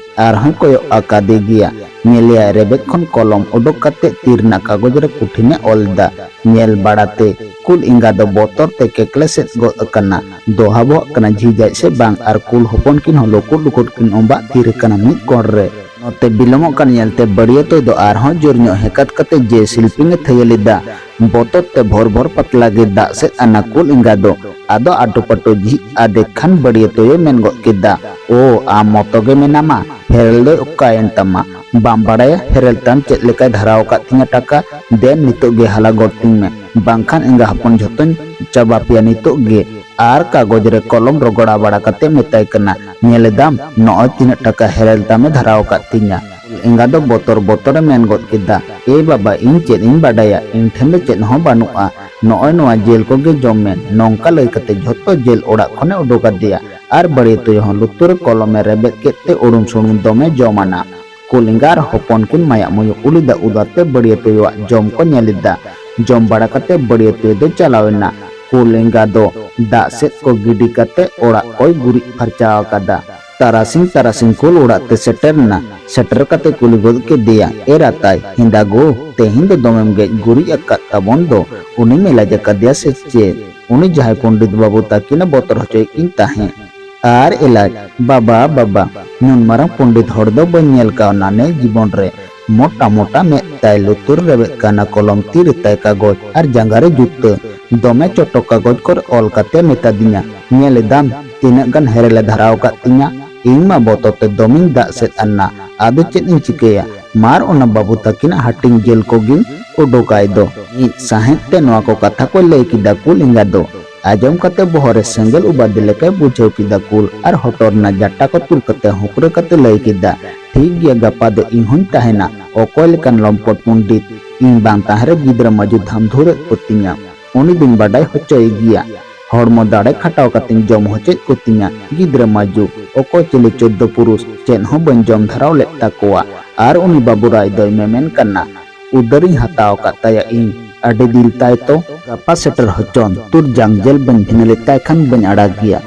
ᱟᱨᱦᱚᱸᱭ ᱠᱚᱭᱚᱜ ᱟᱠᱟᱫᱮ ᱜᱮᱭᱟ᱾ ᱧᱮᱞᱮᱭᱟᱭ ᱨᱮᱵᱮᱫ ᱠᱷᱚᱱ ᱠᱚᱞᱚᱢ ᱩᱰᱩᱠ ᱠᱟᱛᱮ ᱛᱤ ᱨᱮᱱᱟᱜ ᱠᱟᱜᱚᱡᱽ ᱨᱮ ᱠᱩᱴᱷᱤᱱᱮ ᱚᱞ ᱮᱫᱟ᱾ ᱧᱮᱞ ᱵᱟᱲᱟᱛᱮ ᱠᱩᱞ ᱮᱸᱜᱟ ᱫᱚ ᱵᱚᱛᱚᱨ ᱛᱮ ᱠᱮᱠᱞᱮ ᱥᱮᱫ ᱜᱚᱫ ᱟᱠᱟᱱᱟ᱾ ᱫᱚᱦᱟᱵᱚᱜ ᱠᱟᱱᱟ ᱡᱷᱤᱡᱟᱡ ᱥᱮ ᱵᱟᱝ, ᱟᱨ ᱠᱩᱞ ᱦᱚᱯᱚᱱ ᱠᱤᱱ ᱦᱚᱸ ᱞᱩᱠᱩᱫ ᱞᱩᱠᱩᱫ ᱠᱤᱱ ᱚᱸᱵᱟᱜ ᱛᱷᱤᱨ ᱟᱠᱟᱱᱟ ᱢᱤᱫ ᱠᱚᱬ ᱨᱮ᱾ ᱱᱚᱛᱮ ᱵᱤᱞᱚᱢᱚᱜ ᱠᱟᱱ ᱧᱮᱞᱛᱮ ᱵᱟᱹᱲᱤᱭᱟᱹ ᱛᱚᱭ ᱫᱚ ᱟᱨᱦᱚᱸ ᱡᱳᱨ ᱧᱚᱜ ᱦᱮᱠᱟᱛ ᱠᱟᱛᱮ ᱡᱮ ᱥᱤᱞᱯᱤᱝ ᱮ ᱛᱷᱟᱹᱭᱟᱹ ᱞᱮᱫᱟ᱾ ᱵᱚᱛᱚᱨ ᱛᱮ ᱵᱷᱚᱨ ᱵᱷᱚᱨ ᱯᱟᱛᱞᱟ ᱜᱮ ᱫᱟᱜ ᱥᱮᱫ ᱟᱱᱟ ᱠᱩᱞ ᱮᱸᱜᱟ ᱫᱚ᱾ ᱟᱫᱚ ᱟᱴᱩ ᱯᱟᱴᱩ ᱡᱷᱤᱡ ᱟᱫᱮ ᱠᱷᱟᱱ ᱵᱟᱹᱲᱤᱭᱟᱹ ᱛᱚᱭᱮ ᱢᱮᱱ ᱜᱚᱫ ᱠᱮᱫᱟ, "ᱳ, ᱟᱢ ᱢᱚᱛᱚ ᱜᱮ ᱢᱮᱱᱟᱢᱟ, ᱯᱷᱮᱨᱮᱞ ᱫᱚᱭ ᱚᱠᱟᱭᱮᱱ ᱛᱟᱢᱟ? ᱵᱟᱢ ᱵᱟᱲᱟᱭᱟ ᱯᱷᱮᱨᱮᱞ ᱛᱟᱢ ᱪᱮᱫ ᱞᱮᱠᱟᱭ ᱫᱷᱟᱨᱟᱣ ᱟᱠᱟᱫ ᱛᱤᱧᱟ ᱴᱟᱠᱟ? ᱫᱮᱱ ᱱᱤᱛᱚᱜ ᱜᱮ ᱦᱟᱞᱟ ᱜᱚᱫ ᱛᱤᱧ ᱢᱮ, ᱵᱟᱝᱠᱷᱟᱱ ᱮᱸᱜᱟ ᱦᱚᱯᱚᱱ ᱡᱷᱚᱛᱚᱧ ᱪᱟᱵᱟ ᱯᱮᱭᱟ ᱱᱤᱛᱚᱜ ᱜᱮ᱾" ᱟᱨ ᱠᱟᱜᱚᱡᱽ ᱨᱮ ᱠᱚᱞᱚᱢ ᱨᱚᱜᱚᱲᱟ ᱵᱟᱲᱟ ᱠᱟᱛᱮ ᱢᱮᱛᱟᱭ ᱠᱟᱱᱟ, "ᱧᱮᱞ ᱮᱫᱟᱢ, ᱱᱚᱜᱼᱚᱭ ᱛᱤᱱᱟᱹᱜ ᱴᱟᱠᱟ ᱦᱮᱨᱮᱞ ᱛᱟᱢᱮ ᱫᱷᱟᱨᱟᱣ ᱟᱠᱟᱫ ᱛᱤᱧᱟ᱾" ᱮᱸᱜᱟ ᱫᱚ ᱵᱚᱛᱚᱨ ᱵᱚᱛᱚᱨ ᱮ ᱢᱮᱱ ᱜᱚᱫ ᱠᱮᱫᱟ, "ᱮ ᱵᱟᱵᱟ, ᱤᱧ ᱪᱮᱫ ᱤᱧ ᱵᱟᱰᱟᱭᱟ, ᱤᱧ ᱴᱷᱮᱱ ᱫᱚ ᱪᱮᱫ ᱦᱚᱸ ᱵᱟᱹᱱᱩᱜᱼᱟ, ᱱᱚᱜᱼᱚᱭ ᱱᱚᱣᱟ ᱡᱮᱞ ᱠᱚᱜᱮ ᱡᱚᱢ ᱢᱮ᱾" ᱱᱚᱝᱠᱟ ᱞᱟᱹᱭ ᱠᱟᱛᱮ ᱡᱷᱚᱛᱚ ᱡᱮᱞ ᱚᱲᱟᱜ ᱠᱷᱚᱱᱮ ᱩᱰᱩᱠ ᱟᱫᱮᱭᱟ᱾ ᱟᱨ ᱵᱟᱹᱲᱤᱭᱟᱹ ᱛᱩᱭᱩ ᱦᱚᱸ ᱞᱩᱛᱩᱨ ᱨᱮ ᱠᱚᱞᱚᱢᱮ ᱨᱮᱵᱮᱫ ᱠᱮᱫ ᱛᱮ ᱩᱲᱩᱢ ᱥᱩᱲᱩᱢ ᱫᱚᱢᱮ ᱡᱚᱢ ᱟᱱᱟ᱾ ᱠᱩᱞ ᱮᱸᱜᱟ ᱟᱨ ᱦᱚᱯᱚᱱ ᱠᱤᱱ ᱢᱟᱭᱟᱜ ᱢᱩᱭᱩ ᱩᱞᱤᱫᱟ ᱩᱫᱟᱛᱮ ᱵᱟᱹᱲᱤᱭᱟᱹ ᱛᱩᱭᱩᱣᱟᱜ ᱡᱚᱢ ᱠᱚ ᱧᱮᱞ ᱮᱫᱟ᱾ ᱡᱚᱢ ᱵᱟᱲᱟ ᱠᱟᱛᱮ ᱵᱟᱹᱲᱤᱭᱟᱹ ᱛᱩᱭᱩ ᱫᱚ ᱪᱟᱞᱟᱣ ᱮᱱᱟ᱾ ᱠᱩᱞ ᱮᱸᱜᱟ ᱫᱚ ᱫᱟᱜ ᱥᱮᱫ ᱠᱚ ᱜᱤᱰᱤ ᱠᱟᱛᱮ ᱚᱲᱟᱜ ᱠᱚᱭ ᱜᱩᱨᱤᱡ ᱯᱷᱟᱨᱪᱟ ᱟᱠᱟᱫᱟ᱾ ᱛᱟᱨᱟᱥᱤᱧ ᱛᱟᱨᱟᱥᱤᱧ ᱠᱩᱞ ᱚᱲᱟᱜ ᱛᱮ ᱥᱮᱴᱮᱨ ᱮᱱᱟ᱾ ᱥᱮᱴᱮᱨ ᱠᱟᱛᱮ ᱠᱩᱞᱤ ᱜᱚᱫ ᱠᱮᱫᱮᱭᱟ, "ᱮ ᱨᱟᱛᱟᱭ, ᱦᱮᱸᱫᱟ ᱜᱳ, ᱛᱮᱦᱮᱧ ᱫᱚ ᱫᱚᱢᱮᱢ ᱜᱮᱡ ᱜᱩᱨᱤᱡ ᱟᱠᱟᱫ ᱛᱟᱵᱚᱱ ᱫᱚ, ᱩᱱᱤᱢ ᱮᱞᱟᱡ ᱟᱠᱟᱫᱮᱭᱟ ᱥᱮ ᱪᱮᱫ? ᱩᱱᱤ ᱡᱟᱦᱟᱸᱭ ᱯᱚᱱᱰᱤᱛ ᱵᱟᱹᱵᱩ ᱛᱟᱹᱠᱤᱱᱮ ᱵᱚᱛᱚᱨ ᱦᱚᱪᱚᱭᱮᱫ ᱠᱤᱱ ᱛᱟᱦᱮᱸᱫ, ᱟᱨ ᱮᱞᱟᱡ, ᱵᱟᱵᱟ, ᱵᱟᱵᱟ, ᱱᱩᱱ ᱢᱟᱨᱟᱝ ᱯᱚᱱᱰᱤᱛ ᱦᱚᱲ ᱫᱚ ᱵᱟᱹᱧ ᱧᱮᱞ ᱠᱟᱣᱱᱟ ᱱᱮ ᱡᱤᱵᱚᱱ ᱨᱮ᱾ ᱢᱚᱴᱟ ᱢᱚᱴᱟ ᱢᱮᱫ ᱛᱟᱭ, ᱞᱩᱛᱩᱨ ᱨᱮᱵᱮᱫ ᱠᱟᱱᱟ ᱠᱚᱞᱚᱢ, ᱛᱤ ᱨᱮ ᱛᱟᱭ ᱠᱟᱜᱚᱡᱽ ᱟᱨ ᱡᱟᱸᱜᱟ ᱨᱮ ᱡᱩᱛᱟᱹ᱾ ᱫᱚᱢᱮ ᱪᱚᱴᱚ ᱠᱟᱜᱚᱡᱽ ᱠᱚᱨᱮ ᱚᱞ ᱠᱟᱛᱮ ᱢᱮᱛᱟ ᱫᱤᱧᱟ᱾ ᱧᱮᱞ ᱮᱫᱟᱢ ᱛᱤᱱᱟᱹᱜ ᱜᱟᱱ ᱦᱮᱨᱮᱞᱮ ᱫᱷᱟᱨᱟᱣ ᱟᱠᱟᱫ ᱛᱤᱧᱟ᱾ ᱤᱧ ᱢᱟ ᱵᱚᱛᱚᱨ ᱛᱮ ᱫᱚᱢᱮᱧ ᱫᱟᱜ ᱥᱮᱫ ᱟᱱᱟ᱾ ᱟᱫᱚ ᱪᱮᱫ ᱤᱧ ᱪᱤᱠᱟᱹᱭᱟ? ᱢᱟᱨ ᱚᱱᱟ ᱵᱟᱹᱵᱩ ᱛᱟᱹᱠᱤᱱᱟᱜ ᱦᱟᱹᱴᱤᱧ ᱡᱮᱞ ᱠᱚᱜᱤᱧ ᱩᱰᱩᱠᱟᱭ ᱫᱚ᱾ ᱢᱤᱫ ᱥᱟᱦᱮᱸᱫ ᱛᱮ ᱱᱚᱣᱟ ᱠᱚ ᱠᱟᱛᱷᱟ ᱠᱚᱭ ᱞᱟᱹᱭ ᱠᱮᱫᱟ ᱠᱩᱞ ᱮᱸᱜᱟ ᱫᱚ᱾ ᱟᱸᱡᱚᱢ ᱠᱟᱛᱮ ᱵᱚᱦᱚᱜ ᱨᱮ ᱥᱮᱸᱜᱮᱞ ᱩᱵᱟᱫᱤ ᱞᱮᱠᱟᱭ ᱵᱩᱡᱷᱟᱹᱣ ᱠᱮᱫᱟ ᱠᱩᱞ ᱟᱨ ᱦᱚᱴᱚᱜ ᱨᱮᱱᱟᱜ ᱡᱟᱴᱟ ᱠᱚ ᱛᱩᱞ ᱠᱟᱛᱮ ᱦᱩᱠᱨᱟᱹ ᱠᱟᱛᱮ ᱞᱟᱹᱭ ᱠᱮᱫᱟ, "ᱴᱷᱤᱠ ᱜᱮᱭᱟ, ᱜᱟᱯᱟ ᱫᱚ ᱤᱧ ᱦᱚᱸᱧ ᱛᱟᱦᱮᱱᱟ᱾ ᱚᱠᱚᱭ ᱞᱮᱠᱟᱱ ᱞᱚᱢᱯᱚᱴ ᱯᱚᱱᱰᱤᱛ? ᱤᱧ ᱵᱟᱝ ᱛᱟᱦᱮᱸ ᱨᱮ ᱜᱤᱫᱽᱨᱟᱹ ᱢᱟᱹᱡᱩ ᱫᱷᱟᱢᱫᱷᱩᱨᱮᱫ ᱠᱚ ᱛᱤᱧᱟ, ᱩᱱᱤ ᱫᱚᱧ ᱵᱟᱰᱟᱭ ᱦᱚᱪᱚᱭᱮ ᱜᱮᱭᱟ᱾ ᱦᱚᱲᱢᱚ ᱫᱟᱲᱮ ᱠᱷᱟᱴᱟᱣ ᱠᱟᱛᱮᱧ ᱡᱚᱢ ᱦᱚᱪᱚᱭᱮᱫ ᱠᱚ ᱛᱤᱧᱟ ᱜᱤᱫᱽᱨᱟᱹ ᱢᱟᱹᱡᱩ᱾ ᱚᱠᱚᱭ ᱪᱤᱞᱤ ᱪᱳᱫᱽᱫᱚ ᱯᱩᱨᱩᱥ ᱪᱮᱫ ᱦᱚᱸ ᱵᱟᱹᱧ ᱡᱚᱢ ᱫᱷᱟᱨᱟᱣ ᱞᱮᱫ ᱛᱟᱠᱚᱣᱟ᱾ ᱟᱨ ᱩᱱᱤ ᱵᱟᱹᱵᱩ ᱨᱟᱭ ᱫᱚᱭ ᱢᱮᱢᱮᱱ ᱠᱟᱱᱟ, ᱩᱫᱟᱹᱨᱤᱧ ᱦᱟᱛᱟᱣ ᱟᱠᱟᱫ ᱛᱟᱭᱟ ᱤᱧ᱾ ᱟᱹᱰᱤ ᱫᱤᱞ ᱛᱟᱭ ᱛᱚ᱾ ᱜᱟᱯᱟ ᱥᱮᱴᱮᱨ ᱦᱚᱪᱚᱱ, ᱛᱩᱨ ᱡᱟᱝ ᱡᱮᱞ ᱵᱟᱹᱧ ᱵᱷᱤᱱᱟᱹ ᱞᱮᱛᱟᱭ ᱠᱷᱟᱱ ᱵᱟᱹᱧ ᱟᱲᱟᱜ ᱜᱮᱭᱟ᱾"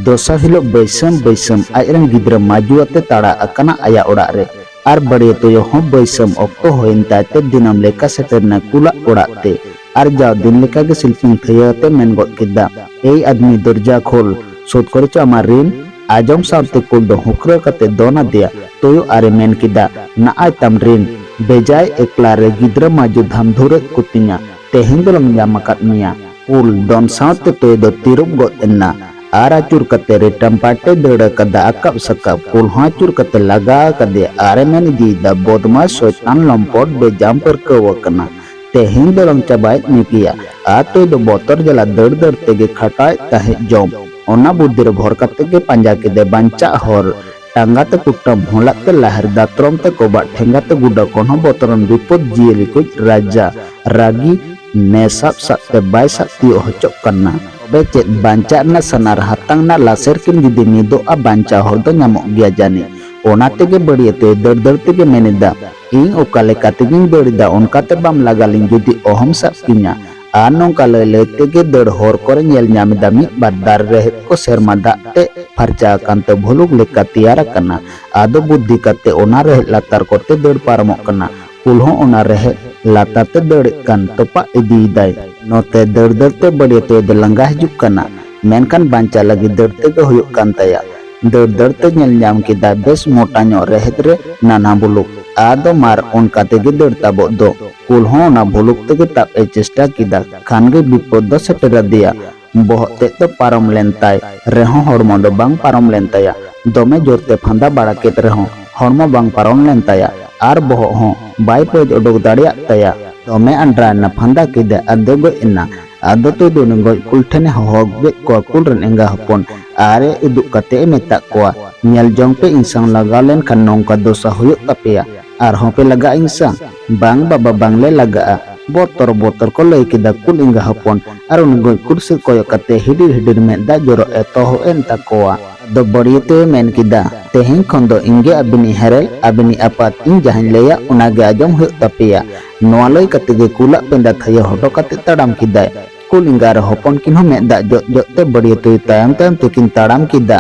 ᱫᱚᱥᱟᱨ ᱦᱤᱞᱳᱜ ᱵᱟᱹᱭᱥᱟᱹᱢ ᱵᱟᱹᱭᱥᱟᱹᱢ ᱟᱡᱨᱮᱱ ᱜᱤᱫᱽᱨᱟᱹ ᱢᱟᱹᱡᱩ ᱟᱛᱮ ᱛᱟᱲᱟ ᱟᱠᱟᱱᱟ ᱟᱭᱟᱜ ᱚᱲᱟᱜ ᱨᱮ᱾ ᱟᱨ ᱵᱟᱹᱲᱭᱟᱹ ᱛᱳᱭᱳ ᱦᱚᱸ ᱵᱟᱹᱭᱥᱟᱹᱢ ᱚᱠᱛᱚ ᱦᱩᱭᱮᱱ ᱛᱟᱭ ᱛᱮ ᱫᱤᱱᱟᱹᱢ ᱞᱮᱠᱟ ᱥᱮᱴᱮᱨ ᱮᱱᱟ ᱠᱩᱞᱟᱜ ᱚᱲᱟᱜ ᱛᱮ᱾ ᱟᱨ ᱡᱟᱣ ᱫᱤᱱ ᱞᱮᱠᱟ ᱜᱮ ᱥᱤᱞᱯᱤᱧ ᱛᱷᱟᱹᱭᱟᱹ ᱟᱛᱮ ᱢᱮᱱ ᱜᱚᱫ ᱠᱮᱫᱟ, "ᱮᱭ ᱟᱫᱢᱤ, ᱫᱚᱨᱡᱟ ᱠᱷᱳᱞ, ᱥᱳᱫ ᱠᱚᱨᱮ ᱪᱚ ᱟᱢᱟᱜ ᱨᱤᱱ?" ᱟᱸᱡᱚᱢ ᱥᱟᱶᱛᱮ ᱠᱩᱞ ᱫᱚ ᱦᱩᱠᱨᱟᱹ ᱠᱟᱛᱮ ᱫᱚᱱ ᱟᱫᱮᱭᱟ᱾ ᱛᱳᱭᱳ ᱟᱨᱮ ᱢᱮᱱ ᱠᱮᱫᱟ, "ᱱᱟᱜᱼᱟᱭ ᱛᱟᱢ ᱨᱤᱱ, ᱵᱮᱡᱟᱭ ᱮᱠᱞᱟ ᱨᱮ ᱜᱤᱫᱽᱨᱟᱹ ᱢᱟᱹᱡᱩ ᱫᱷᱟᱢᱫᱷᱩᱨᱮᱫ ᱠᱚ ᱛᱤᱧᱟ, ᱛᱮᱦᱮᱧ ᱫᱚᱞᱟᱝ ᱧᱟᱢ ᱟᱠᱟᱫ ᱢᱮᱭᱟ᱾" ᱠᱩᱞ ᱫᱚᱱ ᱥᱟᱶᱛᱮ ᱛᱳᱭᱳ ᱫᱚ ᱛᱤᱨᱩᱵ ᱜᱚᱫ ᱮᱱᱟ᱾ ᱟᱨ ᱟᱹᱪᱩᱨ ᱠᱟᱛᱮ ᱨᱮᱴᱟᱢ ᱯᱟᱴᱮ ᱫᱟᱹᱲ ᱟᱠᱟᱫᱟ ᱟᱠᱟᱵ ᱥᱟᱠᱟᱵ᱾ ᱠᱩᱞ ᱦᱚᱸ ᱟᱹᱪᱩᱨ ᱠᱟᱛᱮ ᱞᱟᱜᱟ ᱟᱠᱟᱫᱮᱭᱟ ᱟᱨᱮ ᱢᱮᱱ ᱤᱫᱤᱭᱮᱫᱟ, "ᱵᱚᱫᱢᱟᱥ ᱥᱚᱭᱛᱟᱱ ᱞᱚᱢᱯᱚᱴ, ᱵᱮᱡᱟᱢ ᱯᱟᱹᱨᱠᱟᱹᱣ ᱟᱠᱟᱱᱟ᱾ ᱛᱮᱦᱮᱧ ᱫᱚᱞᱟᱝ ᱪᱟᱵᱟᱭᱮᱫ ᱢᱮ ᱜᱮᱭᱟ᱾" ᱟᱨ ᱛᱳᱭᱳ ᱫᱚ ᱵᱚᱛᱚᱨ ᱡᱟᱞᱟ ᱫᱟᱹᱲ ᱫᱟᱹᱲ ᱛᱮᱜᱮ ᱠᱷᱟᱴᱟᱣᱮᱫ ᱛᱟᱦᱮᱸᱫ ᱡᱚᱢ᱾ ᱚᱱᱟ ᱵᱩᱫᱽᱫᱷᱤ ᱨᱮ ᱵᱷᱚᱨ ᱠᱟᱛᱮ ᱜᱮ ᱯᱟᱸᱡᱟ ᱠᱮᱫᱮ ᱵᱟᱧᱪᱟᱜ ᱦᱚᱨ᱾ ᱴᱟᱸᱜᱟ ᱛᱮ ᱠᱩᱴᱟᱹᱢ, ᱦᱚᱞᱟᱜ ᱛᱮ ᱞᱟᱦᱮᱨ, ᱫᱟᱛᱨᱚᱢ ᱛᱮ ᱠᱚᱵᱟᱜ, ᱴᱷᱮᱸᱜᱟ ᱛᱮ ᱜᱩᱰᱟᱹ ᱠᱷᱚᱱ ᱦᱚᱸ ᱵᱚᱛᱚᱨᱟᱱ ᱵᱤᱯᱚᱫ ᱡᱤᱭᱟᱹᱞᱤ ᱠᱚ ᱨᱟᱡᱟ ᱨᱟᱹᱜᱤ ᱱᱮ ᱥᱟᱵ ᱥᱟᱵ ᱛᱮ ᱵᱟᱭ ᱥᱟᱵ ᱛᱤᱭᱳᱜ ᱦᱚᱪᱚᱜ ᱠᱟᱱᱟ᱾ ᱛᱚᱵᱮ ᱪᱮᱫ ᱵᱟᱧᱪᱟᱜ ᱨᱮᱱᱟᱜ ᱥᱟᱱᱟᱨ ᱦᱟᱛᱟᱝ ᱨᱮᱱᱟᱜ ᱞᱟᱥᱮᱨ ᱠᱤᱱ ᱡᱩᱫᱤ ᱢᱤᱫᱚᱜᱼᱟ, ᱵᱟᱧᱪᱟᱣ ᱦᱚᱲ ᱫᱚ ᱧᱟᱢᱚᱜ ᱜᱮᱭᱟ ᱡᱟᱹᱱᱤᱡ᱾ ᱚᱱᱟ ᱛᱮᱜᱮ ᱵᱟᱹᱲᱭᱟᱹ ᱛᱮ ᱫᱟᱹᱲ ᱫᱟᱹᱲ ᱛᱮᱜᱮ ᱢᱮᱱ ᱮᱫᱟ, "ᱤᱧ ᱚᱠᱟ ᱞᱮᱠᱟ ᱛᱮᱜᱤᱧ ᱫᱟᱹᱲ ᱮᱫᱟ, ᱚᱱᱠᱟ ᱛᱮ ᱵᱟᱢ ᱞᱟᱜᱟ ᱞᱤᱧ ᱡᱩᱫᱤ ᱚᱦᱚᱢ ᱥᱟᱵ ᱠᱤᱧᱟ᱾ ᱟᱨ ᱱᱚᱝᱠᱟ ᱞᱟᱹᱭ ᱞᱟᱹᱭ ᱛᱮᱜᱮ ᱫᱟᱹᱲ ᱦᱚᱨ ᱠᱚᱨᱮ ᱧᱮᱞ ᱧᱟᱢ ᱮᱫᱟ ᱢᱤᱫ ᱵᱟᱨ ᱫᱟᱨᱮ ᱨᱮᱦᱮᱫ ᱠᱚ ᱥᱮᱨᱢᱟ ᱫᱟᱜ ᱛᱮ ᱯᱷᱟᱨᱪᱟ ᱟᱠᱟᱱ ᱛᱮ ᱵᱷᱩᱞᱩᱠ ᱞᱮᱠᱟ ᱛᱮᱭᱟᱨ ᱟᱠᱟᱱᱟ᱾ ᱟᱫᱚ ᱵᱩᱫᱽᱫᱷᱤ ᱠᱟᱛᱮ ᱚᱱᱟ ᱨᱮᱦᱮᱫ ᱞᱟᱛᱟᱨ ᱠᱚᱛᱮ ᱫᱟᱹᱲ ᱯᱟᱨᱚᱢᱚᱜ ᱠᱟᱱᱟ᱾" ᱠᱩᱞ ᱦᱚᱸ ᱚᱱᱟ ᱨᱮᱦᱮᱫ ᱞᱟᱛᱟᱨ ᱛᱮ ᱫᱟᱹᱲᱮᱫ ᱠᱟᱱ ᱛᱚᱯᱟᱜ ᱤᱫᱤᱭᱮᱫᱟᱭ᱾ ᱱᱚᱛᱮ ᱫᱟᱹᱲ ᱫᱟᱹᱲ ᱛᱮ ᱵᱟᱹᱲᱭᱟᱹ ᱛᱳᱭᱳ ᱫᱚ ᱞᱟᱸᱜᱟ ᱦᱤᱡᱩᱜ ᱠᱟᱱᱟ᱾ ᱢᱮᱱᱠᱷᱟᱱ ᱵᱟᱧᱪᱟᱜ ᱞᱟᱹᱜᱤᱫ ᱫᱟᱹᱲ ᱛᱮᱜᱮ ᱦᱩᱭᱩᱜ ᱠᱟᱱ ᱛᱟᱭᱟ᱾ ᱫᱟᱹᱲ ᱫᱟᱹᱲ ᱛᱮ ᱧᱮᱞ ᱧᱟᱢ ᱠᱮᱫᱟᱭ ᱵᱮᱥ ᱢᱚᱴᱟ ᱧᱚᱜ ᱨᱮᱦᱮᱫ ᱨᱮ ᱱᱟᱱᱦᱟ ᱵᱷᱩᱞᱩᱠ᱾ ᱟᱫᱚ ᱢᱟᱨ ᱚᱱᱠᱟ ᱛᱮᱜᱮ ᱫᱟᱹᱲ ᱛᱟᱵᱚᱜ ᱫᱚ᱾ ᱠᱩᱞ ᱦᱚᱸ ᱚᱱᱟ ᱵᱷᱩᱞᱩᱠ ᱛᱮᱜᱮ ᱛᱟᱵ ᱮ ᱪᱮᱥᱴᱟ ᱠᱮᱫᱟ, ᱠᱷᱟᱱ ᱜᱮ ᱵᱤᱯᱚᱫ ᱫᱚ ᱥᱮᱴᱮᱨ ᱟᱫᱮᱭᱟ᱾ ᱵᱚᱦᱚᱜ ᱛᱮᱫ ᱫᱚ ᱯᱟᱨᱚᱢ ᱞᱮᱱ ᱛᱟᱭ ᱨᱮᱦᱚᱸ ᱦᱚᱲᱢᱚ ᱫᱚ ᱵᱟᱝ ᱯᱟᱨᱚᱢ ᱞᱮᱱ ᱛᱟᱭᱟ᱾ ᱫᱚᱢᱮ ᱡᱳᱨ ᱛᱮ ᱯᱷᱟᱸᱫᱟ ᱵᱟᱲᱟ ᱠᱮᱫ ᱨᱮᱦᱚᱸ ᱦᱚᱲᱢᱚ ᱵᱟᱝ ᱯᱟᱨᱚᱢ ᱞᱮᱱ ᱛᱟᱭᱟ ᱟᱨ ᱵᱚᱦᱚᱜ ᱦᱚᱸ ᱵᱟᱭ ᱯᱚᱡ ᱚᱰᱚᱠ ᱫᱟᱲᱮᱭᱟᱜ ᱛᱟᱭᱟ᱾ ᱫᱚᱢᱮ ᱟᱱᱰᱨᱟ ᱮᱱᱟ, ᱯᱷᱟᱸᱫᱟ ᱠᱮᱫᱟ ᱟᱨ ᱫᱚ ᱜᱚᱡ ᱮᱱᱟ᱾ ᱟᱫᱚ ᱛᱚ ᱫᱚ ᱩᱱᱤ ᱜᱚᱡ ᱠᱩᱞ ᱴᱷᱮᱱᱮ ᱦᱚᱦᱚ ᱟᱹᱜᱩ ᱠᱮᱫ ᱠᱚᱣᱟ ᱠᱩᱞ ᱨᱮᱱ ᱮᱸᱜᱟ ᱦᱚᱯᱚᱱ ᱟᱨ ᱮ ᱩᱫᱩᱜ ᱠᱟᱛᱮ ᱮ ᱢᱮᱛᱟᱜ ᱠᱚᱣᱟ, ᱧᱮᱞ ᱡᱚᱝ ᱯᱮ, ᱤᱧ ᱥᱟᱶ ᱞᱟᱜᱟᱣ ᱞᱮᱱᱠᱷᱟᱱ ᱱᱚᱝᱠᱟ ᱫᱚᱥᱟ ᱦᱩᱭᱩᱜ ᱛᱟᱯᱮᱭᱟ᱾ ᱟᱨᱦᱚᱸ ᱯᱮ ᱞᱟᱜᱟᱜᱼᱟ ᱤᱧ ᱥᱟᱶ? ᱵᱟᱝ ᱵᱟᱵᱟ, ᱵᱟᱝᱞᱮ ᱞᱟᱜᱟᱜᱼᱟ, ᱵᱚᱛᱚᱨ ᱵᱚᱛᱚᱨ ᱠᱚ ᱞᱟᱹᱭ ᱠᱮᱫᱟ ᱠᱩᱞ ᱮᱸᱜᱟ ᱦᱚᱯᱚᱱ᱾ ᱟᱨ ᱩᱱᱤ ᱜᱚᱡ ᱠᱩᱞ ᱥᱮᱫ ᱠᱚᱭᱚᱜ ᱠᱟᱛᱮ ᱦᱤᱰᱤᱨ ᱦᱤᱰᱤᱨ ᱢᱮᱫ ᱫᱟᱜ ᱡᱚᱨᱚᱜ ᱮᱛᱚᱦᱚᱵ ᱮᱱ ᱛᱟᱠᱚᱣᱟ᱾ ᱟᱫᱚ ᱵᱟᱹᱲᱭᱟᱹᱛᱮ ᱢᱮᱱ ᱠᱮᱫᱟ, ᱛᱮᱦᱮᱧ ᱠᱷᱚᱱ ᱫᱚ ᱤᱧ ᱜᱮ ᱟᱹᱵᱤᱱᱤᱡ ᱦᱮᱨᱮᱞ, ᱟᱹᱵᱤᱱᱤᱡ ᱟᱯᱟᱛ, ᱤᱧ ᱡᱟᱦᱟᱸᱧ ᱞᱟᱹᱭᱟ ᱚᱱᱟ ᱜᱮ ᱟᱸᱡᱚᱢ ᱦᱩᱭᱩᱜ ᱛᱟᱯᱮᱭᱟ᱾ ᱱᱚᱣᱟ ᱞᱟᱹᱭ ᱠᱟᱛᱮ ᱜᱮ ᱠᱩᱞᱟᱜ ᱯᱮᱸᱫᱟ ᱛᱷᱟᱭᱚ ᱦᱚᱴᱚ ᱠᱟᱛᱮ ᱛᱟᱲᱟᱢ ᱠᱮᱫᱟᱭ᱾ ᱠᱩᱞ ᱮᱸᱜᱟ ᱟᱨ ᱦᱚᱯᱚᱱ ᱠᱤᱱ ᱦᱚᱸ ᱢᱮᱫ ᱫᱟᱜ ᱡᱚᱜ ᱡᱚᱜ ᱛᱮ ᱵᱟᱹᱲᱭᱟᱹᱛᱩᱭ ᱛᱟᱭᱚᱢ ᱛᱟᱭᱚᱢ ᱛᱮᱠᱤᱱ ᱛᱟᱲᱟᱢ ᱠᱮᱫᱟ᱾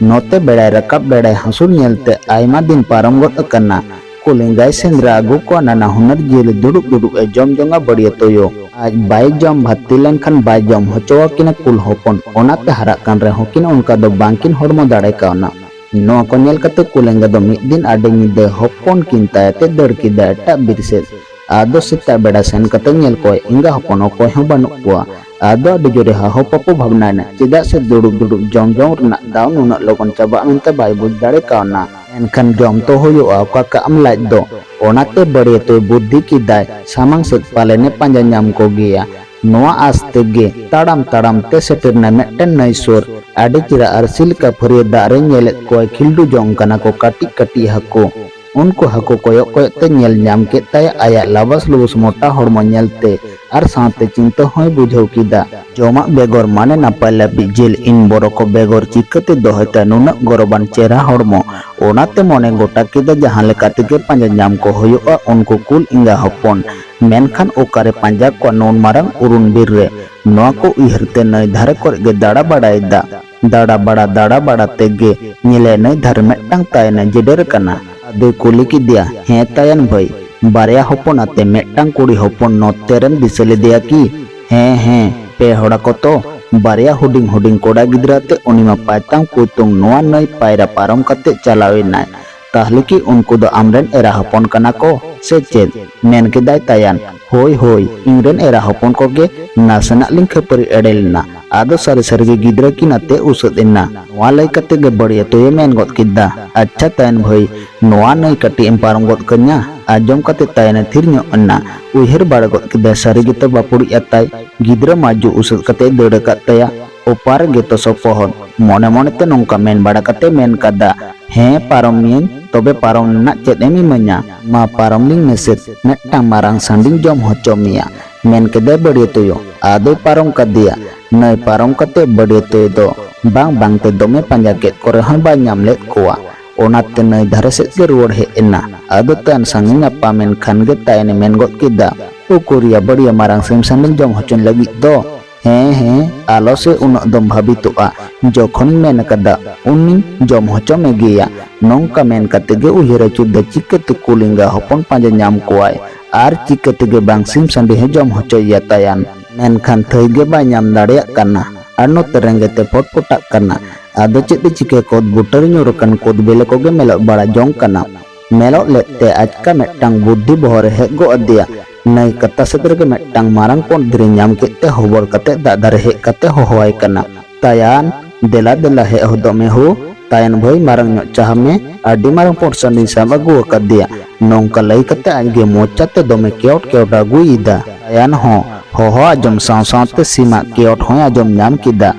ᱱᱚᱛᱮ ᱵᱮᱲᱟᱭ ᱨᱟᱠᱟᱵ ᱵᱮᱲᱟᱭ ᱦᱟᱹᱥᱩᱨ ᱧᱮᱞᱛᱮ ᱟᱭᱢᱟ ᱫᱤᱱ ᱯᱟᱨᱚᱢ ᱜᱚᱫ ᱟᱠᱟᱱᱟ᱾ ᱠᱩᱞ ᱮᱸᱜᱟᱭ ᱥᱮᱸᱫᱽᱨᱟ ᱟᱹᱜᱩ ᱠᱚᱣᱟ ᱱᱟᱱᱟ ᱦᱩᱱᱟᱹᱨ ᱡᱤᱭᱟᱹᱞᱤ ᱫᱩᱲᱩᱵ ᱫᱩᱲᱩᱵ ᱮ ᱡᱚᱢ ᱡᱚᱝᱟ ᱵᱟᱹᱲᱭᱟᱹᱛᱩᱭᱩ᱾ ᱟᱡ ᱵᱟᱭ ᱡᱚᱢ ᱵᱷᱟᱹᱛᱤ ᱞᱮᱱᱠᱷᱟᱱ ᱵᱟᱭ ᱡᱚᱢ ᱦᱚᱪᱚ ᱟᱹᱠᱤᱱᱟ ᱠᱩᱞ ᱦᱚᱯᱚᱱ᱾ ᱚᱱᱟᱛᱮ ᱦᱟᱨᱟᱜ ᱠᱟᱱ ᱨᱮᱦᱚᱸ ᱠᱤᱱ ᱚᱱᱠᱟ ᱫᱚ ᱵᱟᱝ ᱠᱤᱱ ᱦᱚᱲᱢᱚ ᱫᱟᱲᱮ ᱠᱟᱣᱱᱟ᱾ ᱱᱚᱣᱟ ᱠᱚ ᱧᱮᱞ ᱠᱟᱛᱮ ᱠᱩᱞ ᱮᱸᱜᱟ ᱫᱚ ᱢᱤᱫ ᱫᱤᱱ ᱟᱹᱰᱤ ᱧᱤᱫᱟᱹ ᱦᱚᱯᱚᱱ ᱠᱤᱱ ᱛᱟᱭᱟᱛᱮ ᱫᱟᱹᱲ ᱠᱮᱫᱟ ᱮᱴᱟᱜ ᱵᱤᱨ ᱥᱮᱫ᱾ ᱟᱫᱚ ᱥᱮᱛᱟᱜ ᱵᱮᱲᱟ ᱥᱮᱱ ᱠᱟᱛᱮ ᱧᱮᱞ ᱠᱚᱣᱟᱭ ᱮᱸᱜᱟ ᱦᱚᱯᱚᱱ ᱚᱠᱚᱭ ᱦᱚᱸ ᱵᱟᱹᱱᱩᱜ ᱠᱚᱣᱟ᱾ ᱟᱫᱚ ᱟᱹᱰᱤ ᱡᱳᱨᱮ ᱦᱟᱦᱚ ᱯᱟᱯᱚ ᱵᱷᱟᱵᱽᱱᱟᱭᱮᱱᱟ, ᱪᱮᱫᱟᱜ ᱥᱮ ᱫᱩᱲᱩᱵ ᱫᱩᱲᱩᱵ ᱡᱚᱢ ᱡᱚᱝ ᱨᱮᱱᱟᱜ ᱫᱟᱣ ᱱᱩᱱᱟᱹᱜ ᱞᱚᱜᱚᱱ ᱪᱟᱵᱟᱜ ᱢᱮᱱᱛᱮ ᱵᱟᱭ ᱵᱩᱡᱽ ᱫᱟᱲᱮ ᱠᱟᱣᱱᱟ᱾ ᱮᱱᱠᱷᱟᱱ ᱡᱚᱢ ᱛᱚ ᱦᱩᱭᱩᱜᱼᱟ, ᱚᱠᱟ ᱠᱟᱜ ᱟᱢ ᱞᱟᱡ ᱫᱚ? ᱚᱱᱟᱛᱮ ᱵᱟᱹᱲᱭᱟᱹᱛᱩᱭ ᱵᱩᱫᱽᱫᱷᱤ ᱠᱮᱫᱟᱭ, ᱥᱟᱢᱟᱝ ᱥᱮᱫ ᱯᱟᱞᱮᱱᱮ ᱯᱟᱸᱡᱟ ᱧᱟᱢ ᱠᱚᱜᱮᱭᱟ᱾ ᱱᱚᱣᱟ ᱟᱥ ᱛᱮᱜᱮ ᱛᱟᱲᱟᱢ ᱛᱟᱲᱟᱢ ᱛᱮ ᱥᱮᱴᱮᱨ ᱮᱱᱟ ᱢᱤᱫᱴᱮᱱ ᱱᱟᱹᱭ ᱥᱩᱨ᱾ ᱟᱹᱰᱤ ᱪᱮᱦᱨᱟ ᱟᱹᱨᱥᱤ ᱞᱮᱠᱟ ᱯᱷᱟᱹᱨᱭᱟᱹ ᱫᱟᱜ ᱨᱮ ᱧᱮᱞᱮᱫ ᱠᱚᱣᱟᱭ ᱠᱷᱤᱞᱰᱩ ᱡᱚᱝ ᱠᱟᱱᱟ ᱠᱚ ᱠᱟᱹᱴᱤᱡ ᱠᱟᱹᱴᱤᱡ ᱦᱟᱹᱠᱩ᱾ ᱩᱱᱠᱩ ᱦᱟᱹᱠᱩ ᱠᱚᱭᱚᱜ ᱠᱚᱭᱚᱜ ᱛᱮ ᱧᱮᱞ ᱧᱟᱢ ᱠᱮᱫ ᱛᱟᱭᱟ ᱟᱭᱟᱜ ᱞᱟᱵᱟᱥ ᱞᱩᱵᱩᱥ ᱢᱚᱴᱟ ᱦᱚᱲᱢᱚ ᱧᱮᱞᱛᱮ ᱟᱨ ᱥᱟᱶᱛᱮ ᱪᱤᱱᱛᱟᱹ ᱦᱚᱸᱭ ᱵᱩᱡᱷᱟᱹᱣ ᱠᱮᱫᱟ᱾ ᱡᱚᱢᱟᱜ ᱵᱮᱜᱚᱨ ᱢᱟᱱᱮ ᱱᱟᱯᱟᱭ ᱞᱟᱹᱯᱤᱡ ᱡᱤᱞ ᱤᱧ ᱵᱚᱨᱚ ᱠᱚ ᱵᱮᱜᱚᱨ ᱪᱤᱠᱟᱹᱛᱮ ᱫᱚᱦᱚᱭ ᱛᱟᱭᱟ ᱱᱩᱱᱟᱹᱜ ᱜᱚᱨᱚᱵᱟᱱ ᱪᱮᱦᱨᱟ ᱦᱚᱲᱢᱚ? ᱚᱱᱟᱛᱮ ᱢᱚᱱᱮ ᱜᱚᱴᱟ ᱠᱮᱫᱟ ᱡᱟᱦᱟᱸ ᱞᱮᱠᱟ ᱛᱮᱜᱮ ᱯᱟᱸᱡᱟ ᱧᱟᱢ ᱠᱚ ᱦᱩᱭᱩᱜᱼᱟ ᱩᱱᱠᱩ ᱠᱩᱞ ᱮᱸᱜᱟ ᱦᱚᱯᱚᱱ᱾ ᱢᱮᱱᱠᱷᱟᱱ ᱚᱠᱟᱨᱮ ᱯᱟᱸᱡᱟ ᱠᱚᱣᱟ ᱱᱩᱱ ᱢᱟᱨᱟᱝ ᱩᱨᱩᱱ ᱵᱤᱨ ᱨᱮ? ᱱᱚᱣᱟ ᱠᱚ ᱩᱭᱦᱟᱹᱨ ᱛᱮ ᱱᱟᱹᱭ ᱫᱷᱟᱨᱮ ᱠᱚᱨᱮ ᱜᱮ ᱫᱟᱬᱟ ᱵᱟᱲᱟᱭᱮᱫᱟ᱾ ᱫᱟᱬᱟ ᱵᱟᱲᱟ ᱫᱟᱬᱟ ᱵᱟᱲᱟ ᱛᱮᱜᱮ ᱧᱮᱞᱮ ᱱᱟᱹᱭ ᱫᱷᱟᱨᱮ ᱢᱤᱫᱴᱟᱝ ᱛᱟᱭᱱᱟ ᱡᱮᱰᱮᱨ ᱠᱟᱱᱟ᱾ ᱟᱫᱚᱭ ᱠᱩᱞᱤ ᱠᱮᱫᱮᱭᱟ, ᱦᱮᱸ ᱛᱟᱭᱟᱱ ᱵᱷᱟᱹᱭ, ᱵᱟᱨᱭᱟ ᱦᱚᱯᱚᱱ ᱟᱛᱮ ᱢᱤᱫᱴᱟᱝ ᱠᱩᱲᱤ ᱦᱚᱯᱚᱱ ᱱᱚᱛᱮ ᱨᱮᱢ ᱫᱤᱥᱟᱹ ᱞᱮᱫᱮᱭᱟ ᱠᱤ? ᱦᱮᱸ ᱦᱮᱸ, ᱯᱮ ᱦᱚᱲ ᱟᱠᱚ ᱛᱚ᱾ ᱵᱟᱨᱭᱟ ᱦᱩᱰᱤᱧ ᱦᱩᱰᱤᱧ ᱠᱚᱲᱟ ᱜᱤᱫᱽᱨᱟᱹ ᱛᱮ ᱩᱱᱤ ᱢᱟ ᱯᱟᱭᱛᱟᱝ ᱯᱩᱭᱛᱩᱝ ᱱᱚᱣᱟ ᱱᱟᱹᱭ ᱯᱟᱭᱨᱟ ᱯᱟᱨᱚᱢ ᱠᱟᱛᱮ ᱪᱟᱞᱟᱣ ᱮᱱᱟᱭ᱾ ᱛᱟᱦᱞᱮ ᱠᱤ ᱩᱱᱠᱩ ᱫᱚ ᱟᱢᱨᱮᱱ ᱮᱨᱟ ᱦᱚᱯᱚᱱ ᱠᱟᱱᱟ ᱠᱚ ᱥᱮ ᱪᱮᱫ? ᱢᱮᱱ ᱠᱮᱫᱟᱭ ᱛᱟᱭᱟᱱ, ᱦᱳᱭ, ᱦᱳᱭ, ᱤᱧᱨᱮᱱ ᱮᱨᱟ ᱦᱚᱯᱚᱱ ᱠᱚᱜᱮ ᱱᱟᱥᱮᱱᱟᱜ ᱞᱤᱧ ᱠᱷᱟᱹᱯᱟᱹᱨᱤ ᱮᱲᱮ ᱞᱮᱱᱟ᱾ ᱟᱫᱚ ᱥᱟᱹᱨᱤ ᱥᱟᱹᱨᱤ ᱜᱮ ᱜᱤᱫᱽᱨᱟᱹ ᱠᱤᱱ ᱟᱛᱮ ᱩᱥᱟᱹᱫ ᱮᱱᱟ᱾ ᱱᱚᱣᱟ ᱞᱟᱹᱭ ᱠᱟᱛᱮ ᱜᱮ ᱵᱟᱹᱲᱤᱭᱟᱹ ᱛᱚᱭᱮ ᱢᱮᱱ ᱜᱚᱫ ᱠᱮᱫᱟ, ᱟᱪᱪᱷᱟ ᱛᱟᱭᱟᱱ ᱵᱷᱟᱹᱭ, ᱱᱚᱣᱟ ᱱᱟᱹᱭ ᱠᱟᱹᱴᱤᱡ ᱮᱢ ᱯᱟᱨᱚᱢ ᱜᱚᱫ ᱠᱟᱹᱧᱟ? ᱟᱸᱡᱚᱢ ᱠᱟᱛᱮ ᱛᱟᱭᱟᱱᱮ ᱛᱷᱤᱨ ᱧᱚᱜ ᱮᱱᱟ᱾ ᱩᱭᱦᱟᱹᱨ ᱵᱟᱲᱟ ᱜᱚᱫ ᱠᱮᱫᱟᱭ, ᱥᱟᱹᱨᱤ ᱜᱮᱛᱚ ᱵᱟᱹᱯᱩᱲᱤᱡ ᱟᱛᱟᱭ, ᱜᱤᱫᱽᱨᱟᱹ ᱢᱟ ᱡᱩ ᱩᱥᱟᱹᱫ ᱠᱟᱛᱮ ᱫᱟᱹᱲ ᱟᱠᱟᱫ ᱛᱟᱭᱟ᱾ ᱚᱯᱟᱨ ᱜᱮᱛᱚ ᱥᱚᱯᱚᱦᱚᱫ᱾ ᱢᱚᱱᱮ ᱢᱚᱱᱮᱛᱮ ᱱᱚᱝᱠᱟ ᱢᱮᱱ ᱵᱟᱲᱟ ᱠᱟᱛᱮ ᱢᱮᱱ ᱠᱟᱫᱟ, ᱦᱮᱸ, ᱯᱟᱨᱚᱢ ᱢᱤᱭᱟᱹᱧ, ᱛᱚᱵᱮ ᱯᱟᱨᱚᱢ ᱨᱮᱱᱟᱜ ᱪᱮᱫ ᱮᱢ ᱤᱢᱟᱹᱧᱟ? ᱢᱟ ᱯᱟᱨᱚᱢ ᱞᱤᱧ ᱢᱮᱥᱮ, ᱢᱤᱫᱴᱟᱝ ᱢᱟᱨᱟᱝ ᱥᱟᱺᱰᱤᱧ ᱡᱚᱢ ᱦᱚᱪᱚ ᱢᱮᱭᱟ, ᱢᱮᱱ ᱠᱮᱫᱟᱭ ᱵᱟᱹᱲᱭᱟᱹ ᱛᱩᱭᱩ᱾ ᱟᱫᱚᱭ ᱯᱟᱨᱚᱢ ᱠᱟᱫᱮᱭᱟ᱾ ᱱᱟᱹᱭ ᱯᱟᱨᱚᱢ ᱠᱟᱛᱮ ᱵᱟᱹᱲᱭᱟᱹ ᱛᱩᱭᱩ ᱫᱚ ᱵᱟᱝ ᱵᱟᱝᱛᱮ ᱫᱚᱢᱮ ᱯᱟᱸᱡᱟ ᱠᱮᱫ ᱠᱚ ᱨᱮᱦᱚᱸ ᱵᱟᱭ ᱧᱟᱢ ᱞᱮᱫ ᱠᱚᱣᱟ᱾ ᱚᱱᱟᱛᱮ ᱱᱟᱹᱭ ᱫᱷᱟᱨᱮ ᱥᱮᱫ ᱜᱮ ᱨᱩᱣᱟᱹᱲ ᱦᱮᱡ ᱮᱱᱟ᱾ ᱟᱫᱚ ᱛᱟᱭᱟᱱ ᱥᱟᱺᱜᱤᱧ ᱧᱟᱯᱟᱢ ᱮᱱ ᱠᱷᱟᱱ ᱜᱮ ᱛᱟᱭᱟᱱᱮ ᱢᱮᱱ ᱜᱚᱫ ᱠᱮᱫᱟ, ᱩᱠᱩᱨᱤᱭᱟ ᱵᱟᱹᱲᱭᱟᱹ ᱢᱟᱨᱟᱝ ᱥᱤᱢ ᱥᱟᱺᱰᱤᱧ ᱡᱚᱢ ᱦᱚᱪᱚᱧ ᱞᱟᱹᱜᱤᱫ ᱫᱚ᱾ ᱦᱮᱸ, ᱦᱮᱸ, ᱟᱞᱚ ᱥᱮ ᱩᱱᱟᱹᱜ ᱫᱚᱢ ᱵᱷᱟᱵᱤᱛᱚᱜᱼᱟ, ᱡᱚᱠᱷᱚᱱᱤᱧ ᱢᱮᱱ ᱟᱠᱟᱫᱟ, ᱩᱱᱤᱧ ᱡᱚᱢ ᱦᱚᱪᱚ ᱢᱮᱜᱮᱭᱟ᱾ ᱱᱚᱝᱠᱟ ᱢᱮᱱ ᱠᱟᱛᱮ ᱜᱮ ᱩᱭᱦᱟᱹᱨ ᱟᱹᱪᱩᱨ ᱫᱟ, ᱪᱤᱠᱟᱹᱛᱮ ᱠᱩᱞᱤᱸᱜᱟ ᱦᱚᱯᱚᱱ ᱯᱟᱸᱡᱟ ᱧᱟᱢ ᱠᱚᱣᱟᱭ ᱟᱨ ᱪᱤᱠᱟᱹ ᱛᱮᱜᱮ ᱵᱟᱝ ᱥᱤᱢ ᱥᱟᱺᱰᱤ ᱦᱚᱸ ᱡᱚᱢ ᱦᱚᱪᱚᱭᱮᱭᱟ ᱛᱟᱭᱟᱱ᱾ ᱢᱮᱱᱠᱷᱟᱱ ᱛᱷᱟᱹᱭ ᱜᱮ ᱵᱟᱭ ᱧᱟᱢ ᱫᱟᱲᱮᱭᱟᱜ ᱠᱟᱱᱟ ᱟᱨ ᱱᱚᱛᱮ ᱨᱮᱸᱜᱮᱡ ᱛᱮ ᱯᱚᱴᱯᱚᱴᱟᱜ ᱠᱟᱱᱟ᱾ ᱟᱫᱚ ᱪᱮᱫ ᱮ ᱪᱤᱠᱟᱹ, ᱠᱚᱫ ᱵᱩᱴᱟᱹᱨᱮ ᱧᱩᱨ ᱟᱠᱟᱱ ᱠᱚᱫ ᱵᱮᱞᱮ ᱠᱚᱜᱮ ᱢᱮᱞᱚᱜ ᱵᱟᱲᱟ ᱡᱚᱝ ᱠᱟᱱᱟ᱾ ᱢᱮᱞᱚᱜ ᱞᱮᱫ ᱛᱮ ᱟᱪᱠᱟ ᱢᱤᱫᱴᱟᱝ ᱵᱩᱫᱽᱫᱷᱤ ᱵᱚᱦᱚᱜ ᱨᱮ ᱦᱮᱡ ᱜᱚᱫ ᱟᱫᱮᱭᱟ᱾ ᱱᱟᱹᱭ ᱠᱟᱛᱟ ᱥᱮᱫ ᱨᱮᱜᱮ ᱢᱤᱫᱴᱟᱝ ᱢᱟᱨᱟᱝ ᱯᱚᱸᱰ ᱫᱷᱤᱨᱤ ᱧᱟᱢ ᱠᱮᱫ ᱛᱮ ᱦᱚᱵᱚᱨ ᱠᱟᱛᱮ ᱫᱟᱜ ᱫᱷᱟᱨᱮ ᱦᱮᱡ ᱠᱟᱛᱮ ᱦᱚᱦᱚᱣᱟᱭ ᱠᱟᱱᱟ, ᱛᱟᱭᱟᱱ, ᱫᱮᱞᱟ ᱫᱮᱞᱟ ᱦᱮᱡ ᱦᱚᱫᱚᱜ ᱢᱮ ᱦᱳ᱾ ᱛᱟᱭᱟᱱ ᱵᱷᱟᱹᱭ, ᱢᱟᱨᱟᱝ ᱧᱚᱜ ᱪᱟᱦᱟᱵ ᱢᱮ, ᱟᱹᱰᱤ ᱢᱟᱨᱟᱝ ᱯᱚᱸᱰ ᱥᱟᱺᱰᱤᱧ ᱥᱟᱵ ᱟᱹᱜᱩ ᱟᱠᱟᱫᱮᱭᱟ᱾ ᱱᱚᱝᱠᱟ ᱞᱟᱹᱭ ᱠᱟᱛᱮ ᱟᱡᱜᱮ ᱢᱚᱪᱟ ᱛᱮ ᱫᱚᱢᱮ ᱠᱮᱣᱴ ᱠᱮᱣᱴ ᱟᱹᱜᱩᱭᱮᱫᱟ᱾ ᱛᱟᱭᱟᱱ ᱦᱚᱸ ᱦᱚᱦᱚ ᱟᱸᱡᱚᱢ ᱥᱟᱶ ᱥᱟᱶᱛᱮ ᱥᱤᱢᱟᱜ ᱠᱮᱣᱴ ᱦᱚᱸᱭ ᱟᱸᱡᱚᱢ ᱧᱟᱢ ᱠᱮᱫᱟ᱾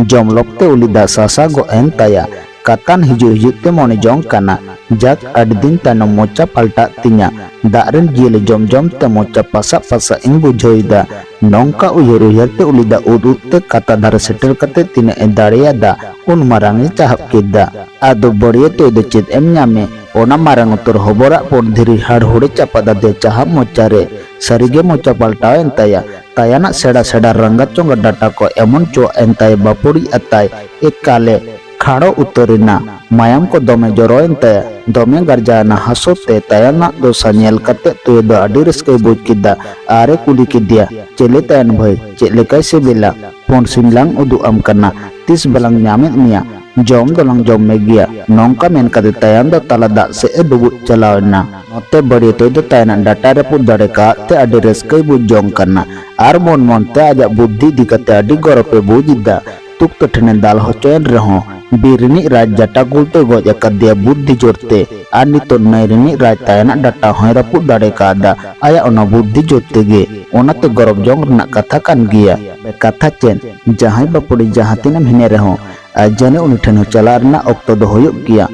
ᱡᱚᱢ ᱞᱚᱵ ᱛᱮ ᱩᱞᱤ ᱫᱟᱜ ᱥᱟᱥᱟ ᱜᱚᱫ ᱮᱱ ᱛᱟᱭᱟ᱾ ᱠᱟᱛᱟᱱ ᱦᱤᱡᱩᱜ ᱦᱤᱡᱩᱜ ᱛᱮ ᱢᱚᱱᱮ ᱡᱚᱝ ᱠᱟᱱᱟ, ᱡᱟᱠ, ᱟᱹᱰᱤ ᱫᱤᱱ ᱛᱟᱭᱱᱚᱢ ᱢᱚᱪᱟ ᱯᱟᱞᱴᱟᱜ ᱛᱤᱧᱟ᱾ ᱫᱟᱜ ᱨᱮᱱ ᱡᱤᱭᱟᱹᱞᱤ ᱡᱚᱢ ᱡᱚᱢ ᱛᱮ ᱢᱚᱪᱟ ᱯᱟᱥᱟᱜ ᱯᱟᱥᱟᱜ ᱤᱧ ᱵᱩᱡᱷᱟᱹᱣ ᱮᱫᱟ᱾ ᱱᱚᱝᱠᱟ ᱩᱭᱦᱟᱹᱨ ᱩᱭᱦᱟᱹᱨ ᱛᱮ ᱩᱞᱤ ᱫᱟᱜ ᱩᱫ ᱩᱫ ᱛᱮ ᱠᱟᱛᱟ ᱫᱷᱟᱨᱮ ᱥᱮᱴᱮᱨ ᱠᱟᱛᱮ ᱛᱤᱱᱟᱹᱜ ᱮ ᱫᱟᱲᱮᱭᱟᱫᱟ, ᱩᱱ ᱢᱟᱨᱟᱝ ᱮ ᱪᱟᱦᱟᱵ ᱠᱮᱫᱟ᱾ ᱟᱫᱚ ᱵᱟᱹᱲᱭᱟᱹ ᱛᱚᱭ ᱫᱚ ᱪᱮᱫ ᱮᱢ ᱧᱟᱢᱮ? ᱚᱱᱟ ᱢᱟᱨᱟᱝ ᱩᱛᱟᱹᱨ ᱦᱚᱵᱚᱨᱟᱜ ᱯᱚᱸᱰ ᱫᱷᱤᱨᱤ ᱦᱟᱲᱦᱩᱲᱮ ᱪᱟᱯᱟᱫ ᱟᱫᱮ ᱪᱟᱦᱟᱵ ᱢᱚᱪᱟ ᱨᱮ᱾ ᱥᱟᱹᱨᱤᱜᱮ ᱢᱚᱪᱟ ᱯᱟᱞᱴᱟᱣ ᱮᱱ ᱛᱟᱭᱟ᱾ ᱛᱟᱭᱟᱱᱟᱜ ᱥᱮᱬᱟ ᱥᱮᱬᱟ ᱨᱟᱸᱜᱟ ᱪᱚᱸᱜᱟ ᱰᱟᱴᱟ ᱠᱚ ᱮᱢᱚᱱ ᱪᱚᱣᱟᱜ ᱮᱱ ᱛᱟᱭᱟ, ᱵᱟᱹᱯᱩᱲᱤᱡ ᱟᱛᱟᱭ ᱮᱠᱟᱞᱮ ᱠᱷᱟᱲᱚ ᱩᱛᱟᱹᱨ ᱮᱱᱟ᱾ ᱢᱟᱭᱟᱢ ᱠᱚ ᱫᱚᱢᱮ ᱡᱚᱨᱚᱭᱮᱱ ᱛᱟᱭᱟ᱾ ᱫᱚᱢᱮ ᱜᱟᱨᱡᱟᱣ ᱮᱱᱟ ᱦᱟᱹᱥᱩ ᱛᱮ᱾ ᱛᱟᱭᱟᱱᱟᱜ ᱫᱚᱥᱟ ᱧᱮᱞ ᱠᱟᱛᱮ ᱛᱩᱭᱩ ᱫᱚ ᱟᱹᱰᱤ ᱨᱟᱹᱥᱠᱟᱹᱭ ᱵᱩᱡᱽ ᱠᱮᱫᱟ ᱟᱨ ᱮ ᱠᱩᱞᱤ ᱠᱮᱫᱮᱭᱟ, ᱪᱮᱞᱮ ᱛᱟᱭᱟᱱ ᱵᱷᱟᱹᱭ, ᱪᱮᱫ ᱞᱮᱠᱟᱭ ᱥᱤᱵᱤᱞᱟ? ᱯᱩᱸᱰ ᱥᱤᱢ ᱞᱟᱝ ᱩᱫᱩᱜ ᱟᱢ ᱠᱟᱱᱟ, ᱛᱤᱥ ᱵᱟᱞᱟᱝ ᱧᱟᱢᱮᱫ ᱢᱮᱭᱟ, ᱡᱚᱢ ᱫᱚᱞᱟᱝ ᱡᱚᱢ ᱢᱮ ᱜᱮᱭᱟ᱾ ᱱᱚᱝᱠᱟ ᱢᱮᱱ ᱠᱟᱛᱮ ᱛᱟᱭᱟᱱ ᱫᱚ ᱛᱟᱞᱟ ᱫᱟᱜ ᱥᱮᱫ ᱮ ᱰᱩᱵᱩᱡ ᱪᱟᱞᱟᱣ ᱮᱱᱟ᱾ ᱱᱚᱛᱮ ᱵᱟᱹᱲᱭᱟᱹᱛᱚᱭ ᱫᱚ ᱛᱟᱭᱟᱱᱟᱜ ᱰᱟᱴᱟ ᱨᱟᱹᱯᱩᱫ ᱫᱟᱲᱮ ᱠᱟᱜ ᱛᱮ ᱟᱹᱰᱤ ᱨᱟᱹᱥᱠᱟᱹᱭ ᱵᱩᱡᱽ ᱡᱚᱝ ᱠᱟᱱᱟ ᱟᱨ ᱢᱚᱱ ᱢᱚᱱ ᱛᱮ ᱟᱡᱟᱜ ᱵᱩᱫᱽᱫᱷᱤ ᱤᱫᱤ ᱠᱟᱛᱮ ᱟᱹᱰᱤ ᱜᱚᱨᱚᱵ ᱮ ᱵᱩᱡᱽ ᱮᱫᱟ᱾ ᱛᱩᱠᱛᱚ ᱴᱷᱮᱱᱮ ᱫᱟᱞ ᱦᱚᱪᱚᱭᱮᱱ ᱨᱮᱦᱚᱸ ᱵᱤᱨ ᱨᱤᱱᱤᱡ ᱨᱟᱡᱽ ᱡᱟᱴᱟ ᱠᱩᱞ ᱛᱮ ᱜᱚᱡ ᱟᱠᱟᱫᱮᱭᱟ ᱵᱩᱫᱽᱫᱷᱤ ᱡᱳᱨ ᱛᱮ᱾ ᱟᱨ ᱱᱤᱛᱚᱜ ᱱᱟᱹᱭ ᱨᱤᱱᱤᱡ ᱨᱟᱡᱽ ᱛᱟᱭᱟᱱᱟᱜ ᱰᱟᱴᱟ ᱦᱚᱸᱭ ᱨᱟᱹᱯᱩᱫ ᱫᱟᱲᱮ ᱠᱟᱣᱫᱟ ᱟᱭᱟᱜ ᱚᱱᱟ ᱵᱩᱫᱽᱫᱷᱤ ᱡᱳᱨ ᱛᱮᱜᱮ᱾ ᱚᱱᱟᱛᱮ ᱜᱚᱨᱚᱵ ᱡᱚᱝ ᱨᱮᱱᱟᱜ ᱠᱟᱛᱷᱟ ᱠᱟᱱ ᱜᱮᱭᱟ᱾ ᱛᱚᱵᱮ ᱠᱟᱛᱷᱟ ᱪᱮᱫ, ᱡᱟᱦᱟᱸᱭ ᱵᱟᱹᱯᱩᱲᱤ ᱡᱟᱦᱟᱸ ᱛᱤᱱᱟᱹᱜ ᱮᱢ ᱦᱤᱱᱮ ᱨᱮᱦᱚᱸ ᱟᱨ ᱡᱟᱹᱱᱤᱡ ᱩᱱᱤ ᱴᱷᱮᱱ ᱦᱚᱸ ᱪᱟᱞᱟᱜ ᱨᱮᱱᱟᱜ ᱚᱠᱛᱚ ᱫᱚ ᱦᱩᱭᱩᱜ ᱜᱮᱭᱟ᱾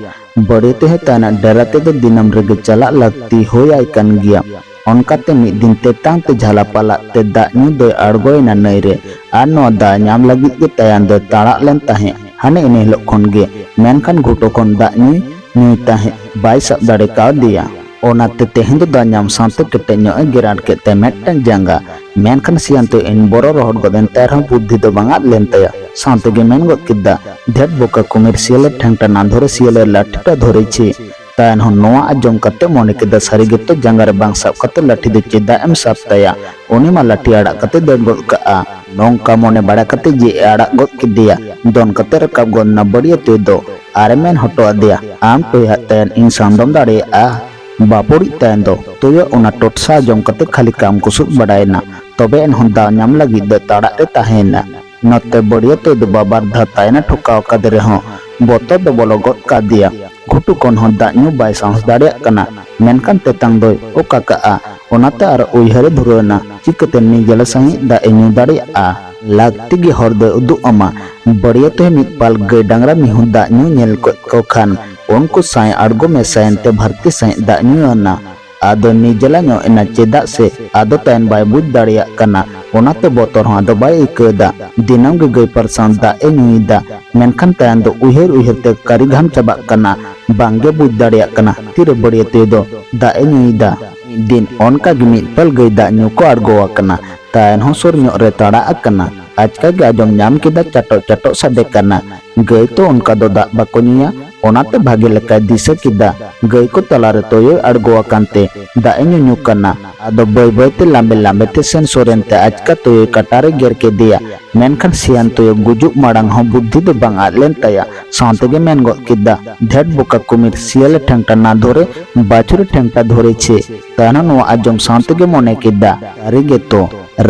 ᱵᱟᱹᱲᱭᱟᱹᱛᱚᱭ ᱦᱚᱸ ᱛᱟᱭᱟᱱᱟᱜ ᱰᱮᱨᱟ ᱛᱮᱫᱚ ᱫᱤᱱᱟᱹᱢ ᱨᱮᱜᱮ ᱪᱟᱞᱟᱜ ᱞᱟᱹᱠᱛᱤ ᱦᱩᱭ ᱟᱭ ᱠᱟᱱ ᱜᱮᱭᱟ᱾ ᱚᱱᱠᱟᱛᱮ ᱢᱤᱫ ᱫᱤᱱ ᱛᱮᱛᱟᱝ ᱛᱮ ᱡᱷᱟᱞᱟ ᱯᱟᱞᱟᱜ ᱛᱮ ᱫᱟᱜ ᱧᱩ ᱫᱚᱭ ᱟᱬᱜᱚᱭᱮᱱᱟ ᱱᱟᱹᱭ ᱨᱮ᱾ ᱟᱨ ᱱᱚᱣᱟ ᱫᱟᱜ ᱧᱟᱢ ᱞᱟᱹᱜᱤᱫ ᱜᱮ ᱛᱟᱭᱟᱱ ᱫᱚᱭ ᱛᱟᱲᱟᱜ ᱞᱮᱱ ᱛᱟᱦᱮᱸᱫ ᱦᱟᱱᱮ ᱤᱱᱟᱹ ᱦᱤᱞᱳᱜ ᱠᱷᱚᱱ ᱜᱮ᱾ ᱢᱮᱱᱠᱷᱟᱱ ᱜᱷᱩᱴᱩ ᱠᱷᱚᱱ ᱫᱟᱜ ᱧᱩᱭ ᱧᱩᱭ ᱛᱟᱦᱮᱸᱫ ᱵᱟᱭ ᱥᱟᱵ ᱫᱟᱲᱮ ᱠᱟᱣᱫᱮᱭᱟ᱾ ᱚᱱᱟᱛᱮ ᱛᱮᱦᱮᱧ ᱫᱚ ᱫᱟᱜ ᱧᱟᱢ ᱥᱟᱶᱛᱮ ᱠᱮᱴᱮᱡ ᱧᱚᱜ ᱮ ᱜᱮᱨᱟᱴ ᱠᱮᱫ ᱛᱟᱭᱟ ᱢᱤᱫᱴᱟᱝ ᱡᱟᱸᱜᱟ᱾ ᱢᱮᱱᱠᱷᱟᱱ ᱥᱤᱭᱟᱱᱛᱚ ᱤᱧ ᱵᱚᱨᱚ ᱨᱚᱦᱚᱲ ᱜᱚᱫ ᱮᱱ ᱛᱟᱭ ᱨᱮᱦᱚᱸ ᱵᱩᱫᱽᱫᱷᱤ ᱫᱚ ᱵᱟᱝ ᱟᱫ ᱞᱮᱱ ᱛᱟᱭᱟ᱾ ᱥᱟᱶᱛᱮ ᱜᱮ ᱢᱮᱱ ᱜᱚᱫ ᱠᱮᱫᱟ, "ᱫᱷᱮᱴ ᱵᱚᱠᱟ ᱠᱩᱢᱤᱨ ᱥᱤᱭᱟᱹᱞᱮ ᱴᱷᱮᱝᱴᱟ ᱱᱟᱫᱷᱚᱨᱮ ᱥᱤᱭᱟᱹᱞᱮ ᱞᱟᱴᱷᱤᱴᱟ ᱫᱷᱚᱨᱮ ᱪᱷᱤ᱾" ᱛᱟᱭᱟᱱ ᱦᱚᱸ ᱱᱚᱣᱟ ᱟᱸᱡᱚᱢ ᱠᱟᱛᱮ ᱢᱚᱱᱮ ᱠᱮᱫᱟ, ᱥᱟᱹᱨᱤ ᱜᱮᱛᱚ ᱡᱟᱸᱜᱟ ᱨᱮ ᱵᱟᱝ ᱥᱟᱵ ᱠᱟᱛᱮ ᱞᱟᱴᱷᱤ ᱫᱚ ᱪᱮᱫᱟᱜ ᱮᱢ ᱥᱟᱵ ᱛᱟᱭᱟ? ᱩᱱᱤ ᱢᱟ ᱞᱟᱴᱷᱤ ᱟᱲᱟᱜ ᱠᱟᱛᱮ ᱫᱟᱹᱲ ᱜᱚᱫ ᱠᱟᱜᱼᱟ᱾ ᱱᱚᱝᱠᱟ ᱢᱚᱱᱮ ᱵᱟᱲᱟ ᱠᱟᱛᱮ ᱡᱮ ᱮ ᱟᱲᱟᱜ ᱜᱚᱫ ᱠᱮᱫᱮᱭᱟ᱾ ᱫᱚᱱ ᱠᱟᱛᱮ ᱨᱟᱠᱟᱵ ᱜᱚᱫ ᱮᱱᱟ ᱵᱟᱹᱲᱭᱟᱹ ᱛᱩᱭ ᱫᱚ᱾ ᱟᱨᱮ ᱢᱮᱱ ᱦᱚᱴᱚ ᱟᱫᱮᱭᱟ, "ᱟᱢ ᱴᱚᱭᱦᱟᱜ ᱛᱟᱭᱟᱱ ᱤᱧ ᱥᱟᱶ ᱫᱚᱢ ᱫᱟᱲᱮᱭᱟᱜᱼᱟ?" ᱵᱟᱯᱚᱲᱤᱡ ᱛᱟᱭᱟᱱ ᱫᱚ ᱛᱩᱭᱩ ᱚᱱᱟ ᱴᱚᱴᱥᱟ ᱟᱸᱡᱚᱢ ᱠᱟᱛᱮ ᱠᱷᱟᱹᱞᱤ ᱠᱟᱢ ᱠᱩᱥᱩᱫ ᱵᱟᱲᱟᱭᱮᱱᱟ᱾ ᱛᱚᱵᱮ ᱮᱱᱦᱚᱸ ᱫᱟᱣ ᱧᱟᱢ ᱞᱟᱹᱜᱤᱫ ᱫᱚ ᱛᱟᱲᱟᱜ ᱨᱮ ᱛᱟᱦᱮᱸᱭᱮᱱᱟ᱾ ᱱᱚᱛᱮ ᱵᱟᱹᱲᱭᱟᱹ ᱛᱩᱭᱩ ᱫᱚ ᱵᱟᱵᱟᱨ ᱫᱷᱟᱣ ᱛᱟᱭᱟᱱᱮ ᱴᱷᱚᱠᱟᱣ ᱟᱠᱟᱫᱮ ᱨᱮᱦᱚᱸ ᱵᱚᱛᱚᱨ ᱫᱚ ᱵᱚᱞᱚ ᱜᱚᱫ ᱠᱟᱫᱮᱭᱟ᱾ ᱜᱷᱩᱴᱩ ᱠᱷᱚᱱ ᱦᱚᱸ ᱫᱟᱜ ᱧᱩ ᱵᱟᱭ ᱥᱟᱦᱚᱥ ᱫᱟᱲᱮᱭᱟᱜ ᱠᱟᱱᱟ᱾ ᱢᱮᱱᱠᱷᱟᱱ ᱛᱮᱛᱟᱝ ᱫᱚᱭ ᱚᱠᱟ ᱠᱟᱜᱼᱟ᱾ ᱚᱱᱟᱛᱮ ᱟᱨ ᱩᱭᱦᱟᱹᱨᱮ ᱫᱷᱩᱨᱟᱹᱣ ᱮᱱᱟ, ᱪᱤᱠᱟᱹᱛᱮ ᱱᱤᱡᱟᱞᱟ ᱥᱟᱺᱦᱤᱡ ᱫᱟᱜ ᱮ ᱧᱩ ᱫᱟᱲᱮᱭᱟᱜᱼᱟ? ᱞᱟᱹᱠᱛᱤ ᱜᱮ ᱦᱚᱨ ᱫᱚᱭ ᱩᱫᱩᱜ ᱟᱢᱟ᱾ ᱵᱟᱹᱲᱭᱟᱹ ᱛᱮ ᱢᱤᱫ ᱯᱟᱞ ᱜᱟᱹᱭ ᱰᱟᱝᱨᱟ ᱢᱤᱦᱩ ᱫᱟᱜ ᱧᱩ ᱧᱮᱞ ᱠᱚ ᱠᱷᱟᱱ ᱩᱱᱠᱩ ᱥᱟᱶ ᱟᱬᱜᱚ ᱢᱮᱥᱟᱭᱮᱱ ᱛᱮ ᱵᱷᱟᱹᱨᱛᱤ ᱥᱟᱺᱦᱤᱡ ᱫᱟᱜ ᱧᱩ ᱟᱱᱟ᱾ ᱟᱫᱚ ᱱᱤᱡᱟᱞᱟ ᱧᱚᱜ ᱮᱱᱟ, ᱪᱮᱫᱟᱜ ᱥᱮ ᱟᱫᱚ ᱛᱟᱭᱚᱢ ᱵᱟᱭ ᱵᱩᱡᱽ ᱫᱟᱲᱮᱭᱟᱜ ᱠᱟᱱᱟ᱾ ᱚᱱᱟᱛᱮ ᱵᱚᱛᱚᱨ ᱦᱚᱸ ᱟᱫᱚ ᱵᱟᱭ ᱟᱹᱭᱠᱟᱹᱣ ᱮᱫᱟ᱾ ᱫᱤᱱᱟᱹᱢ ᱜᱮ ᱜᱟᱹᱭ ᱯᱟᱞ ᱥᱟᱶ ᱫᱟᱜ ᱮ ᱧᱩᱭᱮᱫᱟ᱾ ᱢᱮᱱᱠᱷᱟᱱ ᱛᱟᱭᱟᱱ ᱫᱚ ᱩᱭᱦᱟᱹᱨ ᱩᱭᱦᱟᱹᱨ ᱛᱮ ᱠᱟᱹᱨᱤ ᱜᱷᱟᱢ ᱪᱟᱵᱟᱜ ᱠᱟᱱᱟ᱾ ᱵᱟᱝᱜᱮ ᱵᱩᱡᱽ ᱫᱟᱲᱮᱭᱟᱜ ᱠᱟᱱᱟ ᱛᱤᱨᱮ ᱵᱟᱹᱲᱭᱟᱹ ᱛᱩᱭᱩ ᱫᱚ ᱫᱟᱜ ᱮ ᱧᱩᱭᱮᱫᱟ᱾ ᱢᱤᱫ ᱫᱤᱱ ᱚᱱᱠᱟ ᱜᱮ ᱢᱤᱫ ᱯᱟᱞ ᱜᱟᱹᱭ ᱫᱟᱜ ᱧᱩ ᱠᱚ ᱟᱬᱜᱚ ᱟᱠᱟᱱᱟ᱾ ᱛᱟᱭᱟᱱ ᱦᱚᱸ ᱥᱩᱨ ᱧᱚᱜ ᱨᱮ ᱛᱟᱲᱟᱜ ᱟᱠᱟᱱᱟ᱾ ᱟᱪᱠᱟ ᱜᱮ ᱟᱸᱡᱚᱢ ᱧᱟᱢ ᱠᱮᱫᱟ ᱪᱟᱴᱚᱜ ᱪᱟᱴᱚᱜ ᱥᱟᱰᱮ ᱠᱟᱱᱟ᱾ ᱜᱟᱹᱭ ᱛᱚ ᱚᱱᱠᱟ ᱫᱚ ᱫᱟᱜ ᱵᱟᱠᱚ ᱧᱩᱭᱟ, ᱚᱱᱟᱛᱮ ᱵᱷᱟᱜᱮ ᱞᱮᱠᱟᱭ ᱫᱤᱥᱟᱹ ᱠᱮᱫᱟ᱾ ᱜᱟᱹᱭ ᱠᱚ ᱛᱟᱞᱟᱨᱮ ᱛᱳᱭᱳᱭ ᱟᱬᱜᱚ ᱟᱠᱟᱱ ᱛᱮ ᱫᱟᱜ ᱮ ᱧᱩᱧᱩ ᱠᱟᱱᱟ᱾ ᱟᱫᱚ ᱵᱟᱹᱭ ᱵᱟᱹᱭ ᱛᱮ ᱞᱟᱢᱵᱮ ᱞᱟᱢᱵᱮ ᱛᱮ ᱥᱮᱱ ᱥᱩᱨ ᱮᱱ ᱛᱮ ᱟᱪᱠᱟ ᱛᱳᱭᱳᱭ ᱠᱟᱴᱟ ᱨᱮ ᱜᱮᱨ ᱠᱮᱫᱮᱭᱟ᱾ ᱢᱮᱱᱠᱷᱟᱱ ᱥᱤᱭᱟᱱ ᱛᱳᱭᱳ ᱜᱩᱡᱩᱜ ᱢᱟᱲᱟᱝ ᱦᱚᱸ ᱵᱩᱫᱽᱫᱷᱤ ᱫᱚ ᱵᱟᱝ ᱟᱫ ᱞᱮᱱ ᱛᱟᱭᱟ᱾ ᱥᱟᱶ ᱛᱮᱜᱮ ᱢᱮᱱ ᱜᱚᱫ ᱠᱮᱫᱟ, "ᱫᱷᱮᱴ ᱵᱚᱠᱟ ᱠᱩᱢᱤᱨ, ᱥᱤᱭᱟᱞᱮ ᱴᱷᱮᱝᱴᱟ ᱱᱟ ᱫᱷᱚᱨᱮ, ᱵᱟᱪᱷᱩᱨᱮ ᱴᱷᱮᱝᱴᱟ ᱫᱷᱚᱨᱮ ᱪᱷᱮ᱾" ᱛᱟᱭᱱᱚᱢ ᱱᱚᱣᱟ ᱟᱸᱡᱚᱢ ᱥᱟᱶ ᱛᱮᱜᱮ ᱢᱚᱱᱮ ᱠᱮᱫᱟ, ᱥᱟᱹᱨᱤ ᱜᱮᱛᱚ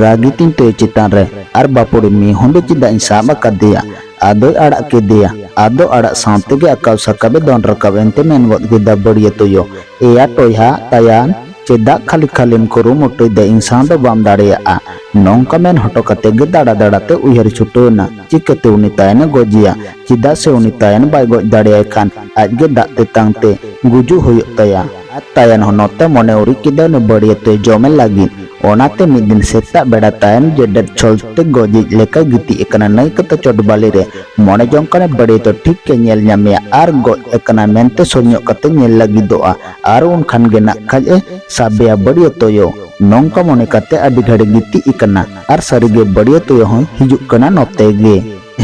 ᱨᱟᱹᱜᱤ ᱛᱤᱧ ᱛᱳᱭᱳ ᱪᱮᱛᱟᱱ ᱨᱮ ᱟᱨ ᱵᱟᱹᱯᱩᱲᱤ ᱢᱤᱦᱩ ᱫᱚ ᱪᱮᱫᱟᱜ ᱤᱧ ᱥᱟᱵ ᱟᱠᱟᱫᱮᱭᱟ? ᱟᱫᱚᱭ ᱟᱲᱟᱜ ᱠᱮᱫᱮᱭᱟ᱾ ᱟᱫᱚ ᱟᱲᱟᱜ ᱥᱟᱶ ᱛᱮᱜᱮ ᱟᱠᱟᱣ ᱥᱟᱠᱟᱵ ᱮ ᱫᱚᱱ ᱨᱟᱠᱟᱵ ᱮᱱᱛᱮ ᱢᱮᱱ ᱜᱚᱫ ᱠᱮᱫᱟ ᱵᱟᱹᱲᱤᱭᱟᱹ ᱛᱳᱭᱳ, "ᱮᱭᱟ ᱴᱚᱭᱦᱟ ᱛᱟᱭᱟᱱ, ᱪᱮᱫᱟᱜ ᱠᱷᱟᱹᱞᱤ ᱠᱷᱟᱹᱞᱤᱢ ᱠᱩᱨᱩᱢᱩᱴᱩᱭᱮᱫᱟ? ᱤᱧ ᱥᱟᱶ ᱫᱚ ᱵᱟᱢ ᱫᱟᱲᱮᱭᱟᱜᱼᱟ?" ᱱᱚᱝᱠᱟ ᱢᱮᱱ ᱦᱚᱴᱚ ᱠᱟᱛᱮ ᱜᱮ ᱫᱟᱬᱟ ᱫᱟᱬᱟ ᱛᱮ ᱩᱭᱦᱟᱹᱨ ᱪᱷᱩᱴᱟᱹᱣ ᱮᱱᱟ, ᱪᱤᱠᱟᱹᱛᱮ ᱩᱱᱤ ᱛᱟᱭᱟᱱᱮ ᱜᱚᱡᱮᱭᱟ? ᱪᱮᱫᱟᱜ ᱥᱮ ᱩᱱᱤ ᱛᱟᱭᱟᱱ ᱵᱟᱭ ᱜᱚᱡ ᱫᱟᱲᱮᱭᱟᱭ ᱠᱷᱟᱱ ᱟᱡ ᱜᱮ ᱫᱟᱜ ᱛᱮᱛᱟᱝ ᱛᱮ ᱜᱩᱡᱩᱜ ᱦᱩᱭᱩᱜ ᱛᱟᱭᱟ᱾ ᱟᱨ ᱛᱟᱭᱟᱱ ᱦᱚᱸ ᱱᱚᱛᱮ ᱢᱚᱱᱮ ᱩᱨᱤᱡ ᱠᱮᱫᱟ ᱩᱱᱤ ᱵᱟᱹᱲᱤᱭᱟᱹ ᱛᱳᱭᱳ ᱡᱚᱢᱮ ᱞᱟᱹᱜᱤᱫ᱾ ᱚᱱᱟᱛᱮ ᱢᱤᱫ ᱫᱤᱱ ᱥᱮᱛᱟᱜ ᱵᱮᱲᱟ ᱛᱟᱭᱟᱱ ᱡᱮᱰᱮᱫ ᱪᱷᱚᱞ ᱛᱮ ᱜᱚᱡᱤᱡ ᱞᱮᱠᱟᱭ ᱜᱤᱛᱤᱡ ᱟᱠᱟᱱᱟ ᱱᱟᱹᱭ ᱠᱟᱛᱟ ᱪᱚᱴ ᱵᱟᱹᱞᱤ ᱨᱮ᱾ ᱢᱚᱱᱮ ᱡᱚᱝ ᱠᱟᱱᱮ ᱵᱟᱹᱲᱤᱭᱟᱹ ᱛᱳᱭᱳ ᱴᱷᱤᱠ ᱮ ᱧᱮᱞ ᱧᱟᱢᱮᱭᱟ ᱟᱨ ᱜᱚᱡ ᱟᱠᱟᱱᱟ ᱢᱮᱱᱛᱮ ᱥᱩᱨ ᱧᱚᱜ ᱠᱟᱛᱮ ᱧᱮᱞ ᱞᱟᱹᱜᱤᱫᱚᱜᱼᱟ᱾ ᱟᱨ ᱩᱱ ᱠᱷᱟᱱ ᱜᱮ ᱱᱟᱜ ᱠᱷᱟᱡ ᱮ ᱥᱟᱵᱮᱭᱟ ᱵᱟᱹᱲᱤᱭᱟᱹ ᱛᱳᱭᱳ᱾ ᱱᱚᱝᱠᱟ ᱢᱚᱱᱮ ᱠᱟᱛᱮ ᱟᱹᱰᱤ ᱜᱷᱟᱹᱲᱤ ᱜᱤᱛᱤᱡ ᱟᱠᱟᱱᱟ ᱟᱨ ᱥᱟᱹᱨᱤᱜᱮ ᱵᱟᱹᱲᱤᱭᱟᱹ ᱛᱳᱭᱳ ᱦᱚᱸᱭ ᱦᱤᱡᱩᱜ ᱠᱟᱱᱟ ᱱᱚᱛᱮ ᱜᱮ᱾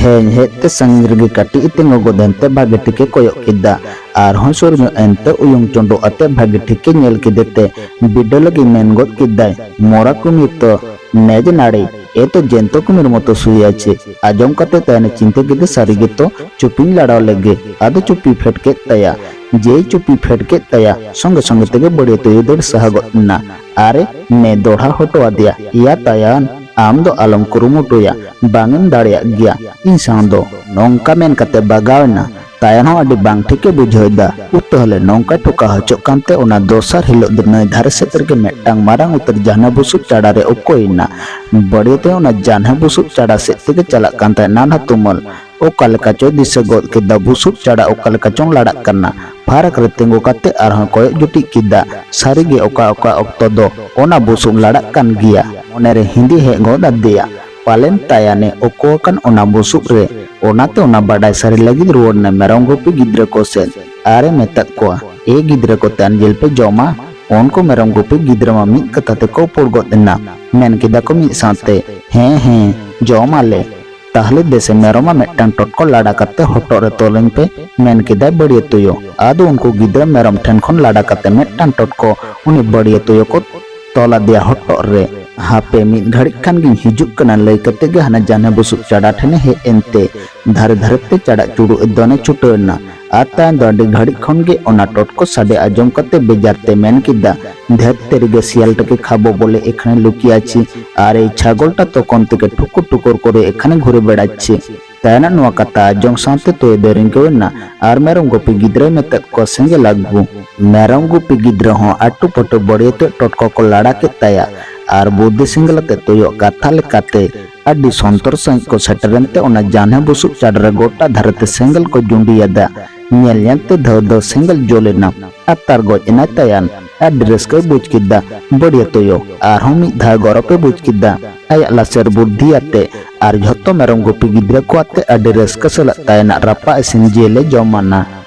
ᱦᱮᱡ ᱦᱮᱡ ᱛᱮ ᱥᱟᱺᱜᱤᱧ ᱨᱮᱜᱮ ᱠᱟᱹᱴᱤᱡ ᱮ ᱛᱤᱸᱜᱩ ᱜᱚᱫ ᱮᱱᱛᱮ ᱵᱷᱟᱜᱮ ᱴᱷᱤᱠ ᱮ ᱠᱚᱭᱚᱜ ᱠᱮᱫᱟ᱾ ᱟᱨᱦᱚᱸ ᱥᱩᱨ ᱧᱚᱜ ᱮᱱᱛᱮ ᱩᱭᱩᱝ ᱪᱚᱸᱰᱚᱜ ᱟᱛᱮ ᱵᱷᱟᱜᱮ ᱴᱷᱤᱠ ᱮ ᱧᱮᱞ ᱠᱮᱫᱮ ᱛᱮ ᱵᱤᱰᱟᱹᱣ ᱞᱟᱹᱜᱤᱫ ᱢᱮᱱ ᱜᱚᱫ ᱠᱮᱫᱟᱭ, "ᱢᱚᱨᱟ ᱠᱩᱢᱤᱨ ᱛᱚ ᱱᱮᱡ ᱱᱟᱲᱮ, ᱮ ᱛᱚ ᱡᱮᱱᱛᱚ ᱠᱩᱢᱤᱨ ᱢᱚᱛᱚ ᱥᱩᱭᱟ ᱪᱮ?" ᱟᱸᱡᱚᱢ ᱠᱟᱛᱮ ᱛᱟᱭᱱᱮ ᱪᱤᱱᱛᱟᱹ ᱠᱮᱫᱟ, ᱥᱟᱹᱨᱤ ᱜᱮᱛᱚ ᱪᱩᱯᱤᱧ ᱞᱟᱲᱟᱣ ᱞᱮᱜᱮ᱾ ᱟᱫᱚ ᱪᱩᱯᱤ ᱯᱷᱮᱰ ᱠᱮᱫ ᱛᱟᱭᱟ᱾ ᱡᱮᱭ ᱪᱩᱯᱤ ᱯᱷᱮᱰ ᱠᱮᱫ ᱛᱟᱭᱟ, ᱥᱚᱸᱜᱮ ᱥᱚᱸᱜᱮ ᱛᱮᱜᱮ ᱵᱟᱹᱲᱤᱭᱟᱹ ᱛᱳᱭᱳ ᱫᱟᱹᱲ ᱥᱟᱦᱟ ᱜᱚᱫ ᱮᱱᱟ᱾ ᱟᱨᱮ ᱢᱮ ᱫᱚᱲᱦᱟ ᱦᱚᱴᱚ ᱟᱫᱮᱭᱟ, "ᱮᱭᱟ ᱛᱟᱭᱟᱱ, ᱟᱢ ᱫᱚ ᱟᱞᱚᱢ ᱠᱩᱨᱩᱢᱩᱴᱩᱭᱟ, ᱵᱟᱝ ᱮᱢ ᱫᱟᱲᱮᱭᱟᱜ ᱜᱮᱭᱟ ᱤᱧ ᱥᱟᱶ ᱫᱚ᱾" ᱱᱚᱝᱠᱟ ᱢᱮᱱ ᱠᱟᱛᱮ ᱵᱟᱜᱟᱣ ᱮᱱᱟ᱾ ᱛᱟᱭᱟᱱ ᱦᱚᱸ ᱟᱹᱰᱤ ᱵᱟᱝ ᱴᱷᱤᱠ ᱮ ᱵᱩᱡᱷᱟᱹᱣ ᱮᱫᱟ᱾ ᱩᱛᱟᱹᱦᱞᱮ ᱱᱚᱝᱠᱟᱭ ᱴᱷᱚᱠᱟ ᱦᱚᱪᱚᱜ ᱠᱟᱱᱛᱮ ᱚᱱᱟ ᱫᱚᱥᱟᱨ ᱦᱤᱞᱳᱜ ᱫᱚ ᱱᱟᱹᱭ ᱫᱷᱟᱨᱮ ᱥᱮᱫ ᱨᱮᱜᱮ ᱢᱤᱫᱴᱟᱝ ᱢᱟᱨᱟᱝ ᱩᱛᱟᱹᱨ ᱡᱟᱱᱦᱮ ᱵᱩᱥᱩᱵ ᱪᱟᱲᱟ ᱨᱮ ᱩᱠᱩᱭᱮᱱᱟ᱾ ᱵᱟᱹᱲᱤᱭᱟᱹ ᱛᱳᱭᱳ ᱚᱱᱟ ᱡᱟᱱᱦᱮ ᱵᱩᱥᱩᱵ ᱪᱟᱲᱟ ᱥᱮᱫ ᱛᱮᱜᱮ ᱪᱟᱞᱟᱜ ᱠᱟᱱ ᱛᱟᱦᱮᱸ ᱱᱟᱱᱦᱟ ᱛᱩᱢᱟᱹᱞ᱾ ᱚᱠᱟ ᱞᱮᱠᱟ ᱪᱚᱭ ᱫᱤᱥᱟᱹ ᱜᱚᱫ ᱠᱮᱫᱟ ᱵᱩᱥᱩᱵ ᱪᱟᱲᱟ ᱚᱠᱟ ᱞᱮᱠᱟ ᱪᱚᱝ ᱞᱟᱲᱟᱜ ᱠᱟᱱᱟ᱾ ᱯᱷᱟᱨᱟᱠ ᱨᱮ ᱛᱤᱸᱜᱩ ᱠᱟᱛᱮ ᱟᱨᱦᱚᱸ ᱠᱚᱭᱚᱜ ᱡᱩᱴᱤᱡ ᱠᱮᱫᱟ᱾ ᱥᱟᱹᱨᱤᱜᱮ ᱚᱠᱟ ᱚᱠᱟ ᱚᱠᱛᱚ ᱫᱚ ᱚᱱᱟ ᱵᱩᱥᱩᱵ ᱞᱟᱲᱟᱜ ᱠᱟᱱ ᱜᱮᱭᱟ᱾ ᱢᱚᱱᱮᱨᱮ ᱦᱤᱸᱫᱤ ᱦᱮᱡ ᱜᱚᱫ ᱟᱫᱮᱭᱟ, ᱯᱟᱞᱮᱱ ᱛᱟᱭᱟᱱᱮ ᱩᱠᱩ ᱟᱠᱟᱱ ᱚᱱᱟ ᱵᱩᱥᱩᱵ ᱨᱮ᱾ ᱚᱱᱟᱛᱮ ᱚᱱᱟ ᱵᱟᱰᱟᱭ ᱥᱟᱹᱨᱤ ᱞᱟᱹᱜᱤᱫ ᱨᱩᱣᱟᱹᱲ ᱮᱱᱟ ᱢᱮᱨᱚᱢ ᱜᱩᱯᱤ ᱜᱤᱫᱽᱨᱟᱹ ᱠᱚ ᱥᱮᱫ ᱟᱨᱮ ᱢᱮᱛᱟᱫ ᱠᱚᱣᱟ, "ᱮ ᱜᱤᱫᱽᱨᱟᱹ ᱠᱚ, ᱛᱟᱭᱟᱱ ᱡᱤᱞ ᱯᱮ ᱡᱚᱢᱟ?" ᱩᱱᱠᱩ ᱢᱮᱨᱚᱢ ᱜᱩᱯᱤ ᱜᱤᱫᱽᱨᱟᱹ ᱢᱟ ᱢᱤᱫ ᱠᱟᱛᱷᱟ ᱛᱮᱠᱚ ᱯᱩᱲ ᱜᱚᱫ ᱮᱱᱟ᱾ ᱢᱮᱱ ᱠᱮᱫᱟ ᱠᱚ ᱢᱤᱫ ᱥᱟᱶᱛᱮ, "ᱦᱮᱸ, ᱦᱮᱸ, ᱡᱚᱢ ᱟᱞᱮ᱾ ᱛᱟᱦᱞᱮ ᱫᱮᱥᱮ ᱢᱮᱨᱚᱢᱟᱜ ᱢᱤᱫᱴᱟᱝ ᱴᱚᱴᱠᱚ ᱞᱟᱲᱟ ᱠᱟᱛᱮ ᱦᱚᱴᱚᱜ ᱨᱮ ᱛᱚᱞᱟᱹᱧ ᱯᱮ", ᱢᱮᱱ ᱠᱮᱫᱟᱭ ᱵᱟᱹᱲᱤᱭᱟᱹ ᱛᱩᱭᱩ᱾ ᱟᱫᱚ ᱩᱱᱠᱩ ᱜᱤᱫᱽᱨᱟᱹ ᱢᱮᱨᱚᱢ ᱴᱷᱮᱱ ᱠᱷᱚᱱ ᱞᱟᱲᱟ ᱠᱟᱛᱮ ᱢᱤᱫᱴᱟᱝ ᱴᱚᱴᱠᱚ ᱩᱱᱤ ᱵᱟᱹᱲᱤᱭᱟᱹ ᱛᱩᱭᱩ ᱠᱚ ᱛᱚᱞ ᱟᱫᱮᱭᱟ ᱦᱚᱴᱚᱜ ᱨᱮ᱾ "ᱦᱟᱯᱮ, ᱢᱤᱫ ᱜᱷᱟᱹᱲᱤᱡ ᱠᱷᱟᱱ ᱜᱤᱧ ᱦᱤᱡᱩᱜ ᱠᱟᱱᱟ", ᱞᱟᱹᱭ ᱠᱟᱛᱮ ᱜᱮ ᱦᱟᱱᱟ ᱡᱟᱱᱦᱮ ᱵᱩᱥᱩᱵ ᱪᱟᱰᱟ ᱴᱷᱮᱱᱮ ᱦᱮᱡ ᱮᱱᱛᱮ ᱫᱷᱟᱨᱮ ᱫᱷᱟᱨᱮ ᱛᱮ ᱪᱟᱰᱟᱜ ᱪᱩᱲᱩᱜ ᱮ ᱫᱚᱱᱮ ᱪᱷᱩᱴᱟᱹᱣ ᱮᱱᱟ᱾ ᱟᱨ ᱛᱟᱭᱚᱢ ᱫᱚ ᱟᱹᱰᱤ ᱜᱷᱟᱹᱲᱤᱡ ᱠᱷᱚᱱ ᱜᱮ ᱚᱱᱟ ᱴᱚᱴᱠᱚ ᱥᱟᱰᱮ ᱟᱸᱡᱚᱢ ᱠᱟᱛᱮ ᱵᱮᱡᱟᱨ ᱛᱮ ᱢᱮᱱ ᱠᱮᱫᱟ, "ᱫᱷᱮᱛ ᱛᱮᱨᱤᱜᱮ ᱥᱤᱭᱟᱞ ᱴᱟᱠᱮ ᱠᱷᱟᱵᱚ ᱵᱚᱞᱮ ᱮᱠᱷᱟᱱᱮ ᱞᱩᱠᱤᱭᱟᱪᱷᱤ, ᱟᱨ ᱮᱭ ᱪᱷᱟᱜᱚᱞᱴᱟ ᱛᱚᱠᱚᱱ ᱛᱮᱜᱮ ᱴᱷᱩᱠᱩᱨ ᱴᱷᱩᱠᱩᱨ ᱠᱚᱨᱮ ᱮᱠᱷᱟᱱᱮ ᱜᱷᱩᱨᱮ ᱵᱮᱲᱟᱪᱷᱤ᱾" ᱛᱟᱭᱱᱟ ᱱᱚᱣᱟ ᱠᱟᱛᱷᱟ ᱟᱸᱡᱚᱢ ᱥᱟᱶᱛᱮ ᱛᱩᱭᱩ ᱫᱚᱭ ᱨᱤᱸᱜᱟᱹᱣ ᱮᱱᱟ ᱟᱨ ᱢᱮᱨᱚᱢ ᱜᱩᱯᱤ ᱜᱤᱫᱽᱨᱟᱹᱭ ᱢᱮᱛᱟᱫ ᱠᱚᱣᱟ ᱥᱮᱸᱜᱮᱞ ᱟᱹᱜᱩ᱾ ᱢᱮᱨᱚᱢ ᱜᱩᱯᱤ ᱜᱤᱫᱽᱨᱟᱹ ᱦᱚᱸ ᱟᱹᱴᱩ ᱯᱟᱹᱴᱩ ᱵᱟᱹᱲᱤᱭᱟᱹ ᱛᱮ ᱴᱚᱴᱠᱚ ᱠᱚ ᱞᱟᱲᱟ ᱠᱮᱫ ᱛᱟᱭᱟ ᱟᱨ ᱵᱩᱫᱽᱫᱷᱤ ᱥᱮᱸᱜᱮᱞ ᱟᱛᱮ ᱛᱩᱭᱩᱣᱟᱜ ᱠᱟᱛᱷᱟ ᱞᱮᱠᱟᱛᱮ ᱟᱹᱰᱤ ᱥᱚᱱᱛᱚᱨ ᱥᱟᱺᱦᱤᱡ ᱠᱚ ᱥᱮᱴᱮᱨᱮᱱ ᱛᱮ ᱚᱱᱟ ᱡᱟᱱᱦᱮ ᱵᱩᱥᱩᱵ ᱪᱟᱰ ᱨᱮ ᱜᱚᱴᱟ ᱫᱷᱟᱨᱮ ᱛᱮ ᱥᱮᱸᱜᱮᱞ ᱠᱚ ᱡᱩᱸᱰᱤᱭᱟᱫᱟ᱾ ᱧᱮᱞ ᱧᱮᱞ ᱛᱮ ᱫᱷᱟᱹᱣ ᱫᱷᱟᱹᱣ ᱥᱮᱸᱜᱮᱞ ᱡᱩᱞ ᱮᱱᱟ᱾ ᱟᱛᱟᱨ ᱜᱚᱡ ᱮᱱᱟᱭ ᱛᱟᱭᱟᱱ᱾ ᱟᱹᱰᱤ ᱨᱟᱹᱥᱠᱟᱹᱭ ᱵᱩᱡᱽ ᱠᱮᱫᱟ ᱵᱟᱹᱲᱤᱭᱟᱹ ᱛᱩᱭᱩ᱾ ᱟᱨᱦᱚᱸ ᱢᱤᱫ ᱫᱷᱟᱣ ᱜᱚᱨᱚᱵ ᱮ ᱵᱩᱡᱽ ᱠᱮᱫᱟ᱾ ᱟᱭᱟᱜ ᱞᱟᱥᱮᱨ ᱵᱩᱫᱽᱫᱷᱤ ᱟᱛᱮ ᱟᱨ ᱡᱷᱚᱛᱚ ᱢᱮᱨᱚᱢ ᱜᱩᱯᱤ ᱜᱤᱫᱽᱨᱟᱹ ᱠᱚ ᱟᱛᱮ ᱟᱹᱰᱤ ᱨᱟᱹᱥᱠᱟᱹ ᱥᱟᱞᱟᱜ ᱛᱟᱭᱟᱱᱟᱜ ᱨᱟᱯᱟᱜ ᱤᱥᱤᱱ ᱡᱤᱞ ᱮ ᱡᱚᱢ ᱟᱱᱟ᱾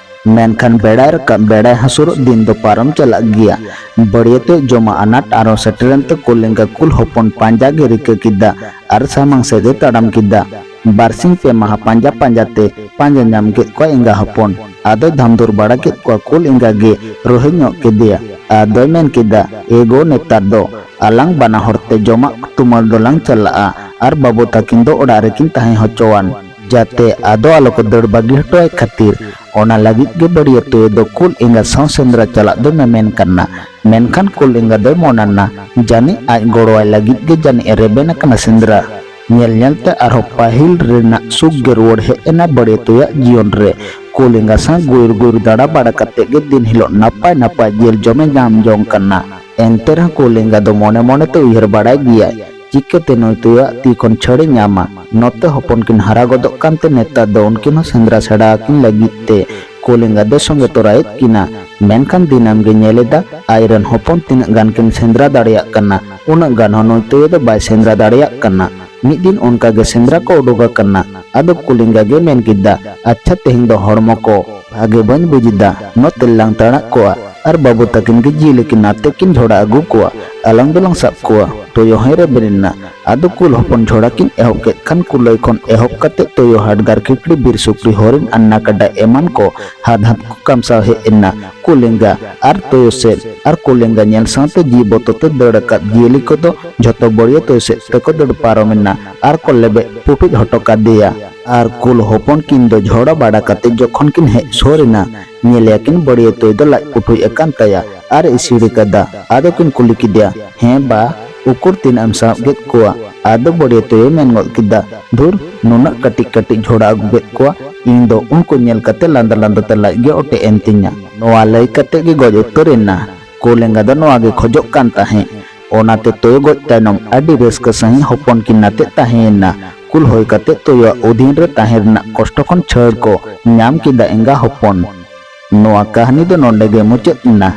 ᱢᱮᱱᱠᱷᱟᱱ ᱵᱮᱲᱟᱭ ᱨᱟᱠᱟᱵ ᱵᱮᱲᱟᱭ ᱦᱟᱹᱥᱩᱨᱚᱜ ᱫᱤᱱ ᱫᱚ ᱯᱟᱨᱚᱢ ᱪᱟᱞᱟᱜ ᱜᱮᱭᱟ᱾ ᱵᱟᱹᱲᱤᱭᱟᱹ ᱛᱩᱭᱩ ᱡᱚᱢᱟᱜ ᱟᱱᱟᱴ ᱟᱨᱦᱚᱸ ᱥᱮᱴᱮᱨᱮᱱ ᱛᱮ ᱠᱩᱞ ᱮᱸᱜᱟ ᱠᱩᱞ ᱦᱚᱯᱚᱱ ᱯᱟᱸᱡᱟ ᱜᱮ ᱨᱤᱠᱟᱹ ᱠᱮᱫᱟ ᱟᱨ ᱥᱟᱢᱟᱝ ᱥᱮᱫ ᱮ ᱛᱟᱲᱟᱢ ᱠᱮᱫᱟ᱾ ᱵᱟᱨᱥᱤᱧ ᱯᱮ ᱢᱟᱦᱟ ᱯᱟᱸᱡᱟ ᱯᱟᱸᱡᱟ ᱛᱮ ᱯᱟᱸᱡᱟ ᱧᱟᱢ ᱠᱮᱫ ᱠᱚᱣᱟ ᱮᱸᱜᱟ ᱦᱚᱯᱚᱱ᱾ ᱟᱫᱚᱭ ᱫᱷᱟᱢᱫᱩᱨ ᱵᱟᱲᱟ ᱠᱮᱫ ᱠᱚᱣᱟ ᱠᱩᱞ ᱮᱸᱜᱟ ᱜᱮ ᱨᱚᱦᱮᱫ ᱧᱚᱜ ᱠᱮᱫᱮᱭᱟ᱾ ᱟᱫᱚᱭ ᱢᱮᱱ ᱠᱮᱫᱟ, "ᱮ ᱜᱚ, ᱱᱮᱛᱟᱨ ᱫᱚ ᱟᱞᱟᱝ ᱵᱟᱱᱟ ᱦᱚᱲ ᱛᱮ ᱡᱚᱢᱟᱜ ᱛᱩᱢᱟᱹᱞ ᱫᱚᱞᱟᱝ ᱪᱟᱞᱟᱜᱼᱟ ᱟᱨ ᱵᱟᱹᱵᱩ ᱛᱟᱹᱠᱤᱱ ᱫᱚ ᱚᱲᱟᱜ ᱨᱮᱠᱤᱱ ᱛᱟᱦᱮᱸ ᱦᱚᱪᱚᱣᱟᱱ, ᱡᱟᱛᱮ ᱟᱫᱚ ᱟᱞᱚ ᱠᱚ ᱫᱟᱹᱲ ᱵᱟᱹᱜᱤ ᱦᱚᱴᱚᱣᱟᱭ ᱠᱷᱟᱹᱛᱤᱨ᱾" ᱚᱱᱟ ᱞᱟᱹᱜᱤᱫ ᱜᱮ ᱵᱟᱹᱲᱤᱭᱟᱹ ᱛᱩᱭᱩ ᱫᱚ ᱠᱩᱞ ᱮᱸᱜᱟ ᱥᱟᱶ ᱥᱮᱸᱫᱽᱨᱟ ᱪᱟᱞᱟᱜ ᱫᱚᱭ ᱢᱮᱢᱮᱱ ᱠᱟᱱᱟ᱾ ᱢᱮᱱᱠᱷᱟᱱ ᱠᱩᱞ ᱮᱸᱜᱟ ᱫᱚᱭ ᱢᱚᱱᱟᱱᱟ, ᱡᱟᱹᱱᱤᱡ ᱟᱡ ᱜᱚᱲᱚᱣᱟᱭ ᱞᱟᱹᱜᱤᱫ ᱜᱮ ᱡᱟᱹᱱᱤᱡ ᱮ ᱨᱮᱵᱮᱱ ᱟᱠᱟᱱᱟ ᱥᱮᱸᱫᱽᱨᱟ᱾ ᱧᱮᱞ ᱧᱮᱞ ᱛᱮ ᱟᱨᱦᱚᱸ ᱯᱟᱹᱦᱤᱞ ᱨᱮᱱᱟᱜ ᱥᱩᱠ ᱜᱮ ᱨᱩᱣᱟᱹᱲ ᱦᱮᱡ ᱮᱱᱟ ᱵᱟᱹᱲᱤᱭᱟᱹ ᱛᱩᱭᱩᱣᱟᱜ ᱡᱤᱭᱚᱱ ᱨᱮ᱾ ᱠᱩᱞ ᱮᱸᱜᱟ ᱥᱟᱶ ᱜᱩᱭᱩᱨ ᱜᱩᱭᱩᱨ ᱫᱟᱬᱟ ᱵᱟᱲᱟ ᱠᱟᱛᱮ ᱜᱮ ᱫᱤᱱ ᱦᱤᱞᱳᱜ ᱱᱟᱯᱟᱭ ᱱᱟᱯᱟᱭ ᱡᱤᱞ ᱡᱚᱢᱮ ᱧᱟᱢ ᱡᱚᱝ ᱠᱟᱱᱟ᱾ ᱮᱱᱛᱮ ᱨᱮᱦᱚᱸ ᱠᱩᱞ ᱮᱸᱜᱟ ᱫᱚ ᱢᱚᱱᱮ ᱢᱚᱱᱮ ᱛᱮ ᱩᱭᱦᱟᱹᱨ ᱵᱟᱲᱟᱭ ᱜᱮᱭᱟᱭ, ᱪᱤᱠᱟᱹᱛᱮ ᱱᱩᱭ ᱛᱩᱭᱩᱣᱟᱜ ᱛᱤ ᱠᱷᱚᱱ ᱪᱷᱟᱹᱲᱮ ᱧᱟᱢᱟ? ᱱᱚᱛᱮ ᱦᱚᱯᱚᱱ ᱠᱤᱱ ᱦᱟᱨᱟ ᱜᱚᱫᱚᱜ ᱠᱟᱱᱛᱮ ᱱᱮᱛᱟᱨ ᱫᱚ ᱩᱱᱠᱤᱱ ᱦᱚᱸ ᱥᱮᱸᱫᱽᱨᱟ ᱥᱮᱬᱟ ᱟᱹᱠᱤᱱ ᱞᱟᱹᱜᱤᱫ ᱛᱮ ᱠᱩᱞ ᱮᱸᱜᱟ ᱫᱚᱭ ᱥᱚᱸᱜᱮ ᱛᱚᱨᱟᱭᱮᱫ ᱠᱤᱱᱟ᱾ ᱢᱮᱱᱠᱷᱟᱱ ᱫᱤᱱᱟᱹᱢ ᱜᱮ ᱧᱮᱞ ᱮᱫᱟ ᱟᱡᱨᱮᱱ ᱦᱚᱯᱚᱱ ᱛᱤᱱᱟᱹᱜ ᱜᱟᱱ ᱠᱤᱱ ᱥᱮᱸᱫᱽᱨᱟ ᱫᱟᱲᱮᱭᱟᱜ ᱠᱟᱱᱟ, ᱩᱱᱟᱹᱜ ᱜᱟᱱ ᱦᱚᱸ ᱱᱩᱭ ᱛᱩᱭᱩ ᱫᱚ ᱵᱟᱭ ᱥᱮᱸᱫᱽᱨᱟ ᱫᱟᱲᱮᱭᱟᱜ ᱠᱟᱱᱟ᱾ ᱢᱤᱫ ᱫᱤᱱ ᱚᱱᱠᱟ ᱜᱮ ᱥᱮᱸᱫᱽᱨᱟ ᱠᱚ ᱩᱰᱩᱠ ᱟᱠᱟᱱᱟ᱾ ᱟᱫᱚ ᱠᱩᱞ ᱮᱸᱜᱟ ᱜᱮ ᱢᱮᱱ ᱠᱮᱫᱟ, ᱟᱪᱪᱷᱟ, ᱛᱮᱦᱮᱧ ᱫᱚ ᱦᱚᱲᱢᱚ ᱠᱚ ᱵᱷᱟᱜᱮ ᱵᱟᱹᱧ ᱵᱩᱡᱽ ᱮᱫᱟ, ᱱᱚᱛᱮ ᱞᱟᱝ ᱛᱟᱲᱟᱜ ᱠᱚᱜᱼᱟ ᱟᱨ ᱵᱟᱹᱵᱩ ᱛᱟᱹᱠᱤᱱ ᱜᱮ ᱡᱤᱭᱟᱹᱞᱤ ᱠᱤᱱ ᱟᱛᱮ ᱠᱤᱱ ᱡᱷᱚᱲᱟ ᱟᱹᱜᱩ ᱠᱚᱣᱟ, ᱟᱞᱟᱝ ᱫᱚᱞᱟᱝ ᱥᱟᱵ ᱠᱚᱣᱟ᱾ ᱛᱩᱭᱩ ᱦᱚᱸᱭ ᱨᱮᱵᱮᱱ ᱮᱱᱟ᱾ ᱟᱫᱚ ᱠᱩᱞ ᱦᱚᱯᱚᱱ ᱡᱷᱚᱲᱟ ᱠᱤᱱ ᱮᱦᱚᱵ ᱠᱮᱫ ᱠᱷᱟᱱ ᱠᱩᱞᱟᱹᱭ ᱠᱷᱚᱱ ᱮᱦᱚᱵ ᱠᱟᱛᱮ ᱛᱩᱭᱩ, ᱦᱟᱰᱜᱟᱨ, ᱠᱷᱤᱠᱲᱤ, ᱵᱤᱨ ᱥᱩᱠᱨᱤ, ᱦᱚᱨᱤᱱ, ᱟᱱᱱᱟ, ᱠᱟᱰᱟ ᱮᱢᱟᱱ ᱠᱚ ᱦᱟᱫ ᱦᱟᱫ ᱠᱚ ᱠᱟᱢᱥᱟᱣ ᱦᱮᱡ ᱮᱱᱟ ᱠᱩᱞ ᱮᱸᱜᱟ ᱟᱨ ᱛᱩᱭᱩ ᱥᱮᱫ᱾ ᱟᱨ ᱠᱩᱞ ᱮᱸᱜᱟ ᱧᱮᱞ ᱥᱟᱶᱛᱮ ᱡᱤᱣᱤ ᱵᱚᱛᱚᱨ ᱛᱮ ᱫᱟᱹᱲ ᱟᱠᱟᱫ ᱡᱤᱭᱟᱹᱞᱤ ᱠᱚᱫᱚ ᱡᱷᱚᱛᱚ ᱵᱟᱹᱲᱭᱟᱹ ᱛᱩᱭᱩ ᱥᱮᱫ ᱛᱮᱠᱚ ᱫᱟᱹᱲ ᱯᱟᱨᱚᱢ ᱮᱱᱟ ᱟᱨ ᱠᱚ ᱞᱮᱵᱮᱫ ᱯᱩᱴᱩᱡ ᱦᱚᱴᱚ ᱠᱟᱫᱮᱭᱟ᱾ ᱟᱨ ᱠᱩᱞ ᱦᱚᱯᱚᱱ ᱠᱤᱱ ᱫᱚ ᱡᱷᱚᱲᱟ ᱵᱟᱲᱟ ᱠᱟᱛᱮ ᱡᱚᱠᱷᱚᱱ ᱠᱤᱱ ᱦᱮᱡ ᱥᱩᱨ ᱮᱱᱟ, ᱧᱮᱞᱮᱭᱟ ᱠᱤᱱ ᱵᱟᱹᱲᱭᱟᱹ ᱛᱩᱭᱩ ᱫᱚ ᱞᱟᱡ ᱯᱩᱴᱩᱡ ᱟᱠᱟᱱ ᱛᱟᱭᱟ ᱟᱨ ᱤᱥᱤᱲ ᱟᱠᱟᱫᱟ᱾ ᱟᱫᱚ ᱠᱤᱱ ᱠᱩᱞᱤ ᱠᱮᱫᱮᱭᱟ, ᱦᱮᱸ ᱵᱟ, ᱩᱠᱩᱨ ᱛᱤᱱᱟᱹᱜ ᱮᱢ ᱥᱟᱵ ᱠᱮᱫ ᱠᱚᱣᱟ? ᱟᱫᱚ ᱵᱟᱹᱲᱭᱟᱹ ᱛᱩᱭᱩᱭ ᱢᱮᱱ ᱜᱚᱫ ᱠᱮᱫᱟ, ᱫᱷᱩᱨ, ᱱᱩᱱᱟᱹᱜ ᱠᱟᱹᱴᱤᱡ ᱠᱟᱹᱴᱤᱡ ᱡᱷᱚᱲᱟ ᱟᱹᱜᱩ ᱠᱮᱫ ᱠᱚᱣᱟ, ᱤᱧ ᱫᱚ ᱩᱱᱠᱩ ᱧᱮᱞ ᱠᱟᱛᱮ ᱞᱟᱸᱫᱟ ᱞᱟᱸᱫᱟ ᱛᱮ ᱞᱟᱡ ᱜᱮ ᱚᱴᱮᱡ ᱮᱱ ᱛᱤᱧᱟ᱾ ᱱᱚᱣᱟ ᱞᱟᱹᱭ ᱠᱟᱛᱮ ᱜᱮ ᱜᱚᱡ ᱩᱛᱟᱹᱨ ᱮᱱᱟ᱾ ᱠᱩᱞ ᱮᱸᱜᱟ ᱫᱚ ᱱᱚᱣᱟ ᱜᱮ ᱠᱷᱚᱡᱚᱜ ᱠᱟᱱ ᱛᱟᱦᱮᱸᱫ᱾ ᱚᱱᱟᱛᱮ ᱛᱩᱭᱩ ᱜᱚᱡ ᱛᱟᱭᱱᱚᱢ ᱟᱹᱰᱤ ᱨᱟᱹᱥᱠᱟᱹ ᱥᱟᱺᱦᱤᱡ ᱦᱚᱯᱚᱱ ᱠᱤᱱ ᱟᱛᱮ ᱛᱟᱦᱮᱸᱭᱮᱱᱟ᱾ ᱠᱩᱞ ᱦᱩᱭ ᱠᱟᱛᱮ ᱛᱩᱭᱩᱣᱟᱜ ᱚᱫᱷᱤᱱ ᱨᱮ ᱛᱟᱦᱮᱸ ᱨᱮᱱᱟᱜ ᱠᱚᱥᱴᱚ ᱠᱷᱚᱱ ᱪᱷᱟᱹᱲ ᱠᱚ ᱧᱟᱢ ᱠᱮᱫᱟ ᱮᱸᱜᱟ ᱦᱚᱯᱚᱱ᱾ ᱱᱚᱣᱟ ᱠᱟᱹᱦᱱᱤ ᱫᱚ ᱱᱚᱰᱮ ᱜᱮ ᱢᱩᱪᱟᱹᱫ ᱮᱱᱟ᱾